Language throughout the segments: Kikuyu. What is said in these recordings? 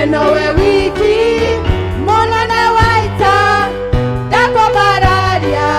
We nowe wiki mũnene wa ita, ndakwambararia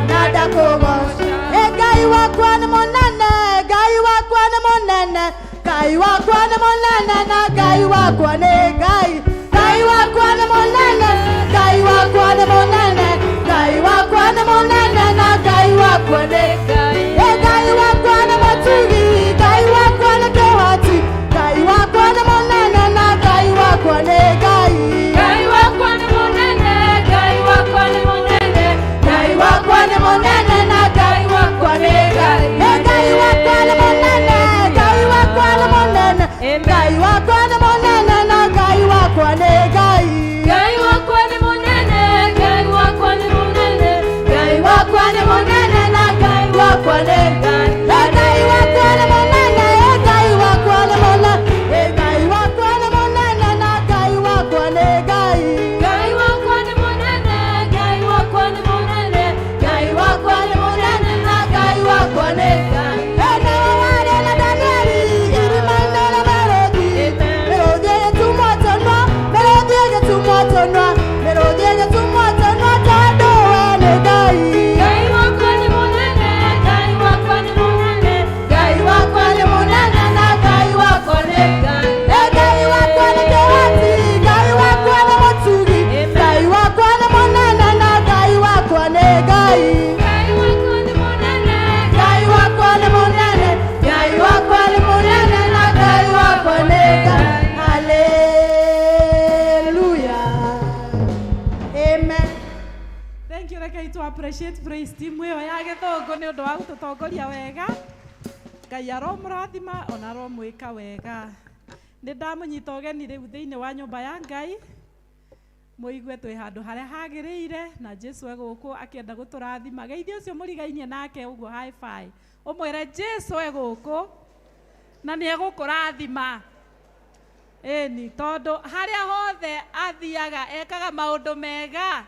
na ndakũgoca. Ĩ Ngai wakwa nĩ mũnene, Ngai wakwa nĩ mũnene, Ngai wakwa nĩ mũnene, na Ngai wakwa nĩ Ngai. Ngai wakwa nĩ mũnene, Ngai wakwa nĩ mũnene, Ngai wakwa nĩ mũnene, na Ngai wakwa nĩ Ngai. Ĩ Ngai wakwa nĩ mũtugi, Ngai wakwa nĩ kĩhoti, Ngai wakwa nĩ mũnene, na Ngai wakwa nĩ Ngai. Ngai wakwa nĩ mũnene, Ngai wakwa nĩ mũnene, Ngai wakwa nĩ mũnene, na Ngai wakwa nĩ Ngai. Ĩ Ngai wakwa nĩ mũnene, Ngai wakwa nĩ mũnene, Ngai wakwa nĩ mũnene, na Ngai wakwa nĩ Ngai. Ngai wakwa nĩ mũnene, Ngai wakwa nĩ mũnene, Ngai wakwa nĩ mũnene, na Ngai wakwa nĩ Ngai. Ĩ Ngai wakwa nĩ mũnene, ĩ Ngai wakwa nĩ mũnene, ĩ Ngai wakwa nĩ mũnene, na Ngai wakwa nĩ Ngai. Ngai wakwa nĩ mũnene, Ngai wakwa nĩ mũnene, Ngai wakwa nĩ mũnene, na Ngai wakwa nĩ Ngai. Ĩ nawe warĩ na Danieli irima-inĩ rĩa mĩrũthi, mĩrũthi ĩgĩtumwo tũnua, mĩrũthi ĩgĩtumwo tũnua, mĩrũthi ĩgĩtumwo tũnua, tondũ we nĩ Ngai. Ngai wakwa nĩ mũnene, Ngai wakwa nĩ mũnene, Ngai wakwa nĩ mũnene, na Ngai wakwa nĩ Ngai. Ĩ Ngai wakwa nĩ kĩhoti, Ngai wakwa nĩ mũtugi, Ngai wakwa nĩ mũnene, na Ngai wakwa nĩ Ngai. Ngai wakwa nĩ mũnene, Ngai wakwa nĩ mũnene, Ngai wakwa nĩ mũnene, na Ngai wakwa nĩ Ngai. Hallelujah. Amen. Thank you. Rekei tu appreciate praise team ĩyo ya Gĩthũngũ nĩ ũndũ wa gũtũtongoria wega. Ngai aromũrathima ona aromwĩka wega. Nĩ ndamũnyita ũgeni rĩu thĩinĩ wa nyũmba ya Ngai, mũigue twĩ handũ harĩa hagĩrĩire na Jesu egũkũ akĩenda gũtũrathima. Geithia ũcio mũrigainie nake ũguo high five, ũmwĩre Jesu egũkũ na nĩ egũkũrathima. Ĩni, tondũ harĩa hothe athiaga ekaga maũndũ mega.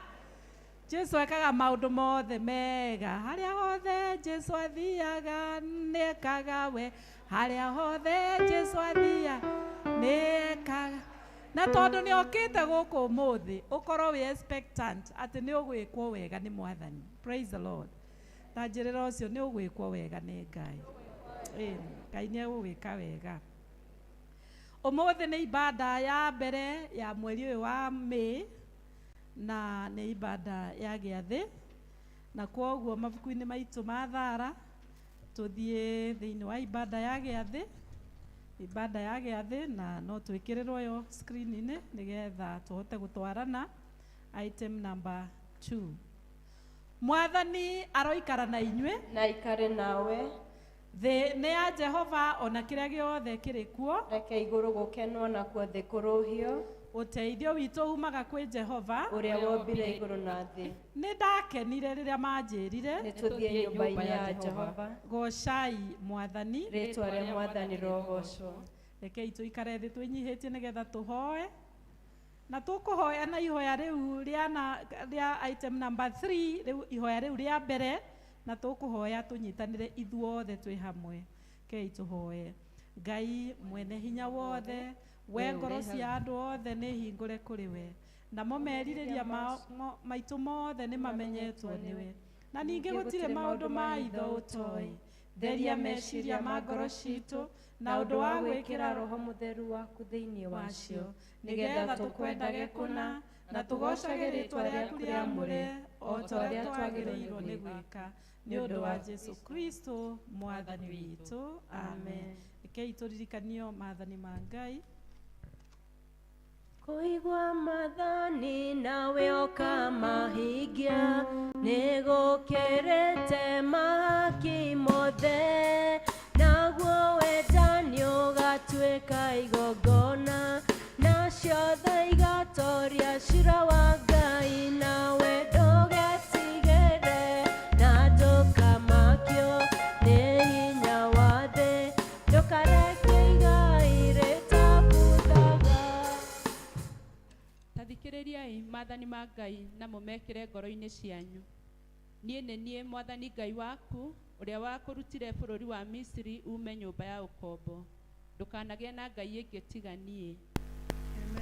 Jesu ekaga maũndũ mothe mega. Harĩa hothe Jesu athiaga nĩ ekaga we, harĩa hothe Jesu athiaga nĩ ekaga. Na tondũ nĩ okĩte gũkũ ũmũthĩ, ũkorwo wĩ expectant atĩ nĩ ũgwĩkwo wega nĩ Mwathani. Praise the Lord. Ta njĩrĩra ũcio, nĩ ũgwĩkwo wega nĩ Ngai. Ĩni, Ngai nĩ egũgwĩka wega. Ũmũthĩ nĩ ibada ya mbere ya mweri ũyũ wa May, na nĩ ibada ya gĩathĩ, na kwoguo mabuku-inĩ maitũ ma thara tũthiĩ thĩinĩ wa ibada ya gĩathĩ, ibada ya gĩathĩ, na no twĩkĩrĩrwo yo screen-inĩ nĩgetha tũhote gũtwarana. Item number 2. Mwathani aroikara na inyuĩ. Na ikare nawe. Thĩ nĩ ya Jehova, ona kĩrĩa gĩothe kĩrĩ kuo. Reke igũrũ gũkenwo, nakuo thĩ kũrũhio. Ũteithio witũ umaga kwĩ Jehova, ũrĩa wombire igũrũ na thĩ. Nĩ ndakenire rĩrĩa manjĩrire, nĩ tũthiĩ nyũmba-inĩ ya Jehova. Gocai Mwathani. Rĩtwa rĩa Mwathani rogocwo. Rekei tũikare thĩ twĩnyihĩtie nĩgetha tũhoe, na tũkũhoya na ihoya rĩu rĩa na rĩa item number 3, rĩu ihoya rĩu rĩa mbere, na tũkũhoya tũnyitanĩre ithuothe twĩ hamwe. Kei tũhoe. Ngai mwene hinya wothe, we ngoro cia andũ othe nĩ hingũre kũrĩ we, namo merirĩria maitũ mothe nĩ mamenyetwo nĩwe, na ningĩ gũtirĩ maũndũ ma itho ũtoĩ. Theria meciria ma ngoro citũ na ũndũ wa gwĩkĩra Roho Mũtheru waku thĩinĩ wacio, wacio, nĩgetha tũkwendage kũna na tũgocage rĩtwa rĩaku rĩamũre o ta ũrĩa twagĩrĩirwo nĩ gwĩka, nĩ ũndũ wa Jesu Kristo Mwathani witũ, amen. Rekei tũririkanio maathani ma Ngai. Kũigua maathani nawe ũkamahingia nĩ gũkĩrĩte mahaki mothe, naguo wendani ũgatuĩka igongona, nacio tha igatoria cira wa Ngai. Nawe ndũgetigĩre na ndũkamakio nĩ hinya wa thĩ, ndũkareke igai rĩtabuthaga. Ta thikĩrĩriai maathani ma Ngai na mũmekĩre ngoro-inĩ cianyu. Niĩ nĩ niĩ Mwathani Ngai waku, ũrĩa wakũrutire bũrũri wa Misiri uume nyũmba ya ũkombo. Ndũkanagĩe na ngai ĩngĩ tiga niĩ.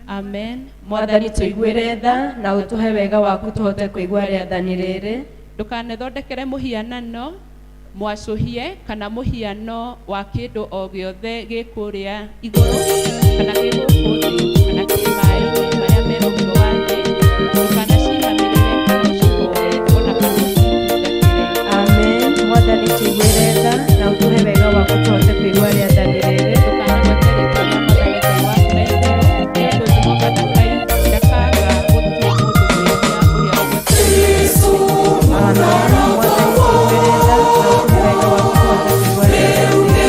Amen. Mwathani tũiguĩre tha na ũtũhe wega waku tũhote kũigua rĩathani rĩrĩ. Ndũkanethondekere mũhianano mwacũhie kana mũhiano wa kĩndũ o gĩothe gĩ kũrĩa igũrũ kana gĩ gũkũ thĩ kana kĩ maĩ-inĩ marĩa me mũhuro wa thĩ. Ndũkanacinamĩrĩre kana ũcihoe ona kana ũcitungatĩre. Amen. Mwathani tũiguĩre tha na ũtũhe wega waku tũhote kũigua rĩathani rĩrĩ. Ndũkanagwete rĩĩtwa rĩa Mwathani Ngai waku na itherũ, nĩ ũndũ Jehova ndakaaga gũtua mũndũ mwĩhia ũrĩa ũgwetaga rĩĩtwa rĩake. Amen. Mwathani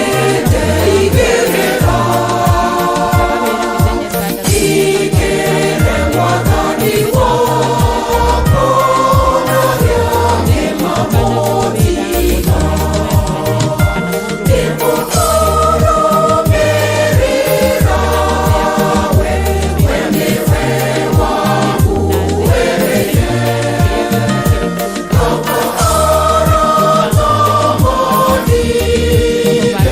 tũiguĩre tha na ũtũhe wega waku tũhote kũigua rĩathani rĩrĩ. Rutaga wĩra mĩthenya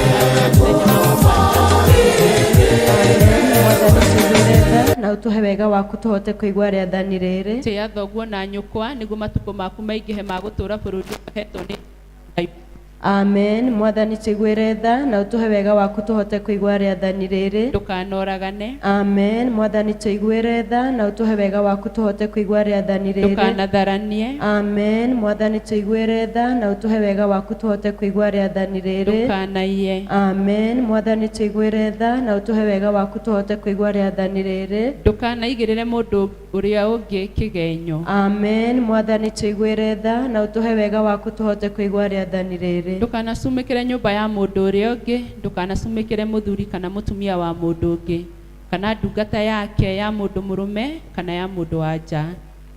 ĩtandatũ. Mwathani tũiguĩre tha na ũtũhe wega waku tũhote kũigua rĩathani rĩrĩ. Tĩa thoguo na nyũkwa nĩguo matukũ maku maingĩhe ma gũtũũra bũrũri ũrĩa ũheetwo nĩ Ngai. Amen. Mwathani tũiguĩre tha na ũtũhe wega waku tũhote kũigua rĩathani rĩrĩ. Ndũkanoragane. Amen. Mwathani tũiguĩre tha na ũtũhe wega waku tũhote kũigua rĩathani rĩrĩ. Ndũkanatharanie. Amen. Mwathani tũiguĩre tha na ũtũhe wega waku tũhote kũigua rĩathani rĩrĩ. Ndũkanaiye. Amen. Mwathani tũiguĩre tha na ũtũhe wega waku tũhote kũigua rĩathani rĩrĩ. Ndũkanaigĩrĩre mũndũ ũrĩa ũngĩ kĩgenyo. Amen. Mwathani tũiguĩre tha na ũtũhe wega waku tũhote kũigua rĩathani rĩrĩ. Ndũkanacumĩkĩre nyũmba ya mũndũ ũrĩa ũngĩ. Ndũkanacumĩkĩre mũthuri kana mũtumia wa mũndũ ũngĩ, kana ndungata yake ya mũndũ mũrũme kana ya mũndũ wa nja,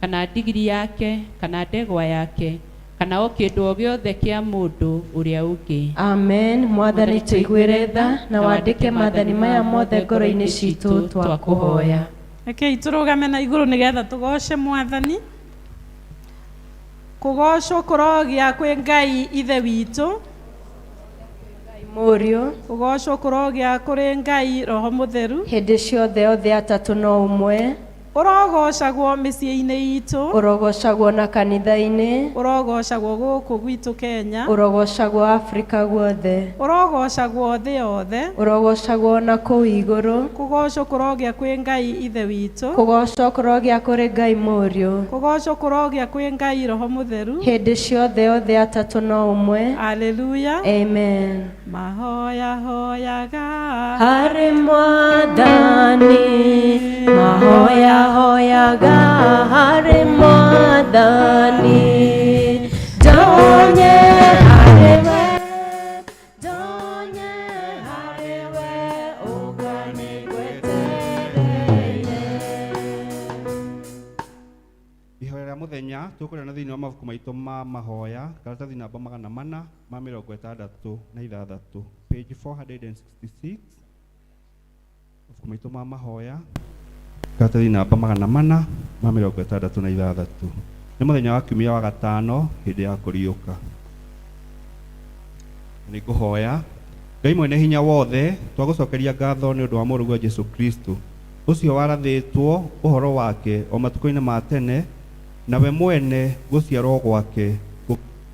kana ndigiri yake kana ndegwa yake, kana o kĩndũ o gĩothe kĩa mũndũ ũrĩa ũngĩ. Amen. Mwathani tũiguĩre tha na wandĩke maathani maya mothe ngoro-inĩ citũ twakũhoya. Rekei tũrũgame na igũrũ nĩgetha tũgoce Mwathani. Kũgocwo kũrogĩa kwĩ Ngai Ithe witũ. Mũriũ. Kũgocwo kũrogĩa kũrĩ Ngai Roho Mũtheru. Hĩndĩ ciothe othe atatũ no ũmwe. Ũrogocagwo mĩciĩ-inĩ itũ. Ũrogocagwo na kanitha-inĩ. Ũrogocagwo gũkũ gwitũ Kenya. Ũrogocagwo Afrika guothe. Ũrogocagwo thĩ yothe. Ũrogocagwo na kũu igũrũ. Kũgocwo kũrogĩa kwĩ Ngai Ithe witũ. Kũgocwo kũrogĩa kũrĩ Ngai Mũriũ. Kũgocwo kũrogĩa kwĩ Ngai Roho Mũtheru. Hĩndĩ ciothe othe atatũ no ũmwe. Haleluya. Amen. Mahoya hoyaga Harĩ Mwathani, mahoya hoyaga harĩ Mwathani, ndonye harĩ we, ndonye harĩ we, ũguo nĩngwetereire. Ihoya rĩa mũthenya tũkũrĩa na thĩinĩ wa mabuku maitũ ma mahoya karatathi namba 466, page 466, mabuku maitũ ma mahoya karatathi namba 466. Nĩ mũthenya wa kiumia wa gatano hĩndĩ ya kũriũka. Nĩ ngũhoya Ngai mwene hinya wothe, twagũcokeria ngatho nĩ ũndũ wa mũrũguo Jesu Kristo ũcio warathĩtwo ũhoro wake o matukũ-inĩ ma tene, nawe mwene gũciarwo gwake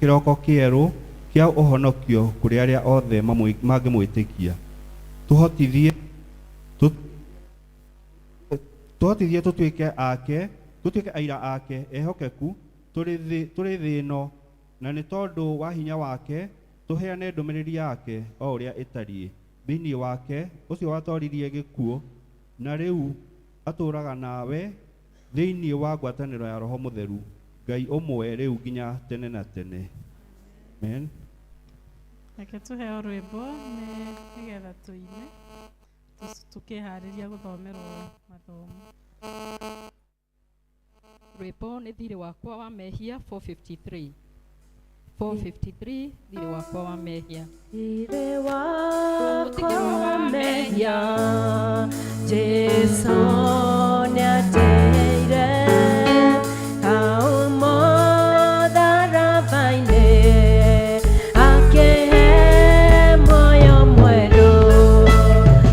kĩroko kĩerũ kĩa ũhonokio kũrĩ arĩa othe mangĩmwĩtĩkia. Tũhotithie tũhotithie tũtuĩke ake, tũtuĩke aira ake ehokeku tũrĩ thĩ ĩno, na nĩ tondũ wa hinya wake tũheane ndũmĩrĩri yake o ũrĩa ĩtariĩ. Thĩinĩ wake ũcio watoririe gĩkuũ na rĩu atũũraga nawe thĩinĩ wa ngwatanĩro ya Roho Mũtheru, Ngai ũmwe rĩu nginya tene na tene. Amen. Reke tũheo rwĩmbo nĩgetha tũine tũkĩharĩria gũthomerwo mathomo. Rwĩmbo nĩ thirĩ wakwa wa mehia 453. 453 thirĩ wakwa wa mehia. Thirĩ wakwa wa mehia, Jesu nĩateire hau mũtharaba-inĩ, akĩhe muoyo mwerũ.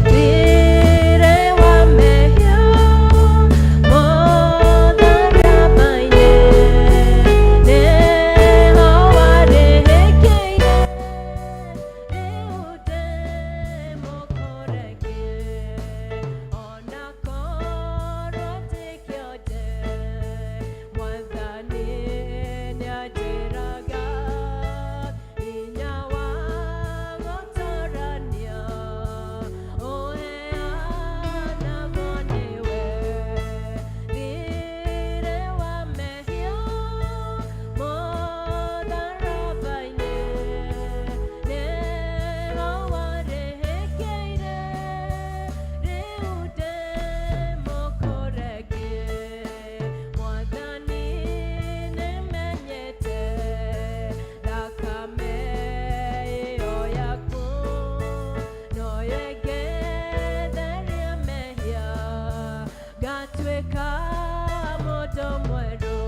Thirĩ wa mehia, Ndatuĩka mũndũ mwerũ,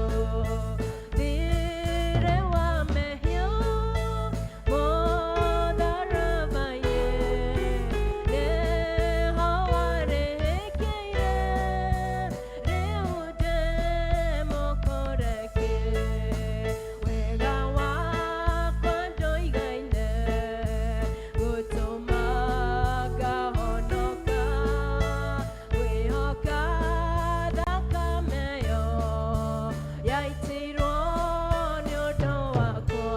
thirĩ wa mehia mũtharaba-inĩ nĩho warĩhĩkĩire, rĩu ndĩ mũkũreki. Wega wakwa ndũigaine gũtũma ngahonoka, ngwĩhoka thakame ĩyo yaitirwo nĩ ũndũ wakwa.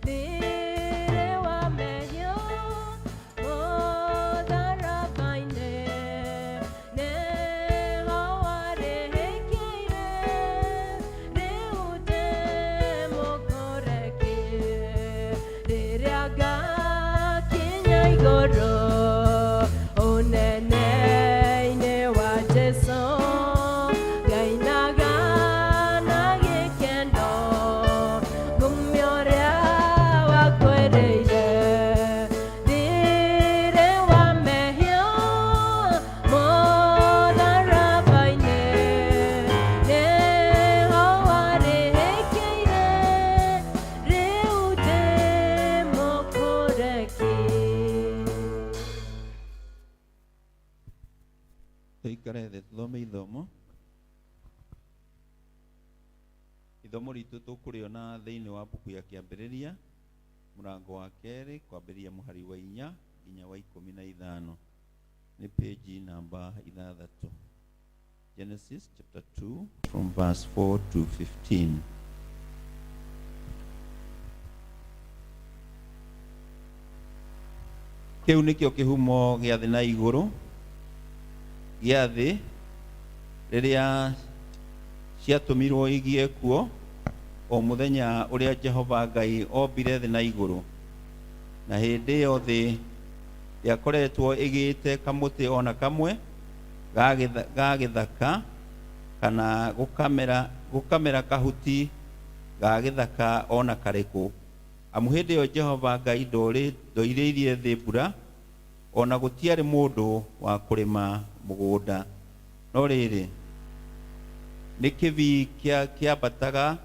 Thirĩ wa mehia mũtharaba-inĩ nĩho warĩhĩkĩire, rĩu ndĩ mũkũreki. Rĩrĩa ngakinya igũrũ ũnene-inĩ wa Jesũ, ngainaga na gĩkeno ngumia ũrĩa wakwĩrĩire. Thirĩ wa mehia mũtharaba-inĩ nĩho warĩhĩkĩire, rĩu ndĩ mũkũreki. Tũikare thĩ tũthome ithomo. Ithomo ritũ tũkũrĩona thĩinĩ wa mbuku ya Kĩambĩrĩria, mũrango wa kerĩ, kwambĩrĩria mũhari wa 4 nginya wa 15. Nĩ page namba 6. Genesis chapter 2 from verse 4 to 15. Kĩu nĩkĩo kĩhumo gĩa thĩ na igũrũ, gĩa thĩ rĩrĩa ciatũmirwo igie kuo o mũthenya ũrĩa Jehova Ngai ombire thĩ na igũrũ. Na hĩndĩ ĩyo thĩ ndĩakoretwo ĩgĩte kamũtĩ ona kamwe ga gĩthaka kana gũkamera kahuti ga gĩthaka ona karĩkũ. Amu hĩndĩ ĩyo Jehova Ngai ndoirĩirie thĩ mbura, ona gũtiarĩ mũndũ wa kũrĩma mũgũnda. No rĩrĩ, nĩ kĩbii kĩambataga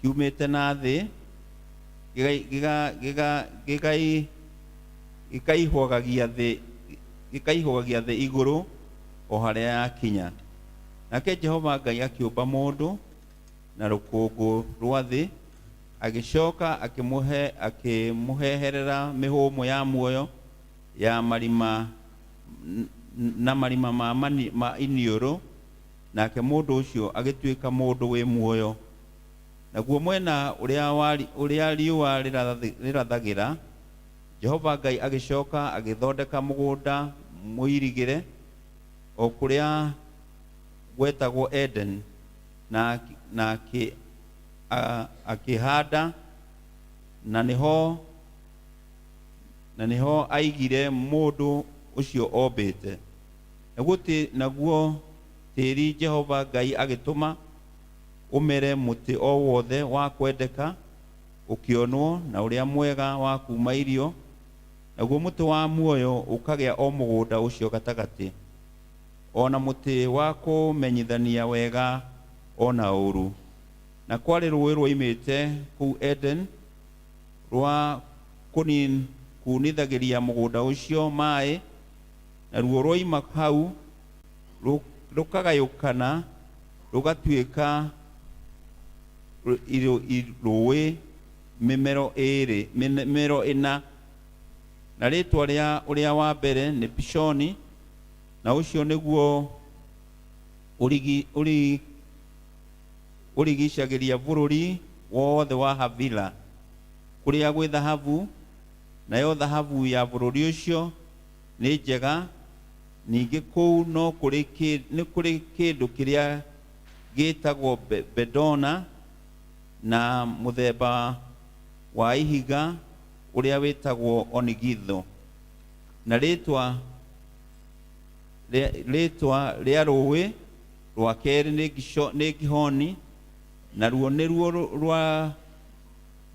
kiumĩte na thĩ, gĩkaihũgagia thĩ igũrũ o harĩa yakinya. Nake Jehova Ngai akĩũmba mũndũ na rũkũngũ rwa thĩ, agĩcoka akĩmũheherera mĩhũmũ ya muoyo ya marima na marima ma iniũrũ, nake mũndũ ũcio agĩtuĩka mũndũ wĩ muoyo. Naguo mwena ũrĩa riũa rĩrathagĩra, Jehova Ngai agĩcoka agĩthondeka mũgũnda mũirigĩre o kũrĩa gwetagwo Eden, na akĩhanda, na nĩho aigire mũndũ ũcio ombĩte. Naguo tĩĩri Jehova Ngai agĩtũma ũmere mũtĩ o wothe wa kwendeka ũkĩonwo na ũrĩa mwega wa kuuma irio, naguo mũtĩ wa muoyo ũkagĩa o mũgũnda ũcio gatagatĩ, ona mũtĩ wa kũmenyithania wega ona ũũru. Na kwarĩ rũũĩ rwoimĩte kũu Eden rwa kunithagĩria mũgũnda ũcio maĩ, naruo rwoima hau rũkagayũkana rũgatuĩka rũũĩ mĩmero ĩĩrĩ, mĩmero ĩna. Na rĩĩtwa rĩa ũrĩa wa mbere nĩ Pishoni, na ũcio nĩguo ũrigicagĩria bũrũri wothe wa Havila, kũrĩa gwĩ thahabu, nayo thahabu ya bũrũri ũcio nĩ njega. Ningĩ kũu no kũrĩ nĩ kũrĩ kĩndũ kĩrĩa gĩtagwo bedona, na mũthemba wa ihiga ũrĩa wĩtagwo onigitho. Na rĩĩtwa rĩa rũũĩ rwa kerĩ nĩ Gihoni, naruo nĩruo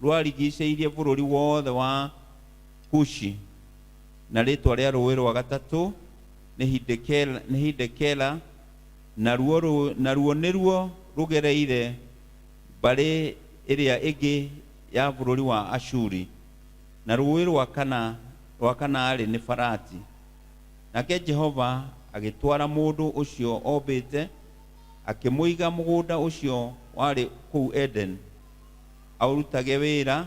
rwarigicĩirie bũrũri wothe wa Kushi. Na rĩĩtwa rĩa rũũĩ rwa gatatũ nĩ Hidekela, Naruo nĩruo rũgereire mbarĩ ĩrĩa ĩngĩ ya bũrũri wa Ashuri. Na rũũĩ rwa kana-rĩ, nĩ Farati. Nake Jehova agĩtwara mũndũ ũcio ombĩte, akĩmũiga mũgũnda ũcio warĩ kũu Eden, aũrutage wĩra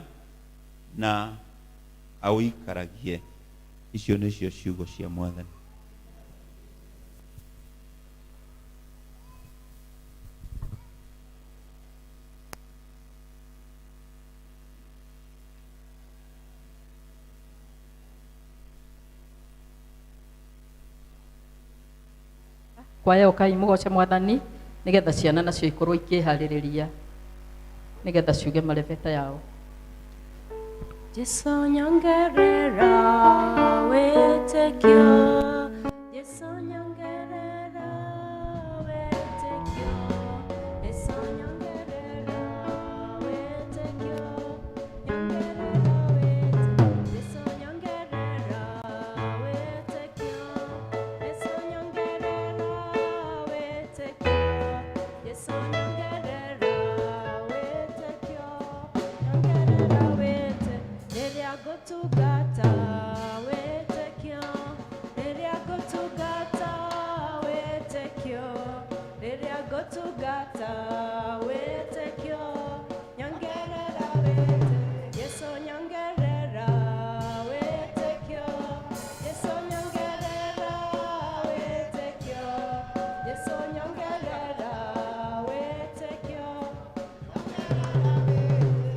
na aũikaragie. Icio nĩcio ciugo cia Mwathani. Kwaya ũkai mũgoce Mwathani nĩgetha ciana nacio ikorwo ikĩharĩrĩria nĩgetha ciuge marebeta yao. Jesu nyongerera wĩtĩkio, Jesu nyongerera wĩtĩkio, Jesu nyongerera wĩtĩkio, nyongerera wĩtĩkio, Jesu nyongerera wĩtĩkio, Jesu nyongerera wĩtĩkio, Jesu nyongerera wĩtĩkio, nyongerera wĩtĩkio. Rĩrĩa ngũtungata wĩtĩkio, rĩrĩa ngũtungata wĩtĩkio, rĩrĩa ngũtungata wĩtĩkio, nyongerera wĩtĩkio, Jesu nyongerera wĩtĩkio, Jesu nyongerera wĩtĩkio, Jesu nyongerera wĩtĩkio, nyongerera wĩtĩkio.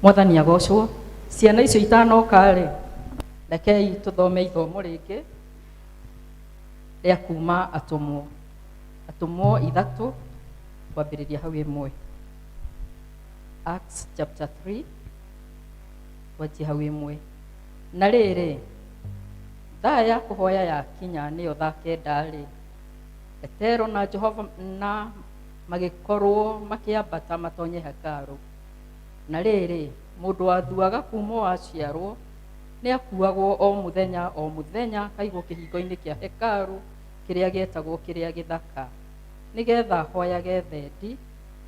Mwathani agocwo. Ciana icio itanoka rĩ, rekei tũthome ithomo rĩngĩ rĩa kuma atũmwo. Atũmwo 3 kwambĩrĩria hau 1. Acts chapter 3 kwanjia hau 1. Na rĩrĩ, thaa ya kũhoya yakinya nĩyo thaa 9 rĩ, Petero na Johana na magĩkorwo makĩambata matonye hekarũ. Na rĩrĩ, mũndũ wathuaga kuuma o aciarwo nĩakuagwo o mũthenya o mũthenya akaigwo kĩhingo-inĩ kĩa hekarũ kĩrĩa gĩetagwo kĩrĩa gĩthaka, nĩgetha ahoyage thendi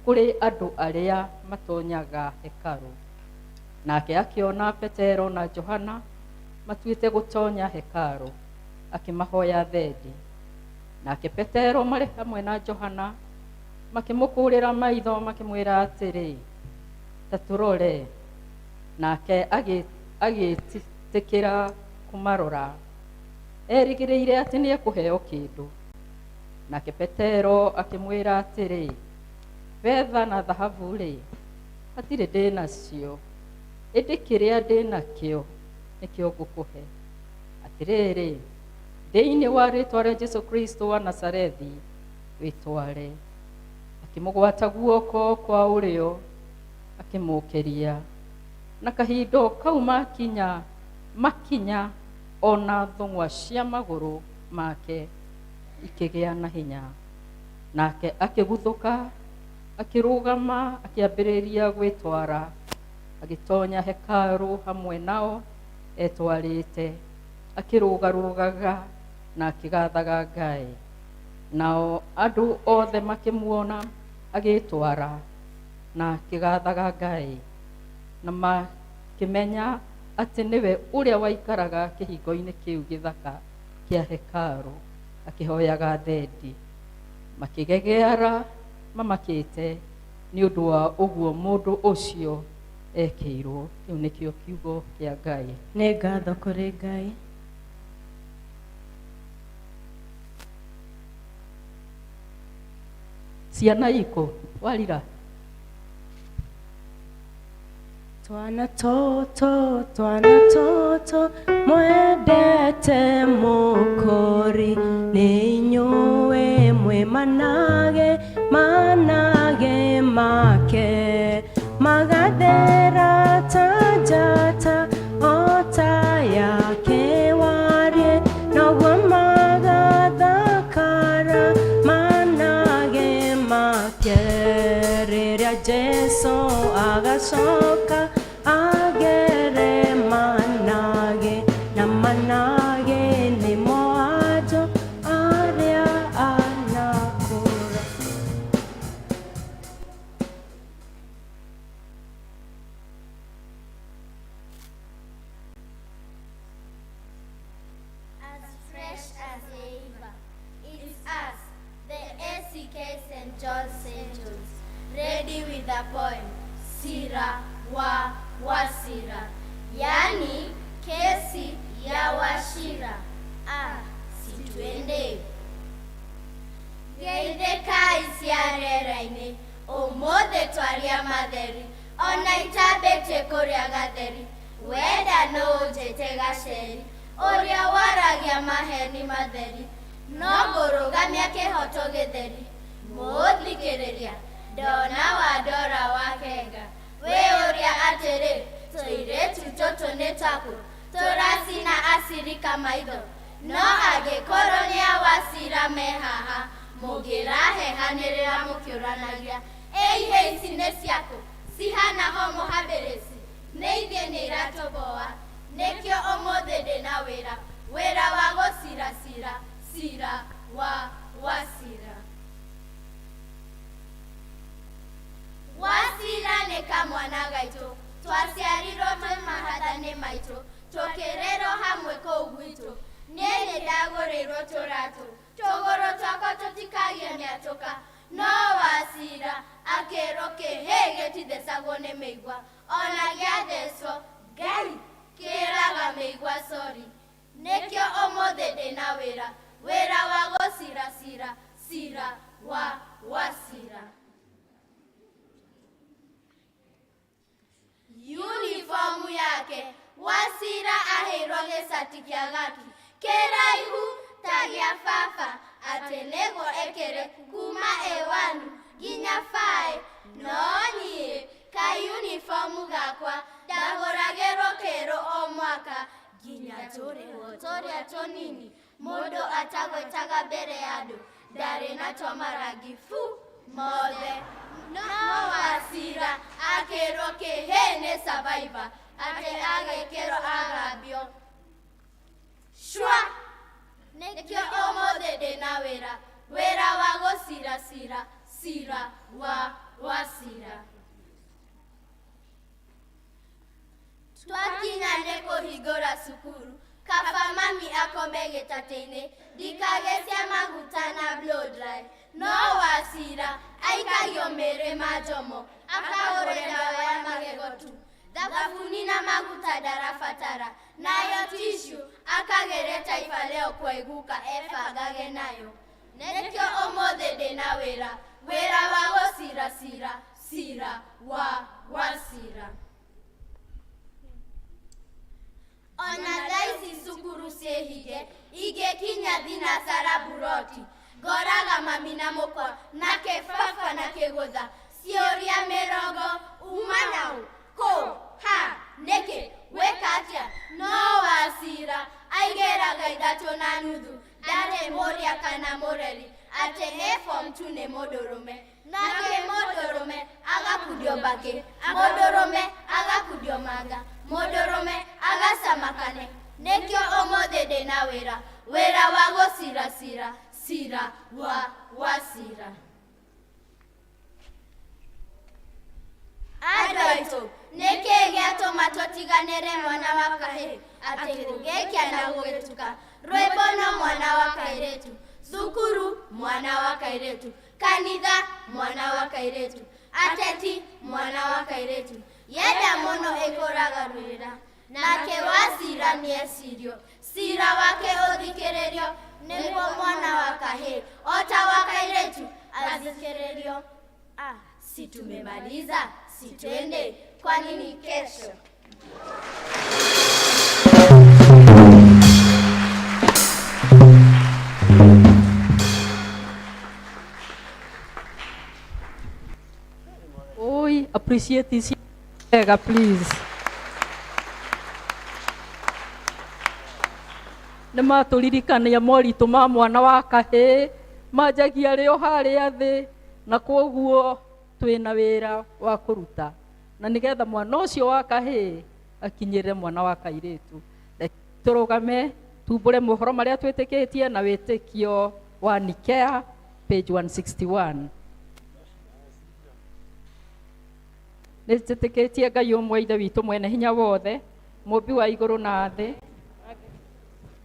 kũrĩ andũ arĩa matonyaga hekarũ. Nake akĩona Petero na Johana matuĩte gũtonya hekarũ, akĩmahoya thendi. Nake Petero marĩ hamwe na Johana makĩmũkũũrĩra maitho makĩmwĩra atĩrĩ, ta tũrore. Nake agĩtĩkĩra kũmarora, erĩgĩrĩire atĩ nĩekũheo kĩndũ. Nake Petero akĩmwĩra atĩrĩ, betha na thahabu-rĩ, hatirĩ ndĩ nacio, ĩndĩ kĩrĩa ndĩ nakĩo nĩkĩo ngũkũhe. Atĩrĩrĩ, thĩinĩ wa rĩĩtwa rĩa Jesu Kristo wa Nazarethi, wĩtware. Akĩmũgwata guoko kwa ũrĩo, akĩmũũkĩria. Na kahinda o kau makinya ona thũng'wa cia magũrũ make ikĩgĩa na hinya. Nake akĩguthũka, akĩrũgama, akĩambĩrĩria gwĩtwara, agĩtonya hekarũ hamwe nao etwarĩte, akĩrũgarũgaga na akĩgathaga Ngai. Nao andũ othe makĩmuona agĩtwara na akĩgathaga Ngai, na makĩmenya atĩ nĩwe ũrĩa waikaraga kĩhingo-inĩ kĩu gĩthaka kĩa hekarũ akĩhoyaga thendi. Makĩgegeara mamakĩte nĩ ũndũ wa ũguo mũndũ ũcio ekĩirwo. Kĩu nĩkĩo kiugo kĩa Ngai. Nĩ ngatho kũrĩ Ngai. Ciana ikũ warira. Twana tũtũ, twana tũtũ, mwendete mũkũri, nĩ inyuĩ mwĩ manage, manage make, magathera ta njata, o ta yake warie, noguo magathakara, manage make, rĩrĩa Jesu agacoka, agere manage, na manage nĩmo andũ arĩa anakũra. As fresh as ever, it's us, the ACK St. John's Angels, ready with a poem, Sira wa Wasira, yani kesi ya Wachira. Ah, situende. Geithĩkai cia rĩera-inĩ, ũmũthĩ twaria matheri, ona itambĩtie kũrĩa gatheri, wenda no ũnjĩte gaceri, ũrĩa waragia maheni matheri, no ngũrũgamia kĩhoto gĩtheri. Mũthikĩrĩria, ndona wandora wakenga, wĩyũria atĩrĩ, tũirĩtu tũtũ nĩ twaku, tũracina acirika maitho, no angĩkorwo nĩ a Wachira me haha, mũngĩrahehanĩrĩra mũkĩũranagia, ĩihĩ ici nĩ ciaku, cihana homo habilis, nĩ ithuĩ nĩ iratũboa, nĩkĩo ũmũthĩ ndĩna wĩra, wĩra wa gũciracira, cira wa Wachira. Wachira nĩ kamwana gaitũ, twaciarirwo twĩ mahatha-inĩ maitũ, tũkĩrerwo hamwe kũu gwitũ, niĩ nĩ ndagũrĩirwo tũratũ, tũgũrũ twakwa tũtikagie mĩatũka, no Wachira akĩrwo kĩhĩ gĩtithecagwo nĩ mĩigua, ona gĩathecwo Ngai kĩraga mĩigua sorry. Nĩkĩo ũmũthĩ ndĩna wĩra, wĩra wa gũciracira, cira wa Wachira. Baba atĩ nĩguo ĩkĩre kuma A1 nginya 5. No niĩ ka uniform gakwa ndagũragĩrwo kĩrũ o mwaka nginya tũrĩhwo tũrĩa tũnini mũndũ atagwetaga mbere ya andũ ndarĩ na twa marangi fu mothe. No Wacira akĩrwo kĩhĩ nĩ survivor atĩ agĩkĩrwo agambio shwa. Nĩkĩo ũmũthĩ ndĩna wĩra, wĩra wa gũcira cira, cira wa Wacira. Twakinya nĩ kũhingũra cukuru, kaba mami akome gĩtatĩ-inĩ ndikagĩcie maguta na blow dry. No Wacira aikagio mĩrĩ ma njomo akagũre ndawa ya magego tu, thabuni na maguta ndarabatara, nayo tissue akagĩre Taifa Leo kwaiguka ebangage nayo. Nĩkĩo ũmũthĩ ndĩna wĩra, wĩra wa gũcira cira, cira wa Wacira. Ona thaa ici cukuru ciĩhinge ingĩkinya thinacara buroti ngoraga mami na mũkwa nake baba na kĩgũtha ciũria mĩrongo uma naũ kũ ha nĩkĩ gwĩka atĩa. No Wacira aigĩraga 3.5 ndarĩ mũrĩa kana mũreri atĩ ĩ form 2 nĩ mũndũrũme, nake mũndũrũme agakundio mbakĩ, mũndũrũme agakundio manga, mũndũrũme agacamakane. Nĩkĩo ũmũthĩ ndĩna wĩra, wĩra wa gũcira cira, cira wa Wacira. Andũ aitũ, nĩkĩĩ gĩatũma tũtiganĩre mwana wa kahĩĩ atĩ gũgĩkĩa na gũgĩtuka? Rwĩmbo no mwana wa kairĩtu, cukuru mwana wa kairĩtu, kanitha mwana wa kairĩtu, ateti mwana wa kairĩtu, yenda mũno ĩkũraga rwĩra. Nake Wacira nĩecirio, cira wake ũthikĩrĩrio, nĩguo mwana wa kahĩĩ ota wa kairĩtu athikĩrĩrio. Ah, si tumemaliza, si twende, kwa nini kesho? Oi, appreciate this wega please. Nĩ matũririkania moritũ ma mwana wa kahĩĩ manjagia rĩ o harĩa thĩ, na kwoguo twĩna wĩra wa kũruta na nĩgetha mwana ũcio wa kahĩĩ akinyĩre mwana wa kairĩtu. Reke tũrũgame tumbũre mohoro marĩa twĩtĩkĩtie na wĩtĩkio wa Nikea page 161. Nĩ njĩtĩkĩtie Ngai ũmwe Ithe witũ mwene hinya wothe, mũmbi wa igũrũ na thĩ,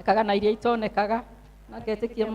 ekaga na iria itonekaga, na ngetĩkia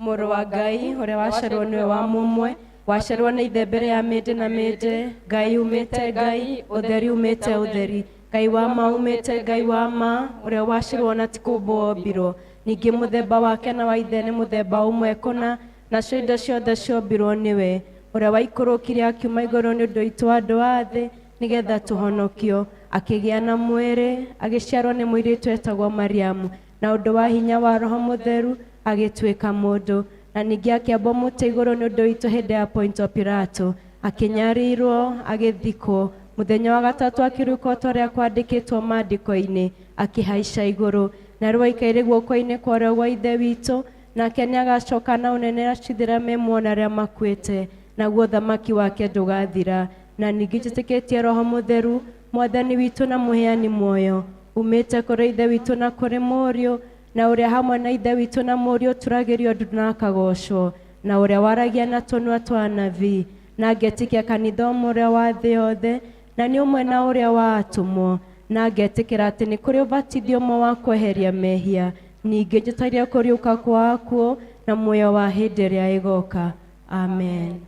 Mũrũ wa Ngai ũrĩa waciarirwo nĩwe wa mũmwe, waciarirwo nĩ ithe mbere ya mĩndĩ na mĩndĩ, Ngai umĩte Ngai, ũtheri umĩte ũtheri, Ngai wa ma umĩte Ngai wa ma, ũrĩa waciarirwo na ti kũũmbwo wombirwo, ningĩ mũthemba wake na wa ithe nĩ mũthemba ũmwe kũna, nacio indo ciothe ciombirwo nĩwe, ũrĩa waikũrũkire akiuma igũrũ nĩ ũndũ witũ andũ a thĩ, nĩgetha tũhonokio, akĩgĩa na mwĩrĩ, agĩciarwo nĩ mũirĩtu etagwo Mariamu, na ũndũ wa hinya wa Roho Mũtheru agĩtuĩka mũndũ, na ningĩ akĩambwo mũtĩ igũrũ nĩ ũndũ witũ hĩndĩ ya Pontio Pilato, akĩnyarirwo, agĩthikwo, mũthenya wa gatatũ akĩriũka o ta ũrĩa kwandĩkĩtwo maandĩko-inĩ, akĩhaica igũrũ, na rĩu aikaire guoko-inĩ kwa ũrĩo gwa Ithe witũ, nake nĩagacoka na ũnene acithĩra me muoyo na arĩa makuĩte, naguo ũthamaki wake ndũgathira. Na ningĩ njĩtĩkĩtie Roho Mũtheru, Mwathani witũ na mũheani muoyo, umĩte kũrĩ Ithe witũ na kũrĩ Mũriũ, na ũrĩa hamwe na Ithe witũ na Mũriũ ũturagĩrio ndu na akagocwo, na ũrĩa waragia na tũnua twa anabii, na ngetĩkia kanitha ũmwe ũrĩa wa thĩ yothe, na nĩ ũmwe na ũrĩa wa atũmwo, na ngetĩkĩra atĩ nĩ kũrĩ ũbatithio ũmwe wa kweheria mehia, ningĩ njĩtagia kũriũka kwa akuũ na muoyo wa hĩndĩ ĩrĩa ĩgoka. Amen.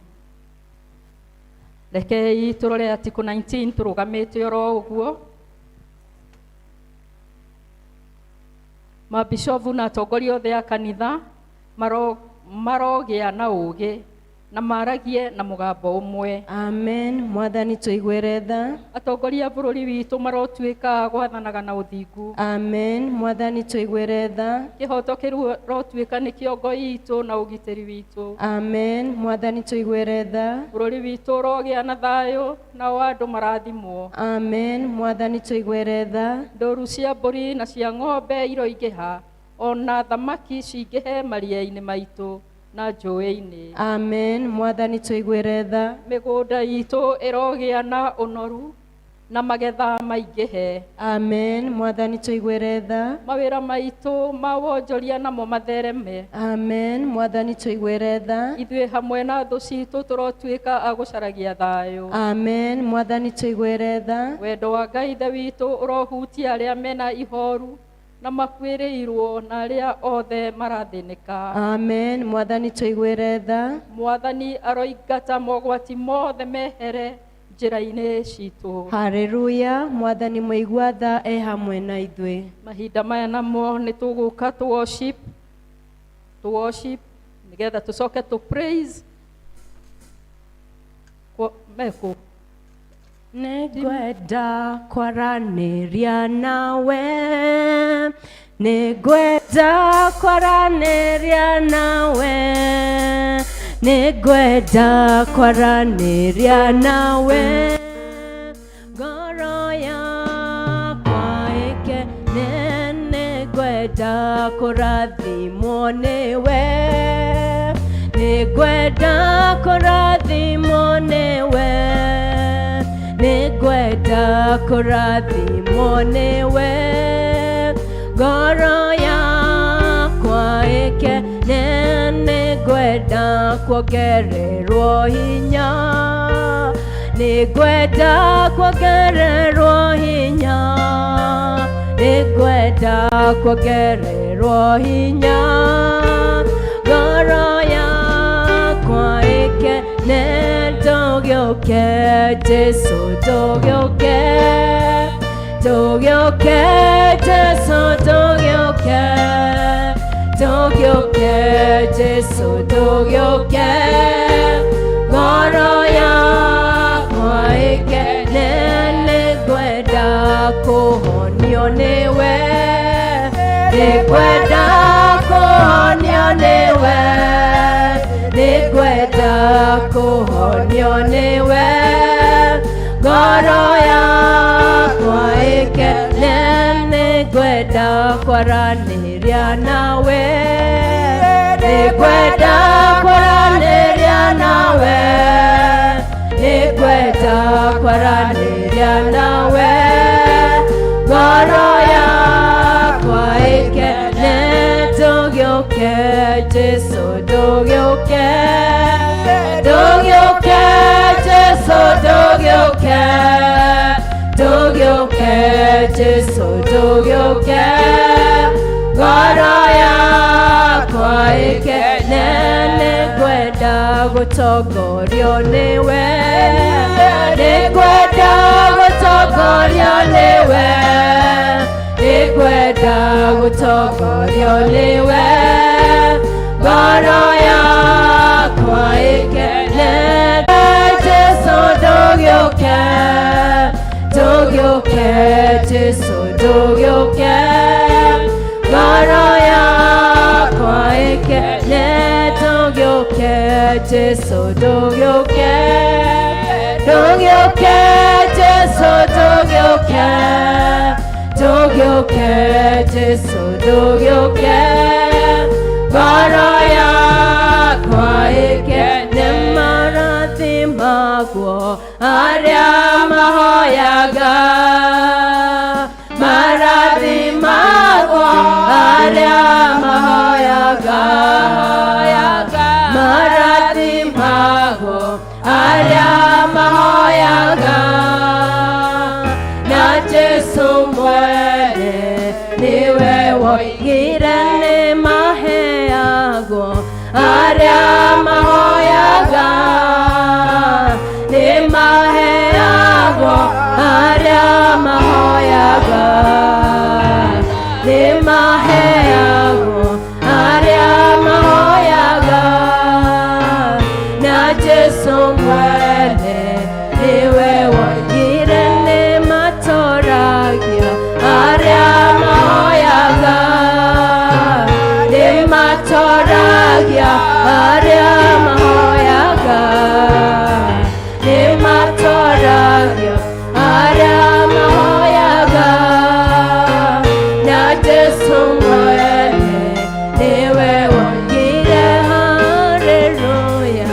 Rekei tũrore article 19 tũrũgamĩte oro ũguo. Mabishovu na atongoria othe a kanitha marogĩa na ũũgĩ Na maragie na mũgambo ũmwe. Amen. Mwathani tũiguĩre tha. Atongoria a bũrũri witũ marotuĩka gwathanaga na ũthingu. Amen. Mwathani tũiguĩre tha. Kĩhoto kĩrotuĩka nĩ kĩongo itũ na ũgitĩri witũ. Amen. Mwathani tũiguĩre tha. Bũrũri witũ ũrogĩa na thayũ, nao andũ marathimwo. Amen. Mwathani tũiguĩre tha. Ndũru cia mbũri na cia ng'ombe iroingĩha, ona thamaki cingĩhe maria-inĩ maitũ na njũĩ-inĩ. Amen. Mwathani tũiguĩre tha. Mĩgũnda itũ ĩrogĩa na ũnoru na magetha maingĩhe. Amen. Mwathani tũiguĩre tha. Mawĩra maitũ ma wonjoria namo mathereme. Amen. Mwathani tũiguĩre tha. Ithuĩ hamwe na thũ citũ tũrotuĩka a gũcaragia thayũ. Amen. Mwathani tũiguĩre tha. Wendo wa Ngai Ithe witũ ũrohutia arĩa mena ihoru na makuĩrĩirwo na arĩa othe marathĩnĩka. Amen. Mwathani tũiguĩre tha. Mwathani aroingata mogwati mothe mehere njĩra-inĩ citũ. Haleluya. Mwathani mũigua tha e hamwe na ithuĩ. Mahinda maya namo nĩ tũgũka tũ worship, tũ worship nĩgetha tũcoke tũ praise. Mekũ. Nĩngwenda kwaranĩria nawe, nĩngwenda kwaranĩria nawe, nĩngwenda kwaranĩria nawe, ngoro yakwa ĩkene, nĩngwenda kũrathimwo nĩwe, nĩngwenda kũrathimwo nĩwe, nĩngwenda kũrathimwo nĩwe, ngoro yakwa ĩkene, nĩngwenda kuongererwo hinya, nĩngwenda kuongererwo hinya, nĩngwenda kuongererwo hinya, ngoro yakwa ĩkene, ndũgĩũke Jesũ, ndũgĩũke, ndũgĩũke Jesũ, ndũgĩũke, ndũgĩũke Jesũ, ndũgĩũke, ngoro yakwa ĩkene, nĩngwenda kũhonio nĩwe, nĩngwenda kũhonio nĩwe, nĩngwenda kũhonio nĩwe, ngoro yakwa ĩkene, nĩngwenda kwaranĩria nawe, nĩngwenda kwaranĩria nawe, nĩngwenda kwaranĩria nawe, ngoro yakwa ĩkene, ndũgĩũke Jesũ, ndũgĩũke, ndũgĩũke Jesũ, ndũgĩũke, ndũgĩũke Jesũ, ndũgĩũke, ngoro yakwa ĩkene, nĩngwenda gũtongorio nĩwe, nĩngwenda gũtongorio nĩwe, nĩngwenda gũtongorio nĩwe, ngoro yakwa ĩkene, Jesũ ndũgĩũke, ndũgĩũke Jesũ, ndũgĩũke, ngoro yakwa ĩkene, ndũgĩũke Jesũ, ndũgĩũke, ndũgĩũke Jesũ, ndũgĩũke, ndũgĩũke Jesũ, ndũgĩũke, ngoro yakwa ĩkene, marathimagwo arĩa mahoyaga, marathimagwo arĩa mahoyaga, marathimagwo arĩa mahoyaga, na Jesũ mwene nĩwe woigire nĩmaheagwo arĩa mahoyaga, nĩmaheagwo arĩa mahoyaga, nĩmaheagwo. Nĩmatoragia arĩa mahoyaga. Nĩmatoragia arĩa mahoyaga. Na Jesũ mwene nĩwe woigire haleluya.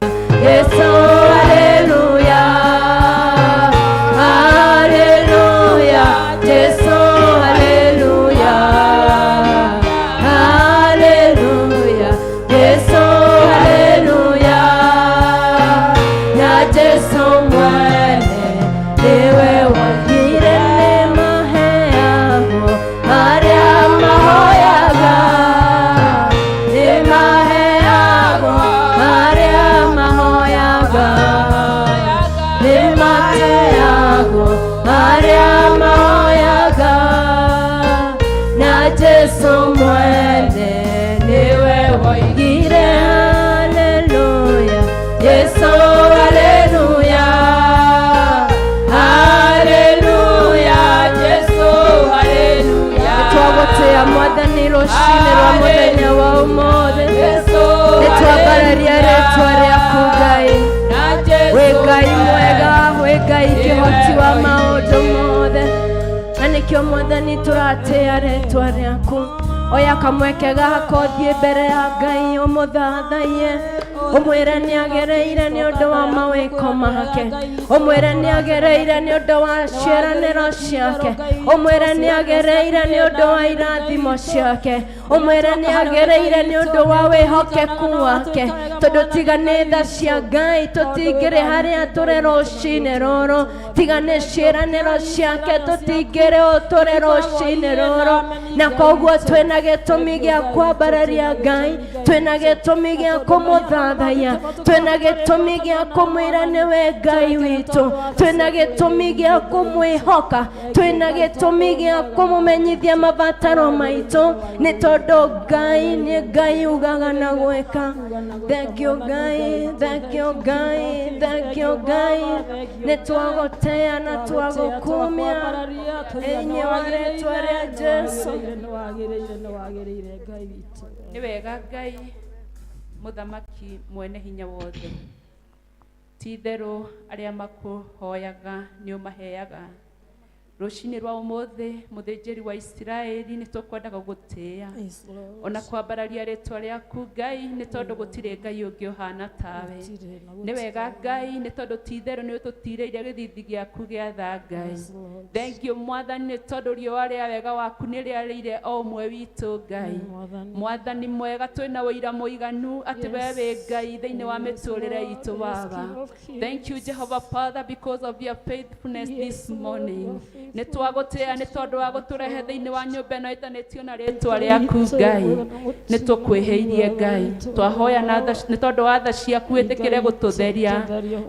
Yesu haleluya. Haleluya. Yesu haleluya. Haleluya. Yesu haleluya. Na Yesu mwene niwe woigire nĩmaheagwo arĩa mahoyaga. Nĩmaheagwo arĩa mahoyaga. Nĩmaheagwo arĩa mahoyaga. Na Jesũ mwene nĩwe woigire haleluya. Yesu haleluya. Haleluya. Yesu haleluya. Nĩtwagũtĩa Mwathani rũcinĩ rwa mũthenya wa ũmũthĩ. Nĩtwambararia rĩtwa rĩaku Ngai. Wĩ Ngai mwega, wĩ Ngai kĩhoti wa maũndũ mothe. Na nĩkĩo Mwathani tũratĩa rĩtwa rĩaku. Oya kamweke gaka ũthiĩ mbere ya Ngai ũmũthathaiye. Ũmwĩre nĩagĩrĩire nĩ ũndũ wa mawĩko make. Ũmwĩre nĩagĩrĩire nĩ ũndũ wa ciĩranĩro ciake. Ũmwĩre nĩagĩrĩire nĩ ũndũ wa irathimo ciake. Ũmwĩre nĩagĩrĩire nĩ ũndũ wa wĩhokeku wake. Tondũ tiga nĩ tha cia Ngai tũtingĩrĩ harĩa tũrĩ rũcinĩ rũrũ. Tiga nĩ ciĩranĩro ciake tũtingĩrĩ ũũ tũrĩ rũcinĩ rũrũ. Na koguo twĩna gĩtũmi gĩa kwambararia Ngai, twĩna gĩtũmi gĩa kũmũthathaiya, twĩna gĩtũmi gĩa kũmwĩra nĩwe Ngai witũ, twĩna gĩtũmi gĩa kũmwĩhoka, twĩna gĩtũmi gĩa kũmũmenyithia mabataro maitũ, nĩ tondũ Ngai nĩ Ngai ugaga na gwĩka. Thank you Ngai, thank you Ngai, thank you Ngai. Nĩ twagũtĩa na twagũkumia thĩinĩ wa rĩtwa rĩa Jesũ. Nĩ wega Ngai mũthamaki mwene hinya wothe. Ti itherũ arĩa makũhoyaga nĩ ũmaheaga. Rũcinĩ rwa ũmũthĩ mũthĩnjĩri wa Isiraeli nĩ tũkwenda gũgũtĩĩa ona kwambararia rĩtwa rĩaku Ngai nĩ tondũ gũtirĩ Ngai ũngĩ ũhana tawe. Nĩ wega Ngai nĩ tondũ ti itherũ nĩ ũtũtirĩire gĩthithi gĩaku gĩa tha Ngai. Thank you Mwathani nĩ tondũ riũa rĩa wega waku nĩ rĩarĩire o ũmwe witũ Ngai. Mwathani mwega twĩna ũira mũiganu atĩ we wĩ Ngai thĩinĩ wa mĩtũrĩre itũ Baba. Thank you Jehovah Father because of your faithfulness this morning. Nĩ twagũtĩĩa nĩ tondũ wa gũtũrehe thĩinĩ wa nyũmba ĩno ĩtanĩtio na rĩtwa rĩaku Ngai. Nĩ tũkwĩhĩirie Ngai. Twahoya na tha nĩ tondũ wa tha ciaku wĩtĩkĩre gũtũtheria.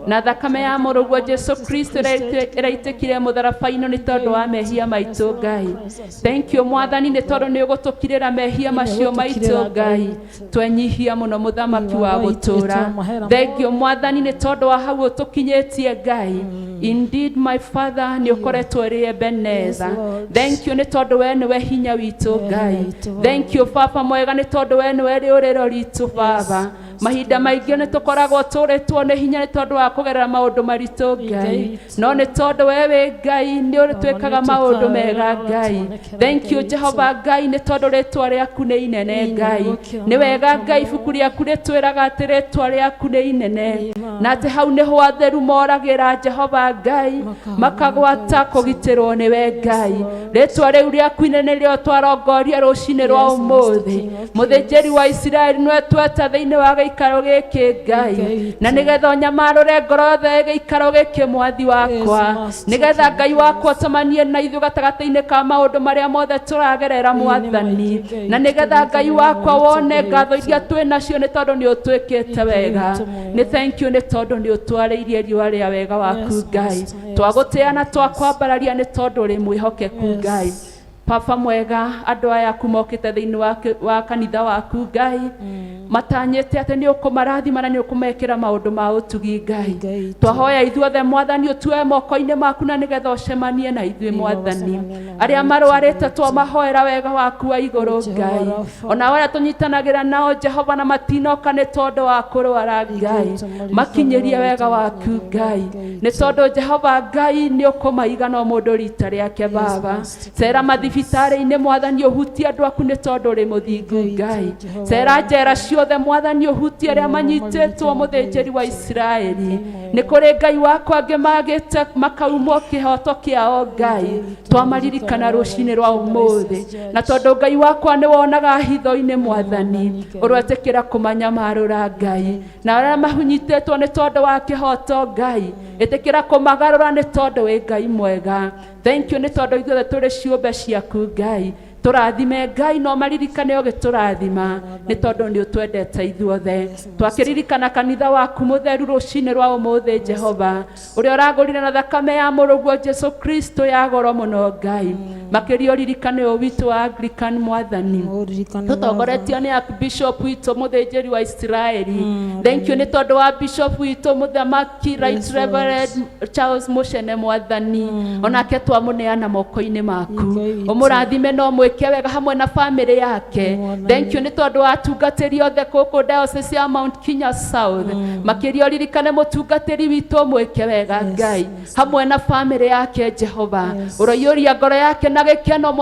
Na thakame ya mũrũguo Jesu Kristo ĩrĩa ĩraitĩkire mũtharaba-inĩ nĩ tondũ wa mehia maitũ Ngai. Thank you Mwathani nĩ tondũ nĩ ũgũtũkirĩra mehia macio maitũ Ngai. Twenyihia mũno mũthamaki wa gũtũra. Thank you Mwathani nĩ tondũ wa hau ũtũkinyĩtie Ngai. Indeed my Father nĩ ũkoretwo ũrĩ Ebenezer. Thank you nĩ tondũ we nĩwe hinya witũ Ngai. Thank you Baba mwega nĩ tondũ we nĩwe rĩũrĩro ritũ Baba. Mahinda maingĩ nĩ tũkoragwo tũrĩtwo nĩ hinya nĩ tondũ wa kũgerera maũndũ maritũ Ngai. No nĩ tondũ we wĩ Ngai nĩ ũtwĩkaga maũndũ mega Ngai. Thank you Jehova Ngai nĩ tondũ rĩtwa rĩaku nĩ inene Ngai. Nĩ wega Ngai ibuku rĩaku rĩtwĩraga atĩ rĩtwa rĩaku nĩ inene na atĩ hau nĩho atheru moragĩra Jehova Ngai makagwata kũgitĩrwo nĩwe Ngai. Rĩtwa rĩu rĩaku inene nĩrĩo twarongoria rũcinĩ rwa ũmũthĩ. Mũthĩnjĩri wa Isiraeli nĩwe tweta thĩinĩ wa gĩikaro gĩkĩ Ngai, na nĩgetha ũnyamarũre ngoro yothe gĩikaro gĩkĩ Mwathi wakwa, nĩgetha Ngai wakwa ũcemanie na ithuĩ gatagatĩ-inĩ ka maũndũ marĩa mothe tũragerera Mwathani, na nĩgetha Ngai wakwa wone ngatho iria twĩ nacio nĩ tondũ nĩ ũtwĩkĩte wega. Nĩ thank you nĩ tondũ nĩ ũtwarĩirie riũa rĩa wega waku Ngai. Twagũtĩa na twakwambararia nĩ tondũ ũrĩ mwĩhokeku Ngai. Baba mwega, andũ aya aku mokĩte thĩinĩ wa kanitha waku Ngai, matanyĩte atĩ nĩ ũkũmarathima na nĩ ũkũmekĩra maũndũ ma ũtugi Ngai. Twahoya ithuothe Mwathani ũtue moko-inĩ maku na nĩgetha ũcemanie na ithuĩ Mwathani. Arĩa marwarĩte twamahoera wega waku wa igũrũ Ngai, ona arĩa tũnyitanagĩra nao Jehova na matinoka nĩ tondũ wa kũrwara Ngai, makinyĩrie wega waku Ngai, nĩ tondũ Jehova Ngai nĩ ũkũmaiga no mũndũ rita rĩake Baba. Cera mathibitarĩ-inĩ Mwathani, ũhutie andũ aku nĩ tondũ ũrĩ mũthingu Ngai. Cera njera ciothe Mwathani, ũhutie arĩa manyitĩtwo mũthĩnjĩri wa Isiraeli. Nĩ kũrĩ Ngai wakwa angĩ magĩte makaumwo kĩhoto kĩao Ngai, twamaririkana rũcinĩ rwa ũmũthĩ, na tondũ Ngai wakwa nĩ wonaga hitho-inĩ Mwathani, ũroetĩkĩra kũmanyamarũra Ngai, na arĩa mahunyitĩtwo nĩ tondũ wa kĩhoto Ngai, ĩtĩkĩra kũmagarũra nĩ tondũ wĩ Ngai mwega. Thank you nĩ tondũ ithuothe tũrĩ ciũmbe ciaku Ngai. Tũrathime Ngai no maririkane ũgĩtũrathima nĩ tondũ nĩ ũtwendete ithuothe. Twakĩririkana kanitha waku mũtheru rũcinĩ rwa ũmũthĩ Jehova, ũrĩa ũragũrire na thakame ya mũrũguo Jesu Kristo ya goro mũno Ngai. Makĩria ũririkane ũyũ witũ wa Anglican Mwathani, tũtongoretio nĩ Archbishop witũ mũthĩnjĩri wa Isiraeli. Thank you nĩ tondũ wa Bishop witũ mũthamaki Right Reverend Charles Mucene Mwathani, onake twamũneana moko-inĩ maku, ũmũrathime no mwĩke wega hamwe na famĩlĩ yake. Thank you nĩ tondũ wa atungatĩri othe gũkũ Diocese ya Mount Kenya South, makĩria ũririkane mũtungatĩri witũ ũmwĩke wega Ngai hamwe na famĩlĩ yake Jehova. Ũroiyũria ngoro yake na gĩkeno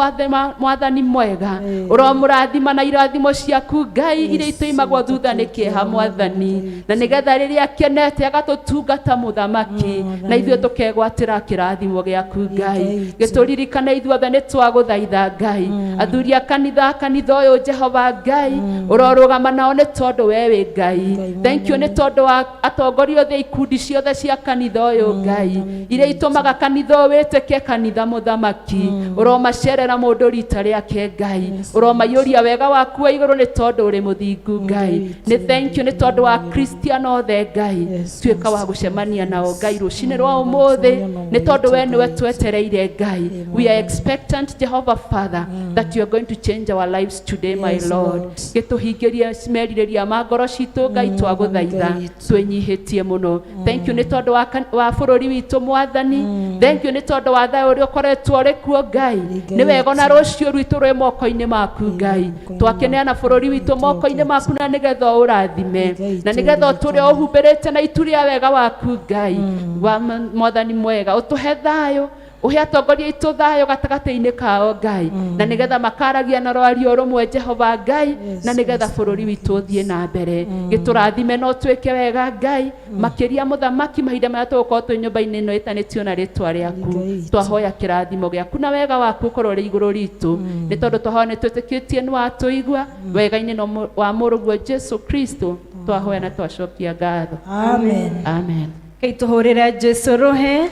Mwathani mwega, ũromũrathima na irathimo ciaku Ngai iria itũimagwo thutha nĩ kĩeha Mwathani, na nĩgetha rĩrĩa akenete agatũtungata mũthamaki, na ithuĩ tũkegwatĩra kĩrathimo gĩaku Ngai. Gĩtũririkane ithuothe nĩ twagũthaitha Ngai, athuri a kanitha kanitha ũyũ Jehova Ngai, ũrorũgama nao nĩ tondũ we wĩ Ngai. Thank you nĩ tondũ wa atongoria othe ikundi ciothe cia kanitha ũyũ Ngai, iria itũmaga kanitha ũyũ wĩtĩke kanitha mũthamaki. Ũromacerera mũndũ rita rĩake Ngai, ũromaiyũria wega waku wa igũrũ nĩ tondũ ũrĩ mũthingu Ngai. Nĩ thank you nĩ tondũ wa Christian othe Ngai, tuĩka wa gũcemania nao Ngai rũcinĩ rwa ũmũthĩ nĩ tondũ we nĩwe twetereire Ngai. We are expectant Jehovah Father that you are going to change our lives today my Lord. Gĩtũhingĩrie merirĩria ma ngoro citũ Ngai, twagũthaitha twĩnyihĩtie mũno. Thank you nĩ tondũ wa bũrũri witũ Mwathani. Thank you nĩ tondũ wa thayũ ũrĩa ũkoretwo ũrĩ kuo Ngai. Nĩ wega ona rũciũ rwitũ rwĩ moko-inĩ maku Ngai. Twakĩneana bũrũri witũ moko-inĩ maku na nĩgetha ũrathime na nĩgetha ũtũre ũhumbĩrĩte na itu rĩa wega waku Ngai wa Mwathani mwega. Ũtũhe thayũ, ũhe atongoria aitũ thayũ gatagatĩ-inĩ kao Ngai, na nĩgetha makaragia na rwario rũmwe Jehova Ngai, na nĩgetha bũrũri witũ ũthiĩ na mbere. Gĩtũrathime no twĩke wega Ngai, makĩria mũthamaki mahinda marĩa tũgũkorwo twĩ nyũmba-inĩ ĩno ĩtanĩtio na rĩtwa rĩaku. Twahoya kĩrathimo gĩaku na wega waku ũkorwo ũrĩ igũrũ ritũ, nĩ tondũ twahoya nĩ twĩtĩkĩtie nĩ watũigua wega-inĩ no wa mũrũguo Jesu Kristo twahoya na twacokia ngatho. Amen. Amen. Kei tũhũrĩre Jesu rũhĩ,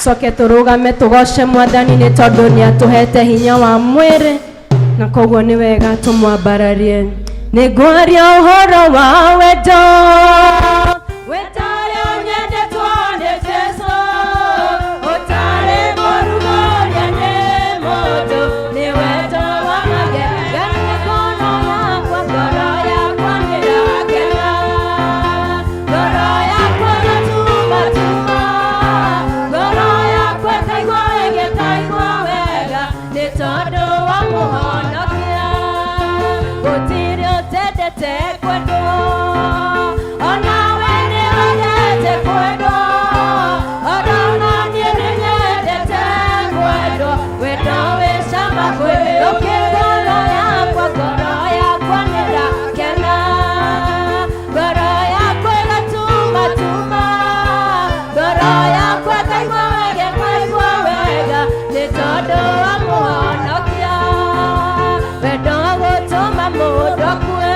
coke tũrũgame tũgoce Mwathani nĩ tondũ nĩ atũhete hinya wa mwĩrĩ, na koguo nĩ wega tũmwambararie. Nĩ ngwaria ũhoro wa wendo, wendo ũrĩa ũnyendetwo nĩ Jesu, ũtarĩ mũrugũria nĩ mũndũ, nĩ wendo wa magegania. Ngoro yakwa, ngoro yakwa nĩrakena, ngoro yakwa ĩratumatuma, ngoro yakwa ĩkaigua wega, ĩkaigua wega nĩ tondũ wa mũhonokia. Gũtirĩ ũtendete kwendwo, onawe nĩ wendete kwendwo, ona niĩ nĩ nyendete kwendwo, wendo wĩ cama kwĩ ũkĩ. Ngoro yakwa, ngoro yakwa nĩrakena, ngoro yakwa ĩgatumatuma, ngoro yakwa ĩkaigua wega, ĩkaigua wega nĩ tondũ wa mũhonokia. Wendo gũtũma mũndũ akue.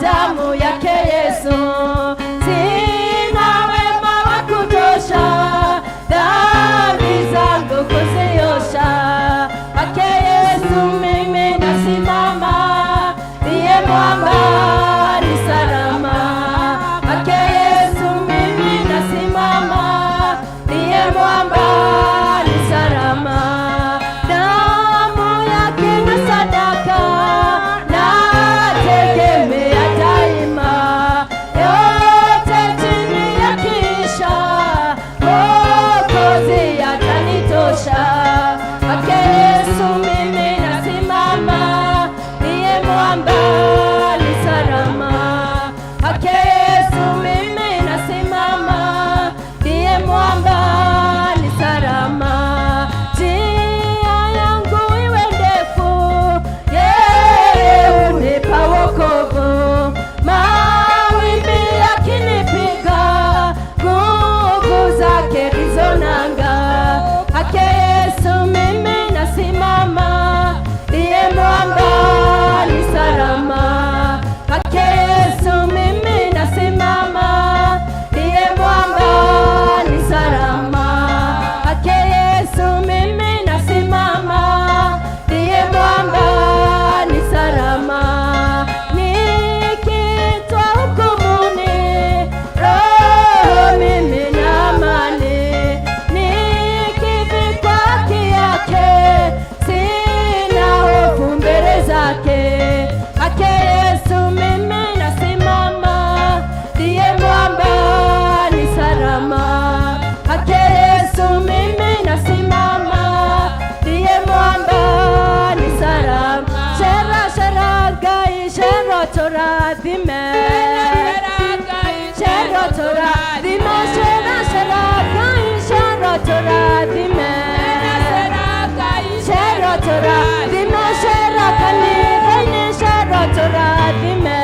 damu yake Yesu. Sina wema wa kutosha, dhambi zangu kuziosha. Kwake Yesu mimi nasimama, ndiye mwamba ni salama. Kwake Yesu mimi nasimama, ndiye mwamba ni salama. Damu yake na sadaka nategemea daima, yote chini ya kisha Mwokozi atanitosha. Kwake Yesu mimi nasimama, ndiye mwamba ni salama. Kwake Yesu mimi nasimama, ndiye mwamba ni salama. Njia yangu iwe ndefu, yeye hunipa wokovu. Mawimbi yakinipiga, nguvu zake ndizo nanga. Kwake Yesu mimi nasimama, ndiye mwamba ni salama. Kwake Yesu mimi nasimama, ndiye mwamba ni salama. Kwake Yesu mimi nasimama, ndiye mwamba ni salama. Nikitwa hukumuni, roho mimi na amani. Nikivikwa haki yake, sina hofu mbele zake. Kwake Yesu mimi nasimama, ndiye mwamba ni salama. Kwake Yesu mimi nasimama, ndiye mwamba ni salama. Cera cera Ngai cera tũrathime, cera tũrathime, cera cera Ngai cera tũrathime, cera tũrathime, cera kanitha-inĩ cera tũrathime,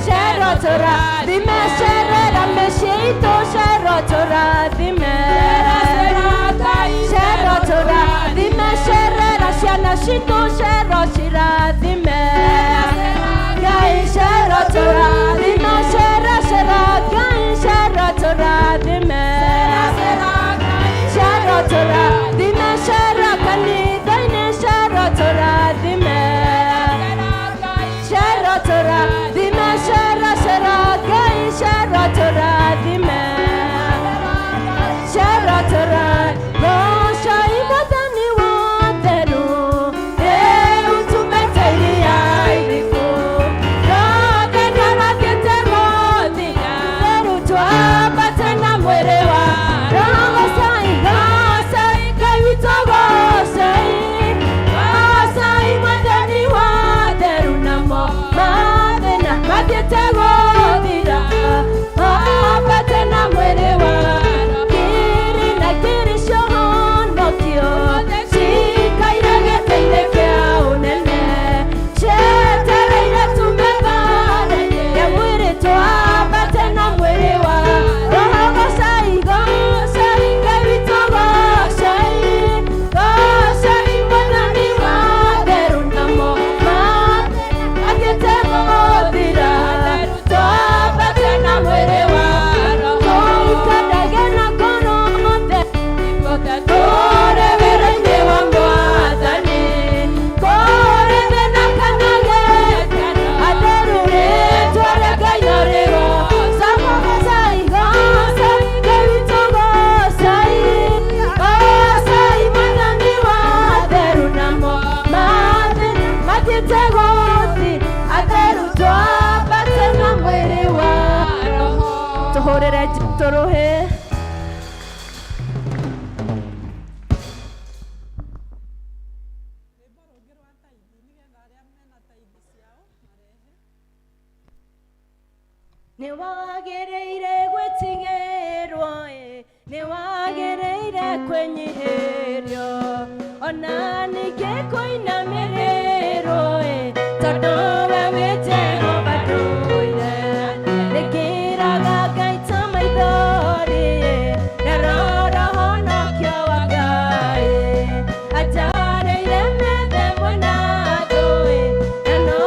cera tũrathime, cerera mĩciĩ itũ cera tũrathime, cera tũrathime, cerera ciana citũ cera cirathime. Ngai cera tũrathime, cera cera Ngai cera tũrathime, cera tũrathime, cera kanitha-inĩ cera tũrathime, cera tũrathime, cera cera Ngai cera tũrathime, cera tũrathime. Goca Mwathani wa theru, rĩu tumĩte iria iriku, rothe nĩarathiĩte gũthira, theru twambate na mwĩrĩ wa Roho. Gocai, gocai Ngai witũ, gocai, gocai Mwathani wa theru, namo mathĩna mathiĩte gũthira, ambate na mwĩrĩ wa ngiri na ngiri cionokio, cikaire gĩtĩ-inĩ kĩa ũnene, cietereire tume mbara-inĩ ya mwĩrĩ, twambate na mwĩrĩ wa Roho. Gocai, gocai Ngai witũ, gocai, gocai Mwathani wa theru, namo mathĩna mathiĩte gũthira, twambate na mwĩrĩ wa Roho. Tũikarage na ngoro theru, tũrĩ wĩra-inĩ wa Mwathani, kũrĩ thĩna kana gĩkeno, atheru rĩtwa rĩa Ngai no rĩgocagwo. Gocai, gocai Ngai witũ, gocai, gocai Mwathani wa theru, namo mathĩna mathiĩte gũthira, atheru twambate na mwĩrĩ wa Roho. Tũhũrĩre tũrũhĩ. Rwĩmbo rũngĩ rwa taithi nĩgetha arĩa mena taithi ciao marehe. Nĩ wagĩrĩire gwĩtigĩrwo ĩ, nĩ wagĩrĩire kwĩnyihĩrio, ona ningĩ kũinamĩrĩrwo ĩ, tondũ we wĩ Jehova ndũire. Nĩngĩraga ngaita maithori ĩ, ndarora ũhonokio wa Ngai, anjarĩire mĩthemba na thũ ĩ, na no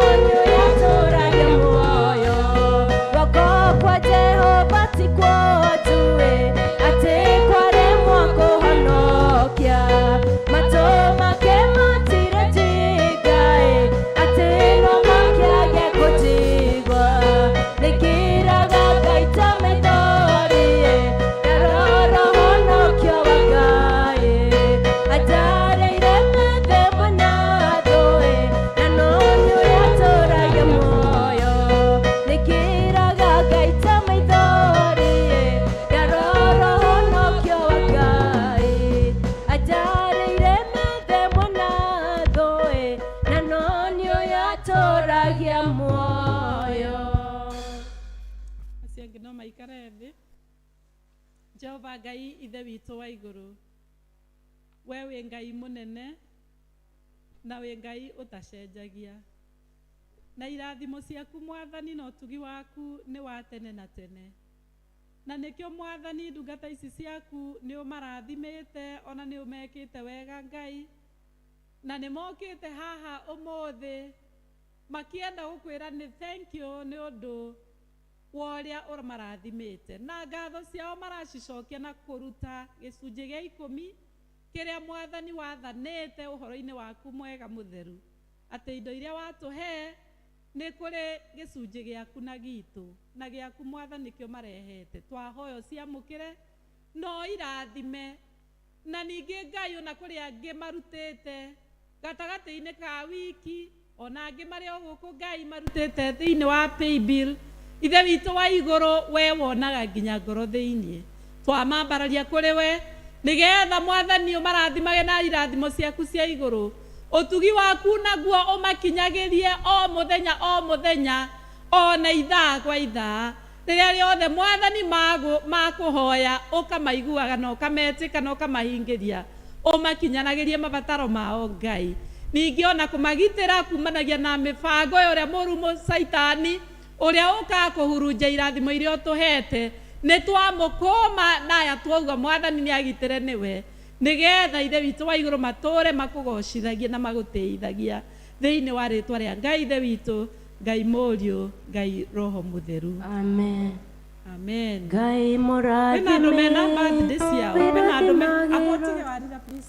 Muoyo. Acio angĩ no maikare thĩ. Jehova Ngai Ithe witũ wa igũrũ, we wĩ Ngai mũnene na wĩ Ngai ũtacenjagia, na irathimo ciaku Mwathani na ũtugi waku nĩ wa tene na tene. Na nĩkĩo Mwathani ndungata ici ciaku nĩ ũmarathimĩte ona nĩ ũmekĩte wega Ngai, na nĩ mokĩte haha ũmũthĩ makĩenda gũkwĩra nĩ thank you nĩ ũndũ wa ũrĩa ũmarathimĩte, na ngatho ciao maracicokia na kũruta gĩcunjĩ gĩa ikũmi kĩrĩa Mwathani wathanĩte ũhoro-inĩ waku mwega mũtheru, atĩ indo iria watũhe nĩ kũrĩ gĩcunjĩ gĩaku na gitũ, na gĩaku Mwathani nĩkĩo marehete. Twahoya ũciamũkĩre no irathime, na ningĩ Ngai ona kũrĩ angĩ marutĩte gatagatĩ-inĩ ka wiki, ona angĩ marĩ o gũkũ Ngai marutĩte thĩinĩ wa paybill. Ithe witũ wa igũrũ, we wonaga nginya ngoro thĩinĩ, twamambararia kũrĩ we nĩgetha Mwathani ũmarathimage na irathimo ciaku cia igũrũ, ũtugi waku naguo ũmakinyagĩrie o mũthenya o mũthenya, ona ithaa kwa ithaa, rĩrĩa rĩothe Mwathani makũhoya ũkamaiguaga na ũkametĩka na ũkamahingĩria, ũmakinyanagĩrie mabataro mao Ngai. Ningĩ ona kũmagitĩra kumanagia na mĩbango ya ũrĩa mũru mũcaitani ũrĩa ũkaga kũhurunja irathimo iria ũtũhete. Nĩ twamũkũma na aya twauga Mwathani nĩ agitĩre nĩwe, nĩgetha Ithe witũ wa igũrũ matũre makũgocithagia na magũtĩithagia thĩinĩ wa rĩtwa rĩa Ngai Ithe witũ, Ngai Mũriũ, Ngai Roho Mũtheru. Amen. Amen. Ngai Kwĩna andũ mena birthday ciao? Kwĩna andũ me mũrathime. Amotige warira please.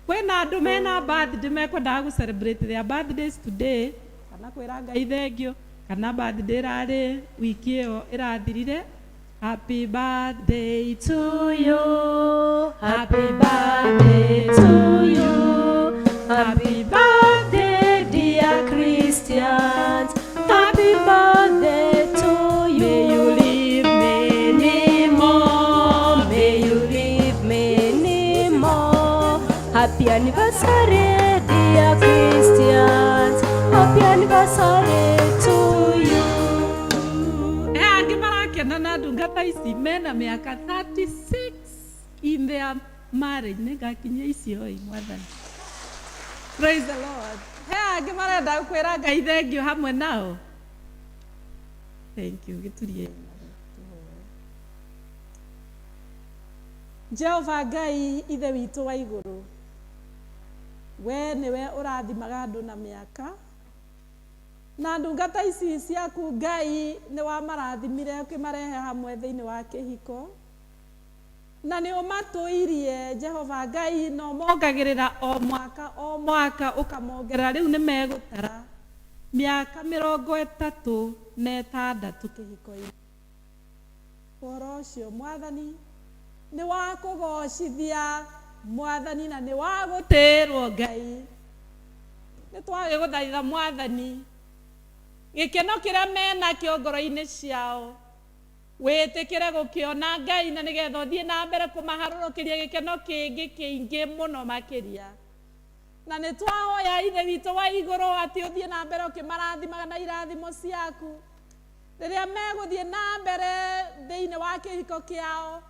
Kwĩna andũ mena birthday mekwendaga gũ celebrate their birthdays today, kana kwĩra Ngai thengio, kana birthday ĩrarĩ wiki ĩyo ĩrathirire? Happy birthday to you. Happy birthday to you. Happy birthday, dear Christians. Happy birthday to you. May you live many more. May you live many more. Happy anniversary, dear Christians. Happy anniversary to you. He angĩ marakena na ndungata ici mena mĩaka 36 in their marriage. Nĩ ngakinyia icio ĩ Mwathani. Praise the Lord. He angĩ marenda kwĩra Ngai thengio hamwe nao? Thank you. Gĩturie. Jehova Ngai Ithe witũ wa igũrũ, we nĩwe ũrathimaga andũ na mĩaka, na ndungata ici ciaku Ngai nĩ wamarathimire ũkĩmarehe hamwe thĩinĩ wa kĩhiko, na nĩ ũmatũirie Jehova Ngai, na ũmongagĩrĩra o mwaka o mwaka ũkamongerera. Rĩu nĩ megũtara mĩaka 36 kĩhiko-inĩ. Ũhoro ũcio Mwathani nĩ wa kũgocithia Mwathani na nĩ wa gũtĩĩrwo Ngai. Nĩ twagĩgũthaitha Mwathani, gĩkeno kĩrĩa menakĩo ngoro-inĩ ciao wĩtĩkĩre gũkĩona Ngai, na nĩgetha ũthiĩ na mbere kũmaharũrũkĩria gĩkeno kĩngĩ kĩingĩ mũno makĩria. Na nĩ twahoya Ithe witũ wa igũrũ atĩ ũthiĩ na mbere ũkĩmarathimaga na irathimo ciaku rĩrĩa megũthiĩ na mbere thĩinĩ wa kĩhiko kĩao,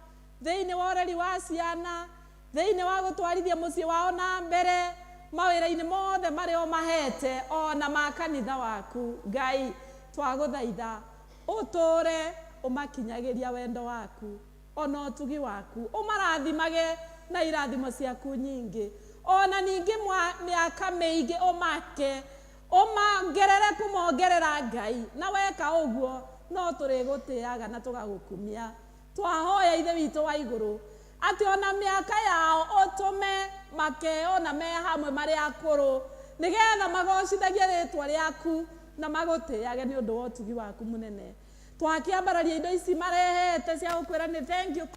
thĩinĩ wa ũreri wa ciana, thĩinĩ wa gũtwarithia mũciĩ wao na mbere, mawĩra-inĩ mothe marĩa ũmahete ona ma kanitha waku. Ngai, twagũthaitha ũtũre ũmakinyagĩria wendo waku ona ũtugi waku, ũmarathimage na irathimo ciaku nyingĩ, ona ningĩ mĩaka mĩingĩ ũmake ũmongerere kũmongerera Ngai. Na weka ũguo no tũrĩgũtĩaga na tũgagũkumia. Twahoya Ithe witũ wa igũrũ atĩ ona mĩaka yao ũtũme makeona me hamwe marĩ akũrũ, nĩgetha magocithagie rĩtwa rĩaku na magũtĩage nĩ ũndũ wa ũtugi waku mũnene. Twakĩambararia indo ici marehete cia gũkwĩra nĩ thank you,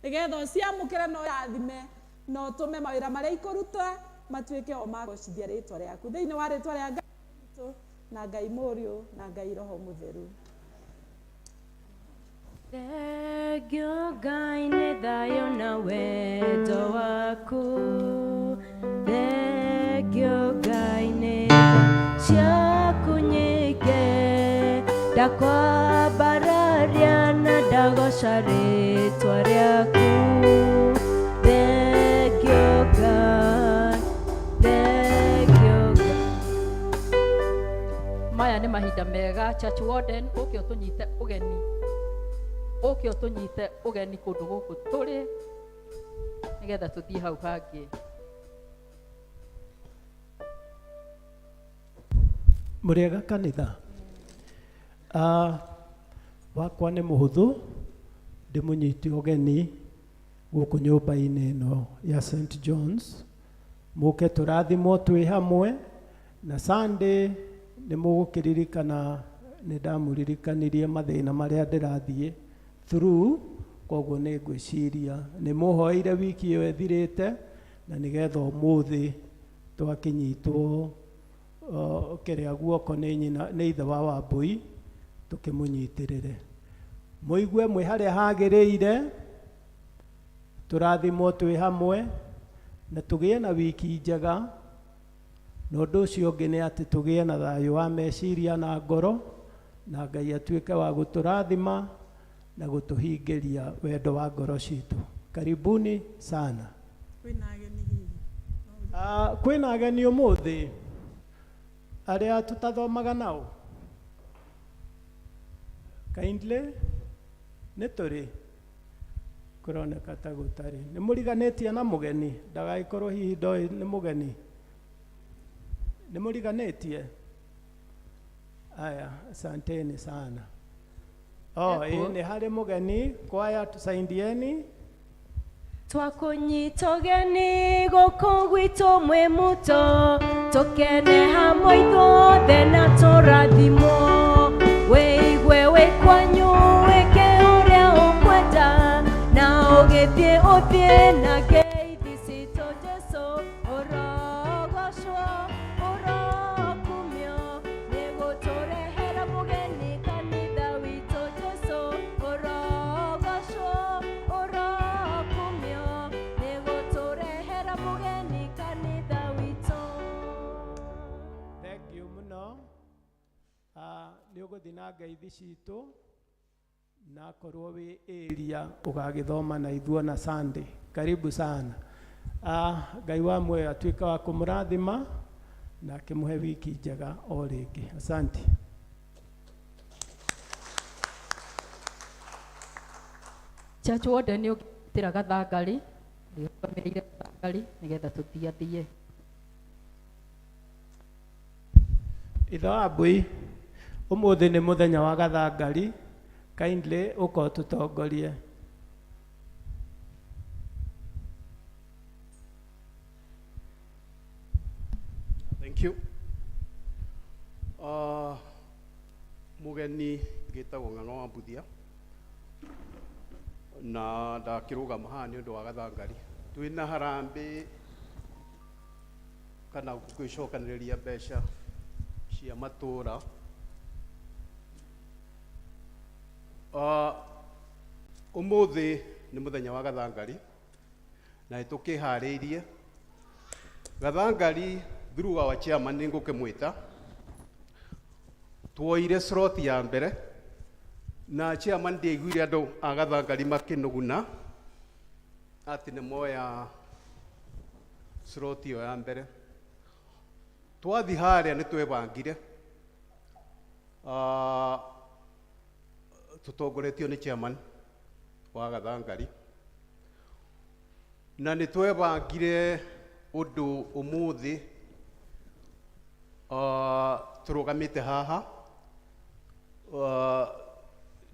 nĩgetha ũciamũkĩre na ũrathime na ũtũme mawĩra marĩa ikũruta matuĩke o magocithia rĩtwa rĩaku, thĩinĩ wa rĩtwa rĩa Ngai witũ na Ngai Mũriũ na Ngai Roho Mũtheru. Thengio Ngai nĩ thayũ na wendo waku. Thengio Ngai nĩ tha ciaku nyingĩ. Ndakwambararia na ndagoca rĩtwa rĩaku. Thank you, God. Thank you, God. Maya nĩ mahinda mega, church warden, ũke ũtũnyite ũgeni, ũke ũtũnyite ũgeni kũndũ gũkũ tũrĩ nĩgetha tũthiĩ hau hangĩ. Mũrĩega kanitha. Wakwa nĩ mũhũthũ, ndĩmũnyite ũgeni gũkũ nyũmba-inĩ ĩno ya St John's. Mũke tũrathimwo twĩ hamwe, na Sunday nĩ mũgũkĩririkana nĩ ndamũririkanirie mathĩna marĩa ndĩrathiĩ through, koguo nĩ ngwĩciria nĩ mũhoeire wiki ĩyo ĩthirĩte, na nĩgetha ũmũthĩ twakĩnyitwo kĩrĩa guoko nĩ nyina nĩ ithe wa Wambũi tũkĩmũnyitĩrĩre. Mũigue mwĩ harĩa hagĩrĩire, tũrathimwo twĩ hamwe, na tũgĩe na wiki njega. Na ũndũ ũcio ũngĩ nĩ atĩ tũgĩe na thayũ wa meciria na ngoro, na Ngai atuĩke wa gũtũrathima na gũtũhingĩria wendo wa ngoro citũ. Karibuni sana. Kwĩna ageni hihi? Kwĩna ageni ũmũthĩ arĩa tũtathomaga nao? Kindly, nĩ tũrĩ kũroneka ta gũtarĩ. Nĩ mũriganĩtie na mũgeni, ndagagĩkorwo hihi ndoĩ nĩ mũgeni. Nĩ mũriganĩtie? Aya, asanteni sana. Oh, ĩ nĩ harĩ mũgeni, kwaya tusaidieni. Twakũnyita ũgeni gũkũ gwitũ mwĩ muto, tũkene hamwe ithuothe na tũrathimwo. Wĩigue wĩ kwanyu, wĩke ũrĩa ũkwenda, na ũgĩthiĩ ũthiĩ na ngeithi citũ. Jesũ ũrogocwo, ũrokumio, nĩ gũtũrehera mũgeni kanitha witũ. Jesũ ũrogocwo, ũrokumio, nĩ gũtũrehera mũgeni kanitha witũ. Thank you mũno. Nĩ ũgũthiĩ na ngeithi citũ, na akorwo wĩ area ũgagĩthoma na ithuo na Sunday. Karibu sana. Ngai wa muoyo atuĩke wa kũmũrathima na akĩmũhe wiki njega o rĩngĩ. Asante. Church warden, nĩ ũngĩtĩra gathangari, rũgamĩrĩire gathangari nĩgetha tũthiathie. Ithe wa Mbui, ũmũthĩ nĩ mũthenya wa gathangari, kindly ũka ũtũtongorie. Thank you. Mũgeni ngĩtagwo Ng'ang'a wa Mbuthia na ndakĩrũgama haha nĩ ũndũ wa gathangari. Twĩna harambĩ kana gwĩcokanĩrĩria mbeca cia matũra. Ũmũthĩ nĩ mũthenya wa gathangari na nĩ tũkĩharĩirie gathangari through our chairman, nĩ ngũkĩmwĩta. Tuoire slot ya mbere na chairman ndiaiguire andũ a gathangari makĩnuguna atĩ nĩ moya slot ĩyo ya mbere. Twathi harĩa nĩ twebangire, tũtongoretio nĩ chairman wa gathangari, na nĩ twebangire ũndũ ũmũthĩ, tũrũgamĩte haha,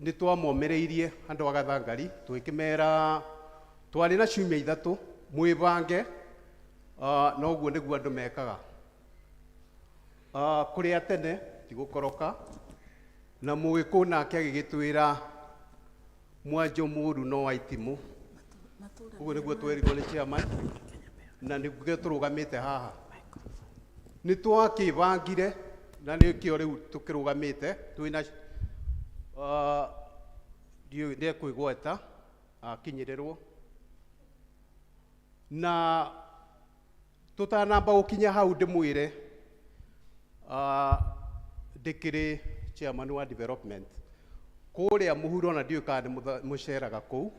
nĩ twamomereirie andũ a gathangari tũgĩkĩmera twarĩ na ciumia 3 mwĩbange, na ũguo nĩguo andũ mekaga. Kũrĩa tene ti gũkoroka, na mũgĩkũyũ nake agĩgĩtwĩra mwanjo mũru no wa itimũ. Ũguo nĩguo twerirwo nĩ chairman na nĩguo tũrũgamĩte haha. Nĩ twakĩbangire na nĩkĩo rĩu tũkĩrũgamĩte twĩna ndiũĩ nĩekwĩgweta akinyĩrĩrwo na tũtanamba gũkinya hau ndĩmwĩre, ndĩkĩrĩ chairman wa development kũrĩa mũhuro na ndiũĩ kana nĩ mũceraga kũu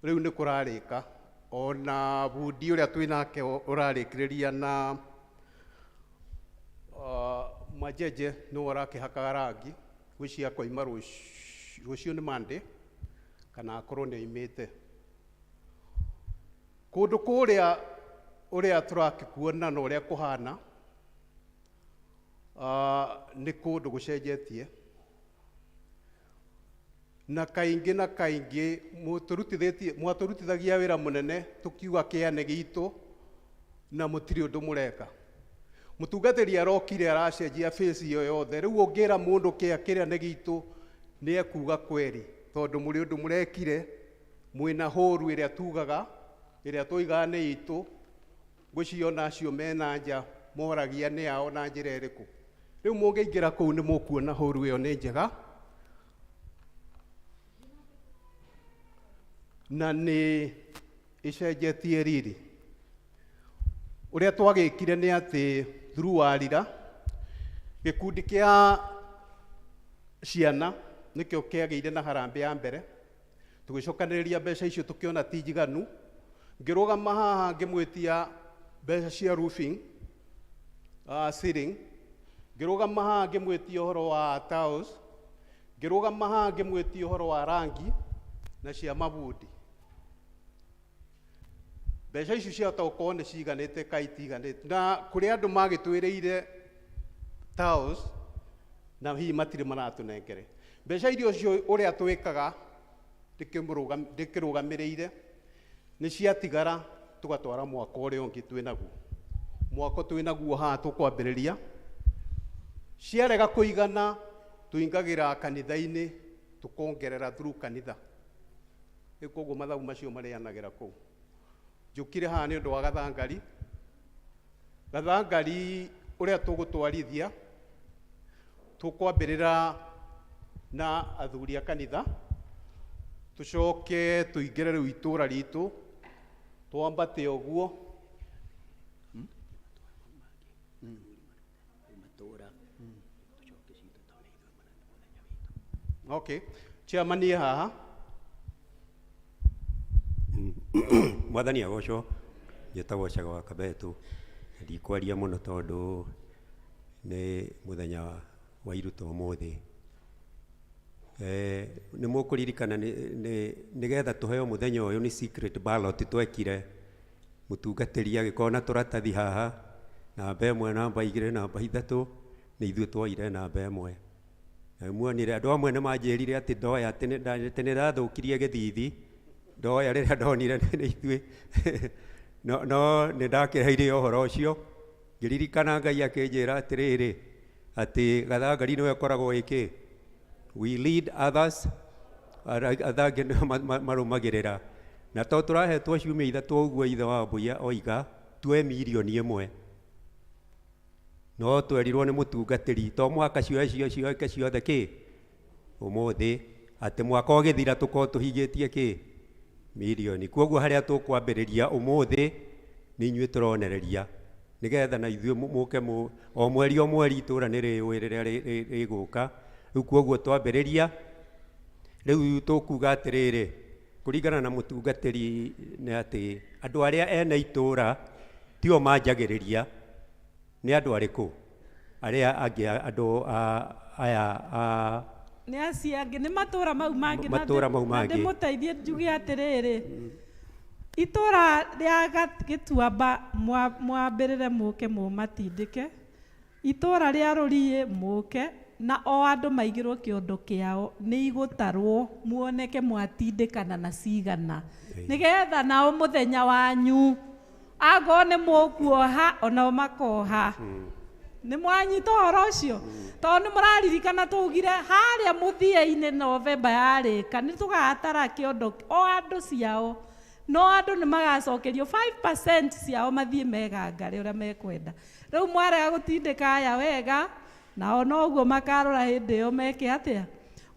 rĩu nĩ kũrarĩka ona bundi ũrĩa twĩ nake ũrarĩkĩrĩria na Majeje nĩwe ũrakĩhakaga rangi gwĩciria akoima rũciũ nĩ Monday kana akorwo nĩ oimĩte kũndũ kũrĩa ũrĩa tũrakĩkuona na ũrĩa kũhana nĩ kũndũ gũcenjetie na kaingĩ na kaingĩ mwatũrutithagia wĩra mũnene tũkiuga kĩane gitũ na mũtirĩ ũndũ mũreka mũtungatĩri arokire aracenjia face ĩyo yothe rĩu ũngĩra mũndũ kĩa kĩrĩa nĩ gitũ nĩ ekuga kweri tondũ mũrĩ ũndũ mũrekire mwĩna hũru ĩrĩa tugaga ĩrĩa tũigaga nĩ itũ ngwĩciria ona acio mena nja moragia nĩ ao na njĩra ĩrĩkũ rĩu mũngĩingĩra kũu nĩ mũkuona hũru ĩyo nĩ njega na nĩ ĩcenjetie riri ũrĩa twagĩkire nĩ atĩ through warira gĩkundi kĩa ciana nĩkĩo kĩagĩire na harambĩ ya mbere tũgĩcokanĩrĩria mbeca icio tũkĩona ti njiganu ngĩrũgama haha ngĩmwĩtia mbeca cia roofing ceiling ngĩrũgama haha ngĩmwĩtia ũhoro wa tiles ngĩrũgama haha ngĩmwĩtia ũhoro wa rangi na cia mabundi mbeca icio ciahota gũkorwo nĩ ciganĩte ka itiganĩte na kũrĩ andũ magĩtwĩrĩire tiles na hihi matirĩ maratũnengere mbeca iria ũcio ũrĩa twĩkaga ndĩkĩrũgamĩrĩire nĩ ciatigara tũgatwara mwaka ũrĩa ũngĩ twĩ naguo mwaka twĩ naguo haha tũkwambĩrĩria ciarega kũigana tũingagĩra kanitha-inĩ tũkongerera through kanitha rĩu koguo mathabu macio marĩanagĩra kũu njũkire haha nĩ ũndũ wa gathangari gathangari ũrĩa tũgũtwarithia tũkwambĩrĩra na athuri a kanitha tũcoke tũingĩre rĩu itũra ritũ twambate ũguo okay chairman ye haha Mwathani agocwo njĩtagwo Caga wa Kabetu ndikwaria mũno tondũ nĩ mũthenya wa iruta ũmũthĩ nĩ mũkũririkana nĩgetha tũheo mũthenya ũyũ nĩ secret ballot twekire mũtungatĩri agĩkorwo na tũratathi haha namba ĩmwe namba igĩrĩ namba ithatũ nĩ ithuĩ twoire namba ĩmwe na muonire andũ amwe nĩ manjĩrire atĩ ndoya atĩ nĩ ndathũkirie gĩthithi ndoya rĩrĩa ndonire nĩ ithuĩ no nĩ ndakĩheire ũhoro ũcio ngĩririkana Ngai akĩnjĩra atĩrĩrĩ atĩ gathangari nĩwe ũkoragwo ĩkĩ we lead others arĩa angĩ nĩo marũmagĩrĩra na to tũrahetwo ciumia ithatũ ũguo ithe wa Mbuya oiga tuoe mirioni ĩmwe no twerirwo nĩ mũtungatĩri to mũhaka cioe cioeke ciothe kĩ ũmũthĩ atĩ mwaka ũgĩthira tũkorwo tũhingĩtie kĩ mirioni koguo harĩa tũkwambĩrĩria ũmũthĩ nĩ inyuĩ tũronereria nĩgetha na ithuĩ mũke o mweri itũra nĩ rĩũĩ rĩrĩa rĩgũka rĩu koguo twambĩrĩria rĩu tũkuga atĩrĩrĩ kũringana na mũtungatĩri nĩ atĩ andũ arĩa ene itũra tio manjagĩrĩria nĩ andũ arĩkũ arĩa angĩ andũ aya nĩ acio angĩ nĩ matũra mau mangĩ matũra mau mangĩ na ndĩmũteithie njuge atĩrĩrĩ itũra rĩa Gĩtuamba mwambĩrĩre mũke mũmatindĩke itũra rĩa Rũriĩ mũke na o andũ maigĩrwo kĩondo kĩao nĩ igũtarwo muoneke mwatindĩkana na cigana nĩgetha nao mũthenya wanyu angorwo nĩ mũkuoha onao makoha nĩ mwanyita ũhoro ũcio tondũ nĩ mũraririkana tũugire harĩa mũthia-inĩ Novemba yarĩka nĩ tũgatara kĩondo o andũ ciao no andũ nĩ magacokerio 5% ciao mathiĩ megangare ũrĩa mekwenda rĩu mwarega gũtindĩka aya wega nao noguo makarora hĩndĩ ĩyo meke atĩa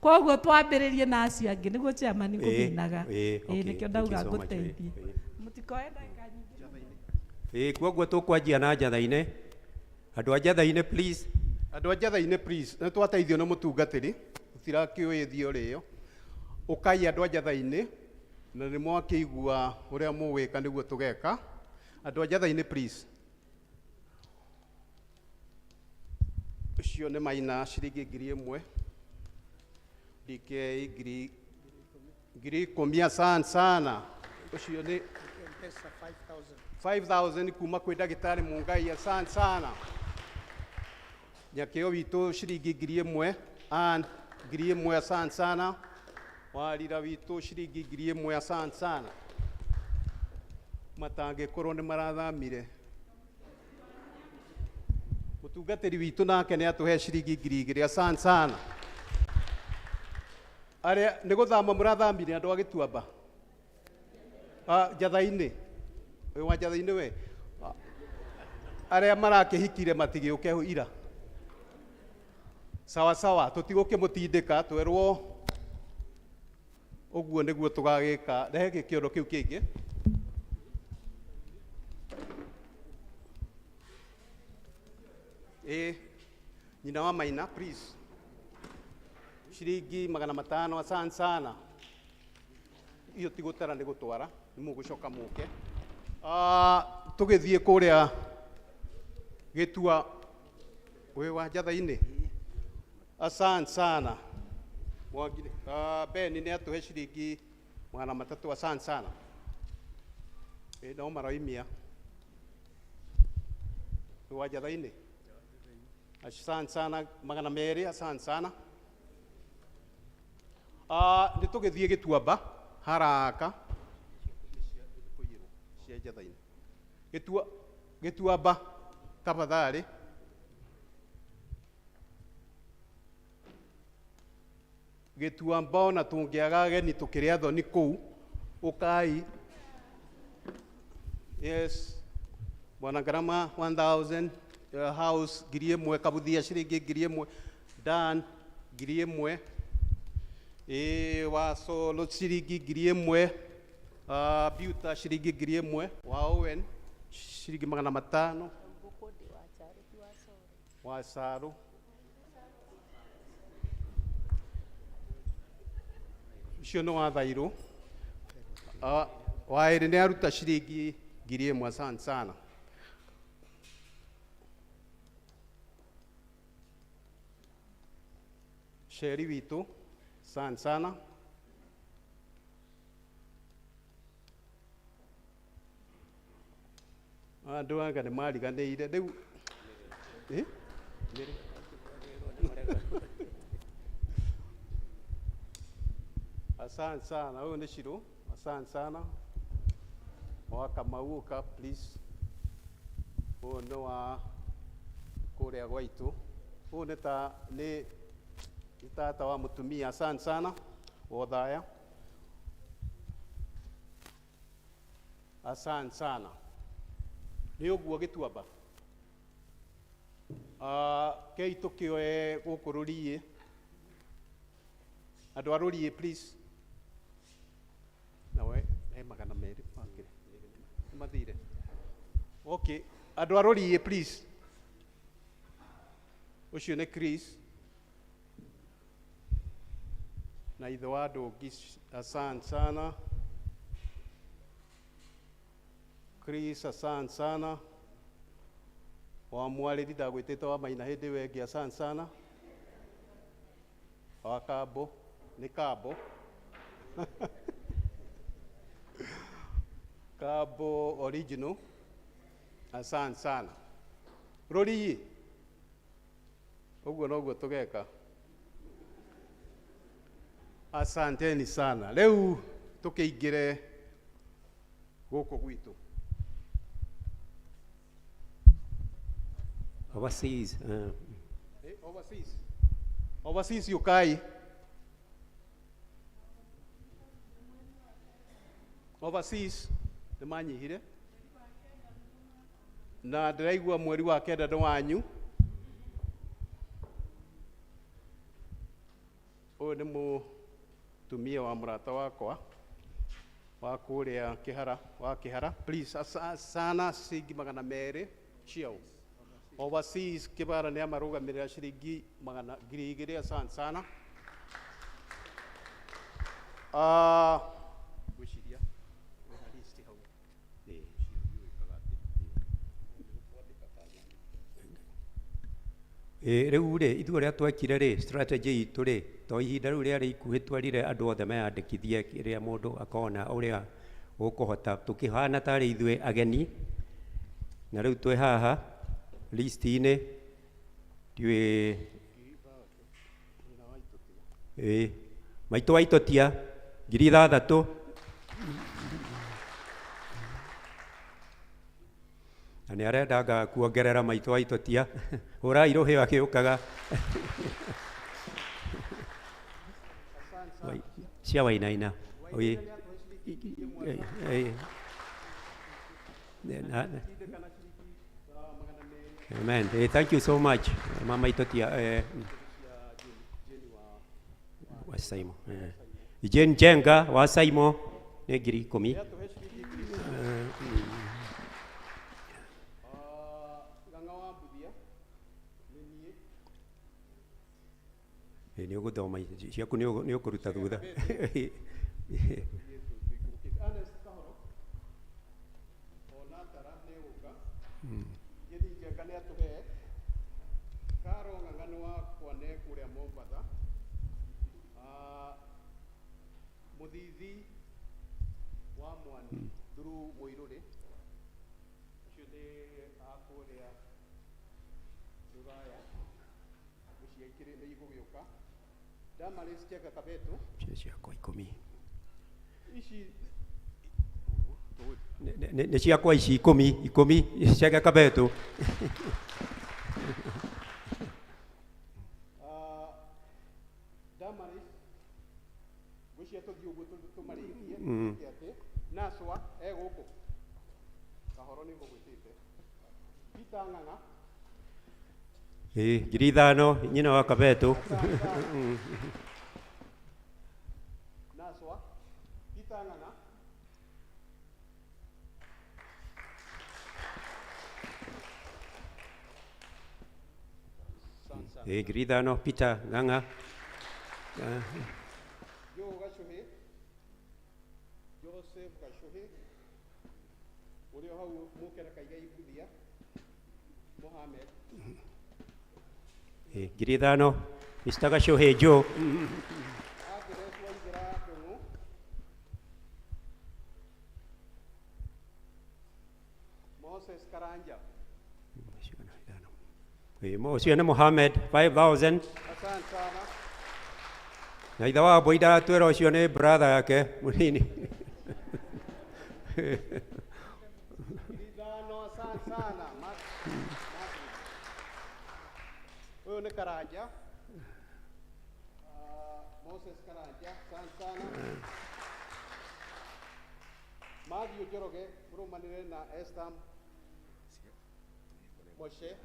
koguo twambĩrĩrie na acio angĩ nĩguo chairman ngũthinaga nĩkĩo ndauga ngũteithie mũtikoe ndagĩka nyingĩ koguo tũkwanjia na njatha-inĩ andũ a njatha-inĩ please Andũ a Njatha-inĩ please, nĩ twateithio nĩ mũtungatĩri, tũtirakĩũĩ theory ĩyo. Ũkai andũ a Njatha-inĩ, na nĩ mwakĩigua ũrĩa mũgwĩka nĩguo tũgeka. Andũ a Njatha-inĩ please. Ũcio nĩ Maina ciringi 1000. DK 10,000, asante sana. Ũcio nĩ 5000 kuma kwĩ ndagĩtarĩ Mungai, asante sana. Nyakĩo witũ ciringi 1000, Ann 1000, asante sana. Warira witũ ciringi 1000, asante sana. Matangĩkorwo nĩ marathamire. Mũtungatĩri witũ nake nĩ atũhe ciringi 2000, asante sana. Arĩa nĩ gũthama mũrathamire andũ a Gĩtuamba? Njatha-inĩ. Ũyũ wa Njatha-inĩ we. Arĩa marakĩhikire matigĩũke ira. Sawa sawa, tũtigũkĩmũtindĩka, twerwo ũguo nĩguo tũgagĩka. Rehe gĩkĩondo kĩu kĩngĩ. Nyina wa Maina, please. Ciringi 500, asante sana. Iyo ti gũtara nĩ gũtwara, nĩ mũgũcoka mũke. Tũgĩthiĩ kũrĩa Gĩtua, wĩ wa Njatha-inĩ. Asante sana. Mwangi, Ben nĩ atũhe ciringi 300, asante sana. No maroimia. Wĩ wa Njatha-inĩ. Asante sana, 200, asante sana. Nĩ tũgĩthiĩ Gĩtuamba haraka. Cia Njatha-inĩ. Gĩtuamba tafadhali. Gĩtuamba ona tũngĩaga ageni tũkĩrĩ athoni kũu, ũkai. Yes. Bwana Ngarama 1000, house 1000, Kabuthia ciringi 1000, Dan 1000, wa Solo ciringi 1000, Biuta ciringi 1000, wa Owen ciringi 500, wa Saro. Ũcio nĩ wa Thairũ. Wa ĩrĩ nĩ aruta ciringi 1000, asante sana. Sheri witũ, asante sana. Andũ anga nĩ mariganĩire rĩu. Asante sana. Ũyũ nĩ Shiro, asante sana. Wa Kamau ũka please. Ũyũ nĩ wa kũrĩa gwaitũ. Ũyũ nĩ ta nĩ tata wa mũtumia, asante sana. Wothaya. Asante sana. Nĩ ũguo Gĩtuamba. Kei tũkĩoe gũkũ Rũriĩ. Andũ a Rũriĩ please. Nawe he 200 makĩrĩ. Nĩ mathire. Okay, andũ a Rũriĩ please. Ũcio nĩ Chris. Na ithe wa Ndũngi, asante sana. Chris, asante sana. Wa Mwarĩri ndagwĩtĩte wa Maina hĩndĩ ĩyo ĩngĩ, asante sana. Wa Kambo, nĩ Kambo. Kambo original, asante sana. Rũriĩ, ũguo noguo tũgeka. Asanteni sana. Rĩu tũkĩingĩre gũkũ gwitũ. Overseas. Overseas. Overseas ukai. Overseas nĩ manyihire. Na ndĩraigua mweri wa kenda nĩ wanyu. Ũyũ nĩ mũtumia wa mũrata wakwa wa kũrĩa Kĩhara, wa Kĩhara. Please, sana ciringi 200 ciao. Overseas Kibara nĩ amarũgamĩrĩra ciringi magana 2000, asante sana. Ah, ngwĩciria wĩna list hau. Ĩ, rĩu rĩ, ithuĩ ũrĩa twekire rĩ, strategy itũ rĩ, to ihinda rĩu rĩarĩ ikuhĩ, twerire andũ othe meyandĩkithie kĩrĩa mũndũ akona ũrĩa ũkũhota, tũkĩhana tarĩ ithuĩ ageni. Na rĩu twĩ haha list-inĩ, ndiũĩ ĩ maitũ wa itotia 6000, na nĩ arendanga kuongerera. Maitũ wa itotia, hũrai rũhĩ agĩũkaga. Cia Wainaina. Ĩ, ĩ, Amen. Thank you so much, Mama Itotia. Wa Saimo. Jane Jenga wa Saimo nĩ 10,000. Ng'ang'a wa Mbuthia nĩ niĩ. Nĩ ũgũthoma ciaku, nĩ ũkũruta thutha. Ernest Kahoro ona tara nĩ egũka. Jane Njenga nĩ atũhe. Karo Ng'ang'a nĩ wakwa, nĩ kũrĩa Mombatha. Ah, Mũthithi wa Mwani through Mũirũrĩ, ũcio nĩ a kũrĩa Rũraya, ngwĩciria ikĩrĩ nĩ igũgĩũka. Damaris Njenga Kabeto. Cio ciakwa 10. Ici. Nĩ ciakwa ici 10 10 ciake Kabeto. Ah, Damaris, ngwĩciria tũthiĩ ũguo tũmarĩkie. Twĩke atĩ Naswa e gũkũ. Kahoro nĩ ngũgwĩtĩte. Peter Ng'ang'a. Ĩ, 5000, nyina wa Kabeto. Naswa Peter Ng'ang'a. Asante sana. Ĩ, 5000, Peter Ng'ang'a. Ah, Joe Gacuhi, Joseph Gacuhi, ũrĩa o hau mũke na Kaigai Mbuthia Mohamed. Ĩ, 5000, Mr. Gacuhi Joe. Agnes Waithera Ndung'u. Moses Karanja. Ĩ, ũcio nĩ Mohamed 5000. Asante sana. Na ithe wa mbũi ndaratwĩra ũcio nĩ brother yake mũnini. 5000, asante sana. Ũyũ nĩ Karanja. Ah, Moses Karanja, asante sana. Matthew Njoroge mũrũmanĩre na Esther Moshe.